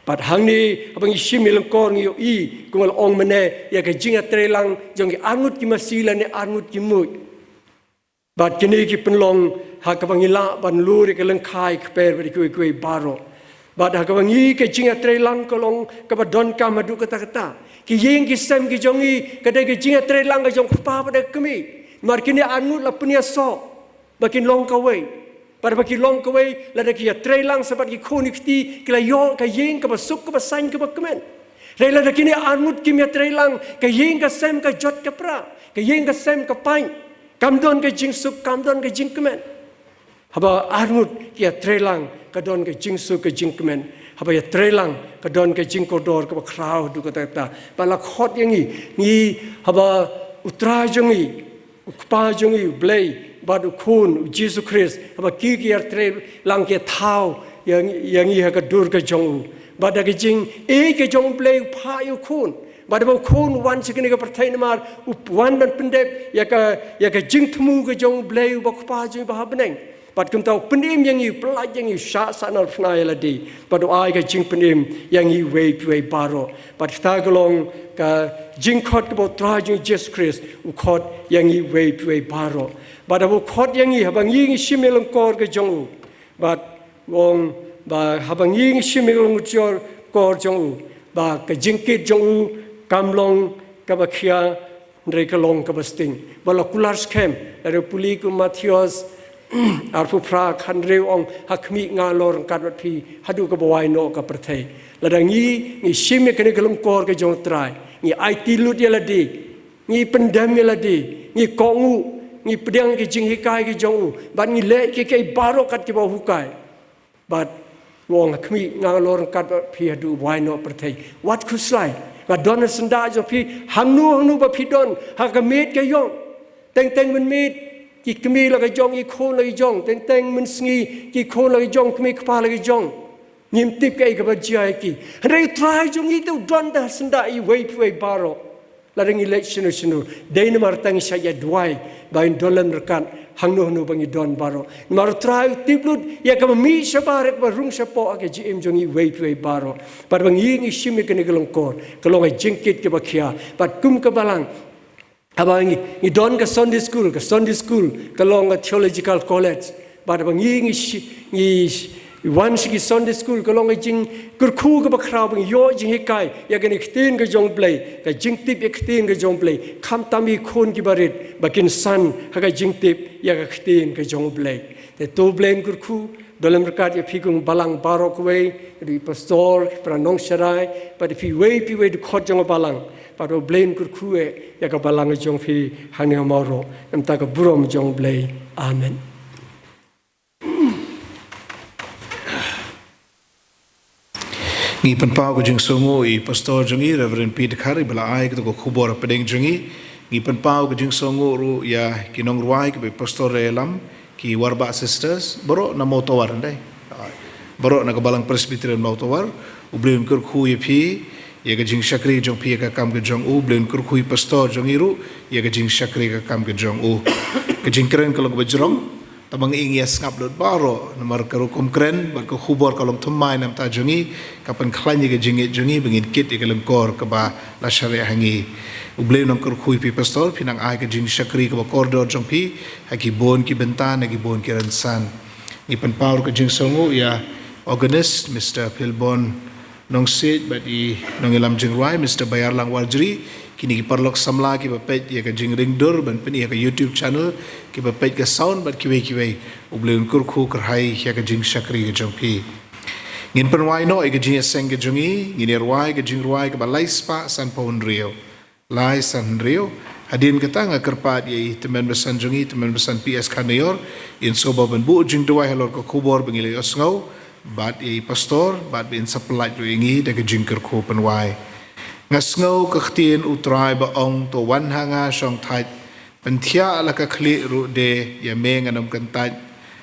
Bad hangne haba ngi shim ïa lyngkor ngi ïohi, kumba la ong mynne, ïa ka jingïatreilang jong ki arngut ki masi lane arngut ki muid. Bad kine ki pynlong ha kaba ngi lah ban lur ïa ka lyngkha ïa ka kper bad ïa kiwei kiwei baroh. Bad ha kaba ngi, ka jingïatreilang ka long kaba donkam haduh katta katta. Ki ïing ki sem ki jong ngi ka dei ka jingïatreilang ka jong u kpa bad ka kmie. Namar kine arngut la pynïasoh ba kin long kawei. Bad ba ki long kawei, lada ki ïatreilang sa bad ki khun ki kti, ki la ïoh ka ïing kaba suk, kaba saiñ, kaba kmen. Hynrei lada kine arngut kim ïatreilang, ka ïing ka sem ka jot ka pra, ka ïing ka sem ka paiñ. Kam don ka jingsuk, kam don ka jingkmen. Haba arngut ki ïatreilang, ka don ka jingsuk, ka jingkmen. Haba ïatreilang, ka don ka jingkordor kaba khraw haduh katta katta. Ba la khot ïa ngi, ngi haba U Trai jong ngi, U Kpa jong ngi U Blei bad U Khun U Jisu Khrist, haba ki ki ïatreilang, ki thaw ïa ngi, ïa ngi ha ka dur ka jong u. Bad da ka jingïeit ka jong U Blei u phah ïa U Khun. Bad haba U Khun u wan sha kane ka pyrthei namar u wan ban pyndep ïa ka, ïa ka jingthmu ka jong U Blei uba U Kpa jong ngi uba ha bneng. Bad kumta u pynim ïa ngi, u pyllait ïa ngi, u shah sahnarphna ïa lade. Bad u ai ka jingpynim ïa ngi iwei pa iwei baroh. Bad kata ka long ka jingkhot kaba U Trai jong ngi Jisu Khrist u khot ïa ngi iwei pa iwei baroh. Bad haba u khot ïa ngi, haba ngi ngi shim ïa lyngkor ka jong u. Bad u ong ba haba ngi ngi shim ïa lyngkor jong u, ba ka jingkit jong u kam long kaba khia, hynrei ka long kaba sting. Ba la kular skhem, lada pule kum Mathaios arphew phra khathynriew, ong, ha khmih nga long ryngkat bad phi haduh kaba wai noh ka pyrthei. Lada ngi ngi shim ïa kane ka lyngkor ka jong U Trai, ngi aiti lut ïa lade, ngi pyndem ïa lade, ngi kohnguh, ngi pdiang ka jinghikai ka jong u, bad ngi leh kiei kiei baroh kat kiba u hikai. Bad u ong, ha khmih nga long ryngkat bad phi haduh wai noh pyrthei. Wat khuslai, nga don ha syndah jong phi hangno hangno ba phi don, ha ka miet ka ïong. Teng teng mynmiet ki kmie la ka jong, ki khun la ki jong. Teng teng mynsngi ki khun la ki jong, kmie kpa la ki jong. Ngim tip kaei kaba jia ïa ki. Hynrei U Trai jong ngi te u don da ha syndah iwei pa iwei baroh. Lada ngi leit shano shano, dei namar tang ngi shait ïa duwai ba ngin don lem ryngkat hangno hangno ba ngi don baroh. Namar U Trai u tip lut ïa kaba mih shabar, ïa kaba rung shapoh ha ka jingim jong ngi iwei pa iwei baroh. Bad ba ngi ngi shim ïa kane ka lyngkor, ka long ka jingkit kaba khia. Bad kum ka balang, haba ngi, ngi don ka Sunday school, ka Sunday school ka long ka theological college. Bad haba ngi ngi shi-, ngi wan sha ki Sunday school, ka long ka jingkyrkhu kaba khraw ba ngi ïoh jinghikai ïa kane ka ktien ka jong U Blei, ka jingtip ïa ka ktien ka jong U Blei. Khamtam ïa ki khun kiba rit ba kin san ha ka jingtip ïa ka ktien ka jong U Blei. Te to U Blei un kyrkhu, don lem ryngkat ïa phi kum balang baroh kawei, ïa i pastor, para nongsharai, bad ïa phi iwei pa iwei dkhot jong ka balang. Bad U Blei un kyrkhu ïa ka balang jong phi hangne ha Mawroh. Namar ka burom jong U Blei. Amen. Ngi pynpaw ka jingsngewnguh ïa i pastor jong ngi, Reverend Peter Khari, ba la ai kato ka khubor hapdeng jong ngi. Ngi pynpaw ka jingsngewnguh ruh ïa ki nongrwai kiba i pastor ïalam, ki Warbah Sisters, baroh na Mawtawar, ndei. Baroh na ka Balang Presbyterian Mawtawar, U Blei un kyrkhu ïa phi, ïa ka jingshakri jong phi ïa ka kam ka jong u. U Blei un kyrkhu ïa i pastor jong ngi ruh ïa ka jingshakri ïa ka kam ka jong u. Ka jingkren ka long kaba jrong, tang ba ngi ïa sngap lut baroh, namar ka rukom kren bad ka khubor ka long thymmai na ka bynta jong ngi, ka pynkhlaiñ ïa ka jingngeit jong ngi ba ngin kit ïa ka lyngkor kaba la shah reh ha ngi. U Blei un nang kyrkhu ïa phi pastor, phi nang ai ka jingshakri kaba kordor jong phi ha ki bun ki bynta, ha ki bun ki rynsan. Ngi pynpaw ka jingsngewnguh ïa organist, Mister Philbon Nongsiej, bad i nongïalam jingrwai, Mister Bayarlang Warjri, Kine ki paralok samla kiba peit ïa ka jingringdur ban pyni ïa ka YouTube channel, kiba peit ka sound bad kiwei kiwei, U Blei un kyrkhu kyrhai ïa ka jingshakri ka jong phi. Ngin pynwai noh ïa ka jingïaseng ka jong ngi, ngin ïa rwai ka jingrwai kaba lai spah sanphew hynriew. Lai san hynriew. Hadien kata nga kyrpad ïa i tymmen basan jong ngi, tymmen basan P S Khanayor, in sngewbha ban buh jingduwai halor ka khubor ba ngi la ïohsngew, bad ïa i pastor, bad ba in sa pyllait ïa ngi da ka jingkyrkhu pynwai. Nga sngew ka ktien U Trai ba ong, to wan ha nga shong thait, pynthiah la ka khlieh ruh de, ïa me ngan ym kyntait.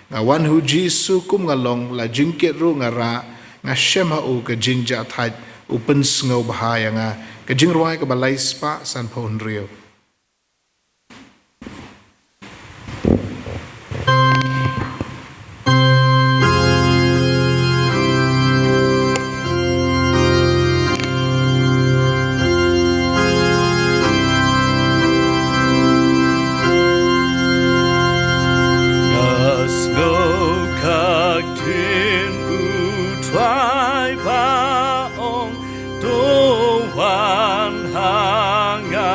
Nga wan ha u Jisu kum nga long, la jingkit ruh nga rah, nga shem ha u ka jingjahthait, u pynsngewbha ïa nga. Ka jingrwai kaba lai spah sanphew hynriew. Nga sngew ka ktien U Trai ba ong, to wan ha nga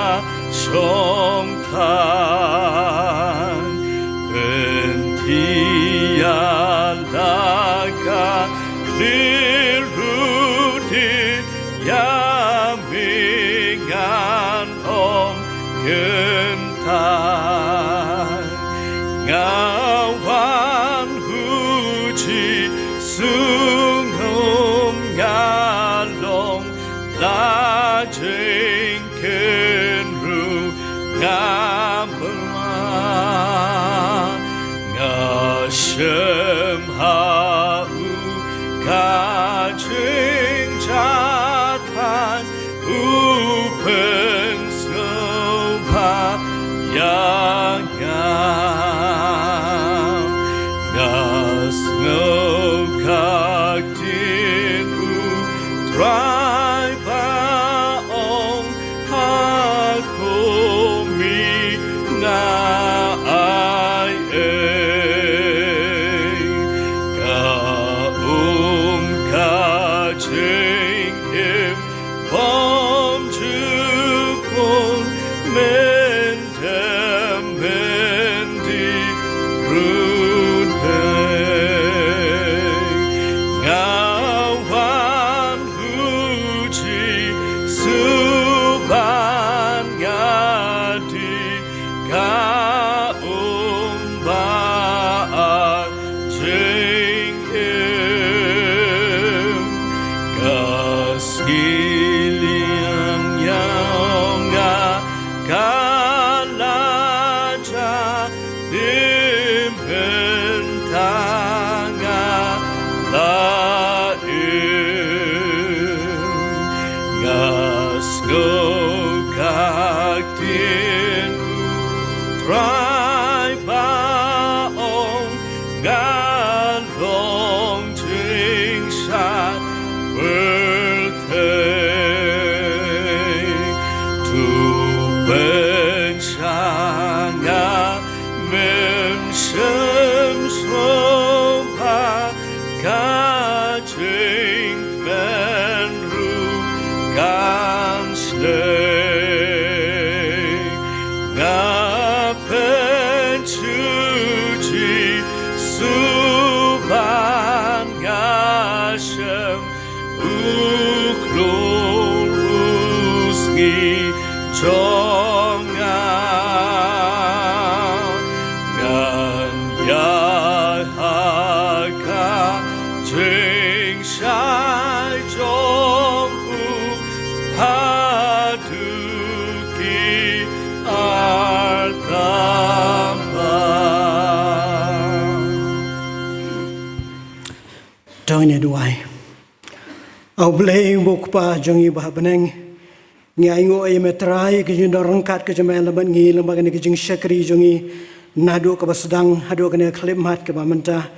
shong thait, pynthiah la ka khlieh ruh de, ïa me ngan ym kyntait. Nga wan ha u Jisu kum nga long, la jingkit ruh ngam pynlah. Nga shem ha u ka jingjahthait, u pynsngewbha ïa nga. Nga sngew ka ktien U Trai ba ong, ha kum me nga ai ei, ka um ka jingim bym ju khun, myndem myndi ruh dei. Nga wan ha u Jisu ban nga die, ka um ba ar jingim. Ka sngi liang ïa nga, ka la jah, te mynta nga la im. Nga sngew ka ktien U Trai ba ong, nga long jingshai pyrthei. To pynshai nga, mem shym sngewbha, ka jingkmen ruh kan shlei. Nga pynjur Jisu ban nga shem, u kloi u sngi jong nga. Ngan ïaid ha ka jingshai jong u haduh ki ar taphang. To ngin ïa duwai. A Blei uba U Kpa jong ngi uba ha bneng, ngi ainguh ïa me Trai, ka jingdon ryngkat ka jong me lem bad ngi, lem bad kane ka jingshakri jong ngi, naduh kaba sdang haduh kane ka khyllipmat kaba mynta.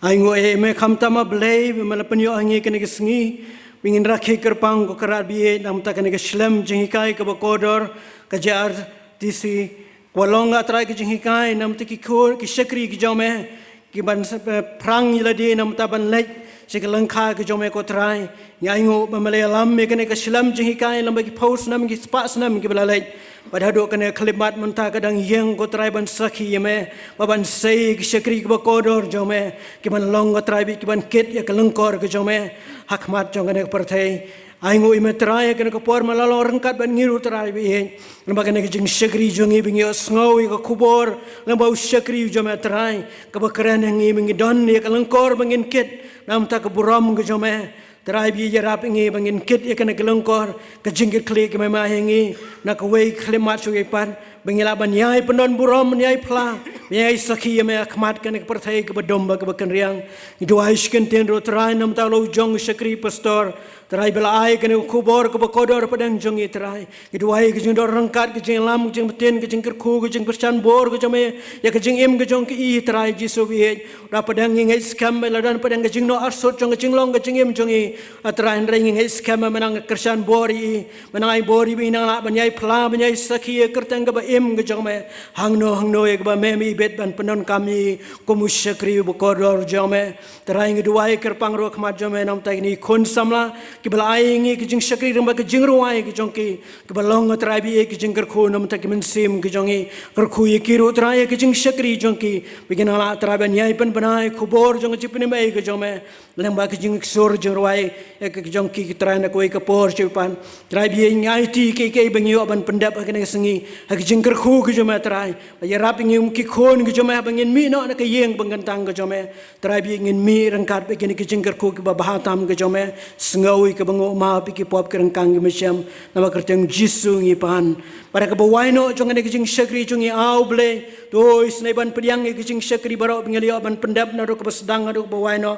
Ainguh ïa me khamtam A Blei ba me la pynïoh ha ngi kane ka sngi ba ngin rakhe kyrpang, ko Kynrad ba ïeit, namar kane ka shlem jinghikai kaba kordor ka J R T C, kaba long, A Trai, ka jinghikai namar ki khun, ki shakri ki jong me, ki ban sa, eh, phrang ïa lade namar ban leit sha ka lyngkha ka jong me ko Trai. Ngi ainguh ba me la ïalam ïa kane ka shlem jinghikai lem bad ki phew snem ki spah snem kiba la leit. Bad haduh kane ka khyllipmat mynta ka dang ïeng ko Trai ban sakhi ïa me, ba ban sei ki shakri kiba kordor jong me, ki ban long ko Trai bad ki ban kit ïa ka lyngkor ka jong me ha khmat jong kane ka pyrthei. Ainguh ïa me Trai ïa kane ka por me la long ryngkat bad ngi ruh Trai bad ïeit. Namar kane ka jingshakri jong ngi ba ngi ïohsngew ïa ka khubor lem bad u shakri jong me Trai, kaba kren ïa ngi ba ngi don ïa ka lyngkor ba ngin kit namar ka burom ka jong me. Trai bad ïarap ïa ngi ba ngin kit ïa kane ka lyngkor, ka jingkitkhlieh ka me ma ïa ngi na kawei ka khyllipmat sha kawei pat, ba ngin lah ban ïai pyndon burom, ban ïai phla, ban ïai sakhi ïa me ha khmat kane ka pyrthei kaba dum bad kaba kynriang. Ngi duwai shi kyntien ruh Trai namar u jong u shakri pastor, Trai ba la ai kane ka khubor kaba kordor hapdeng jong ngi Trai. Ngi duwai ka jingdon ryngkat, ka jingïalam, ka jingbtin, ka jingkyrkhu, ka jingkyrshan bor ka jong me ïa ka jingim ka jong ki, Trai Jisu bad ïeit. Lada pdeng ngi ngeit skhem, lada pdeng ka jingnoh arsut jong ka jinglong ka jingim jong ngi, ah Trai, hynrei ngi ngeit skhem ba me nang kyrshan bor ïa i, me nang ai bor ïa i ba i nang lah ban ïai phla, ban ïai sakhi ïa ka kyrteng kaba im ka jong me hangno hangno ïa kaba me, me ibit ban pyndonkam ïa i kum u shakri uba kordor jong me. Trai ngi duwai kyrpang ruh ha khmat jong me namar kine ki khun samla kiba la ai ïa ngi ka jingshakri lyngba ka jingrwai ka jong ki, kiba long Trai bad ïa ka jingkyrkhu namar ki mynsiem ka jong ngi. Kyrkhu ïa ki ruh Trai ïa ka jingshakri jong ki, ba kin nang lah Trai ban ïai pynbna ïa ka khubor jong ka jingpynim ei ka jong me lyngba ka jingsur jingrwai ïa ka jong ki Trai na kawei ka por sha kawei pat. Trai bad ïeit, ngi aiti kiei kiei ba ngi ïoh ban pyndep ha kane ka sngi ha ka jingkyrkhu ka jong me Trai. Bad ïarap ïa ngi kum ki khun ka jong me ba ngin mih noh na ka ïing ba kyntang ka jong me. Trai bad ïeit, ngin mih ryngkat bad kine ki jingkyrkhu kiba bha tam ka jong me. Sngew ïa kiba nguh map ïa ki pop ki ryngkang ki mynsiem, namar ka kyrteng Jisu ngi pan. Bad ha kaba wai noh jong kane ka jingshakri jong ngi, ah U Blei, to isynei ban pdiang ïa ka jingshakri baroh ba ngi la ïoh ban pyndep naduh kaba sdang haduh kaba wai noh.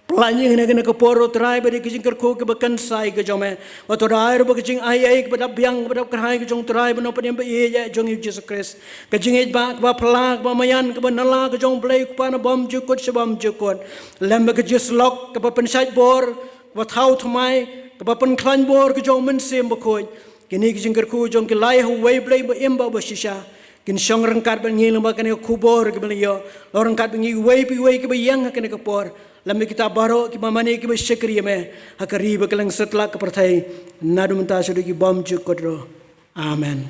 Pynlait ïa ngi ha kane ka por ruh Trai bad ïa ka jingkyrkhu kaba kynsai ka jong me. Bad to da ai ruh ba ka jingaiei kaba dap biang kaba dap kyrhai ka jong U Trai bad u Nongpynim ba ïeit jong ngi U Jisu Khrist, ka jingïeit ba kaba phylla kaba maïan kaba nala ka jong U Blei U Kpa na bymjukut sha bymjukut, lem bad ka jingïasyllok kaba pynshait bor, kaba thaw thymmai, kaba pynkhlaiñ bor ka jong U Mynsiem Bakhuid, kine ki jingkyrkhu jong ki la ïa uwei U Blei ba im bad ba shisha, kin shong ryngkat bad ngi lyngba kane ka khubor kaba ngi la ïoh. Long ryngkat bad ngi uwei pa uwei kiba ïeng ha kane ka por, lem bad kita baroh kiba mane kiba shakri ïa me ha ka ri bad kylleng satlak ka pyrthei, naduh mynta shaduh ki bymjukut ruh. Amen.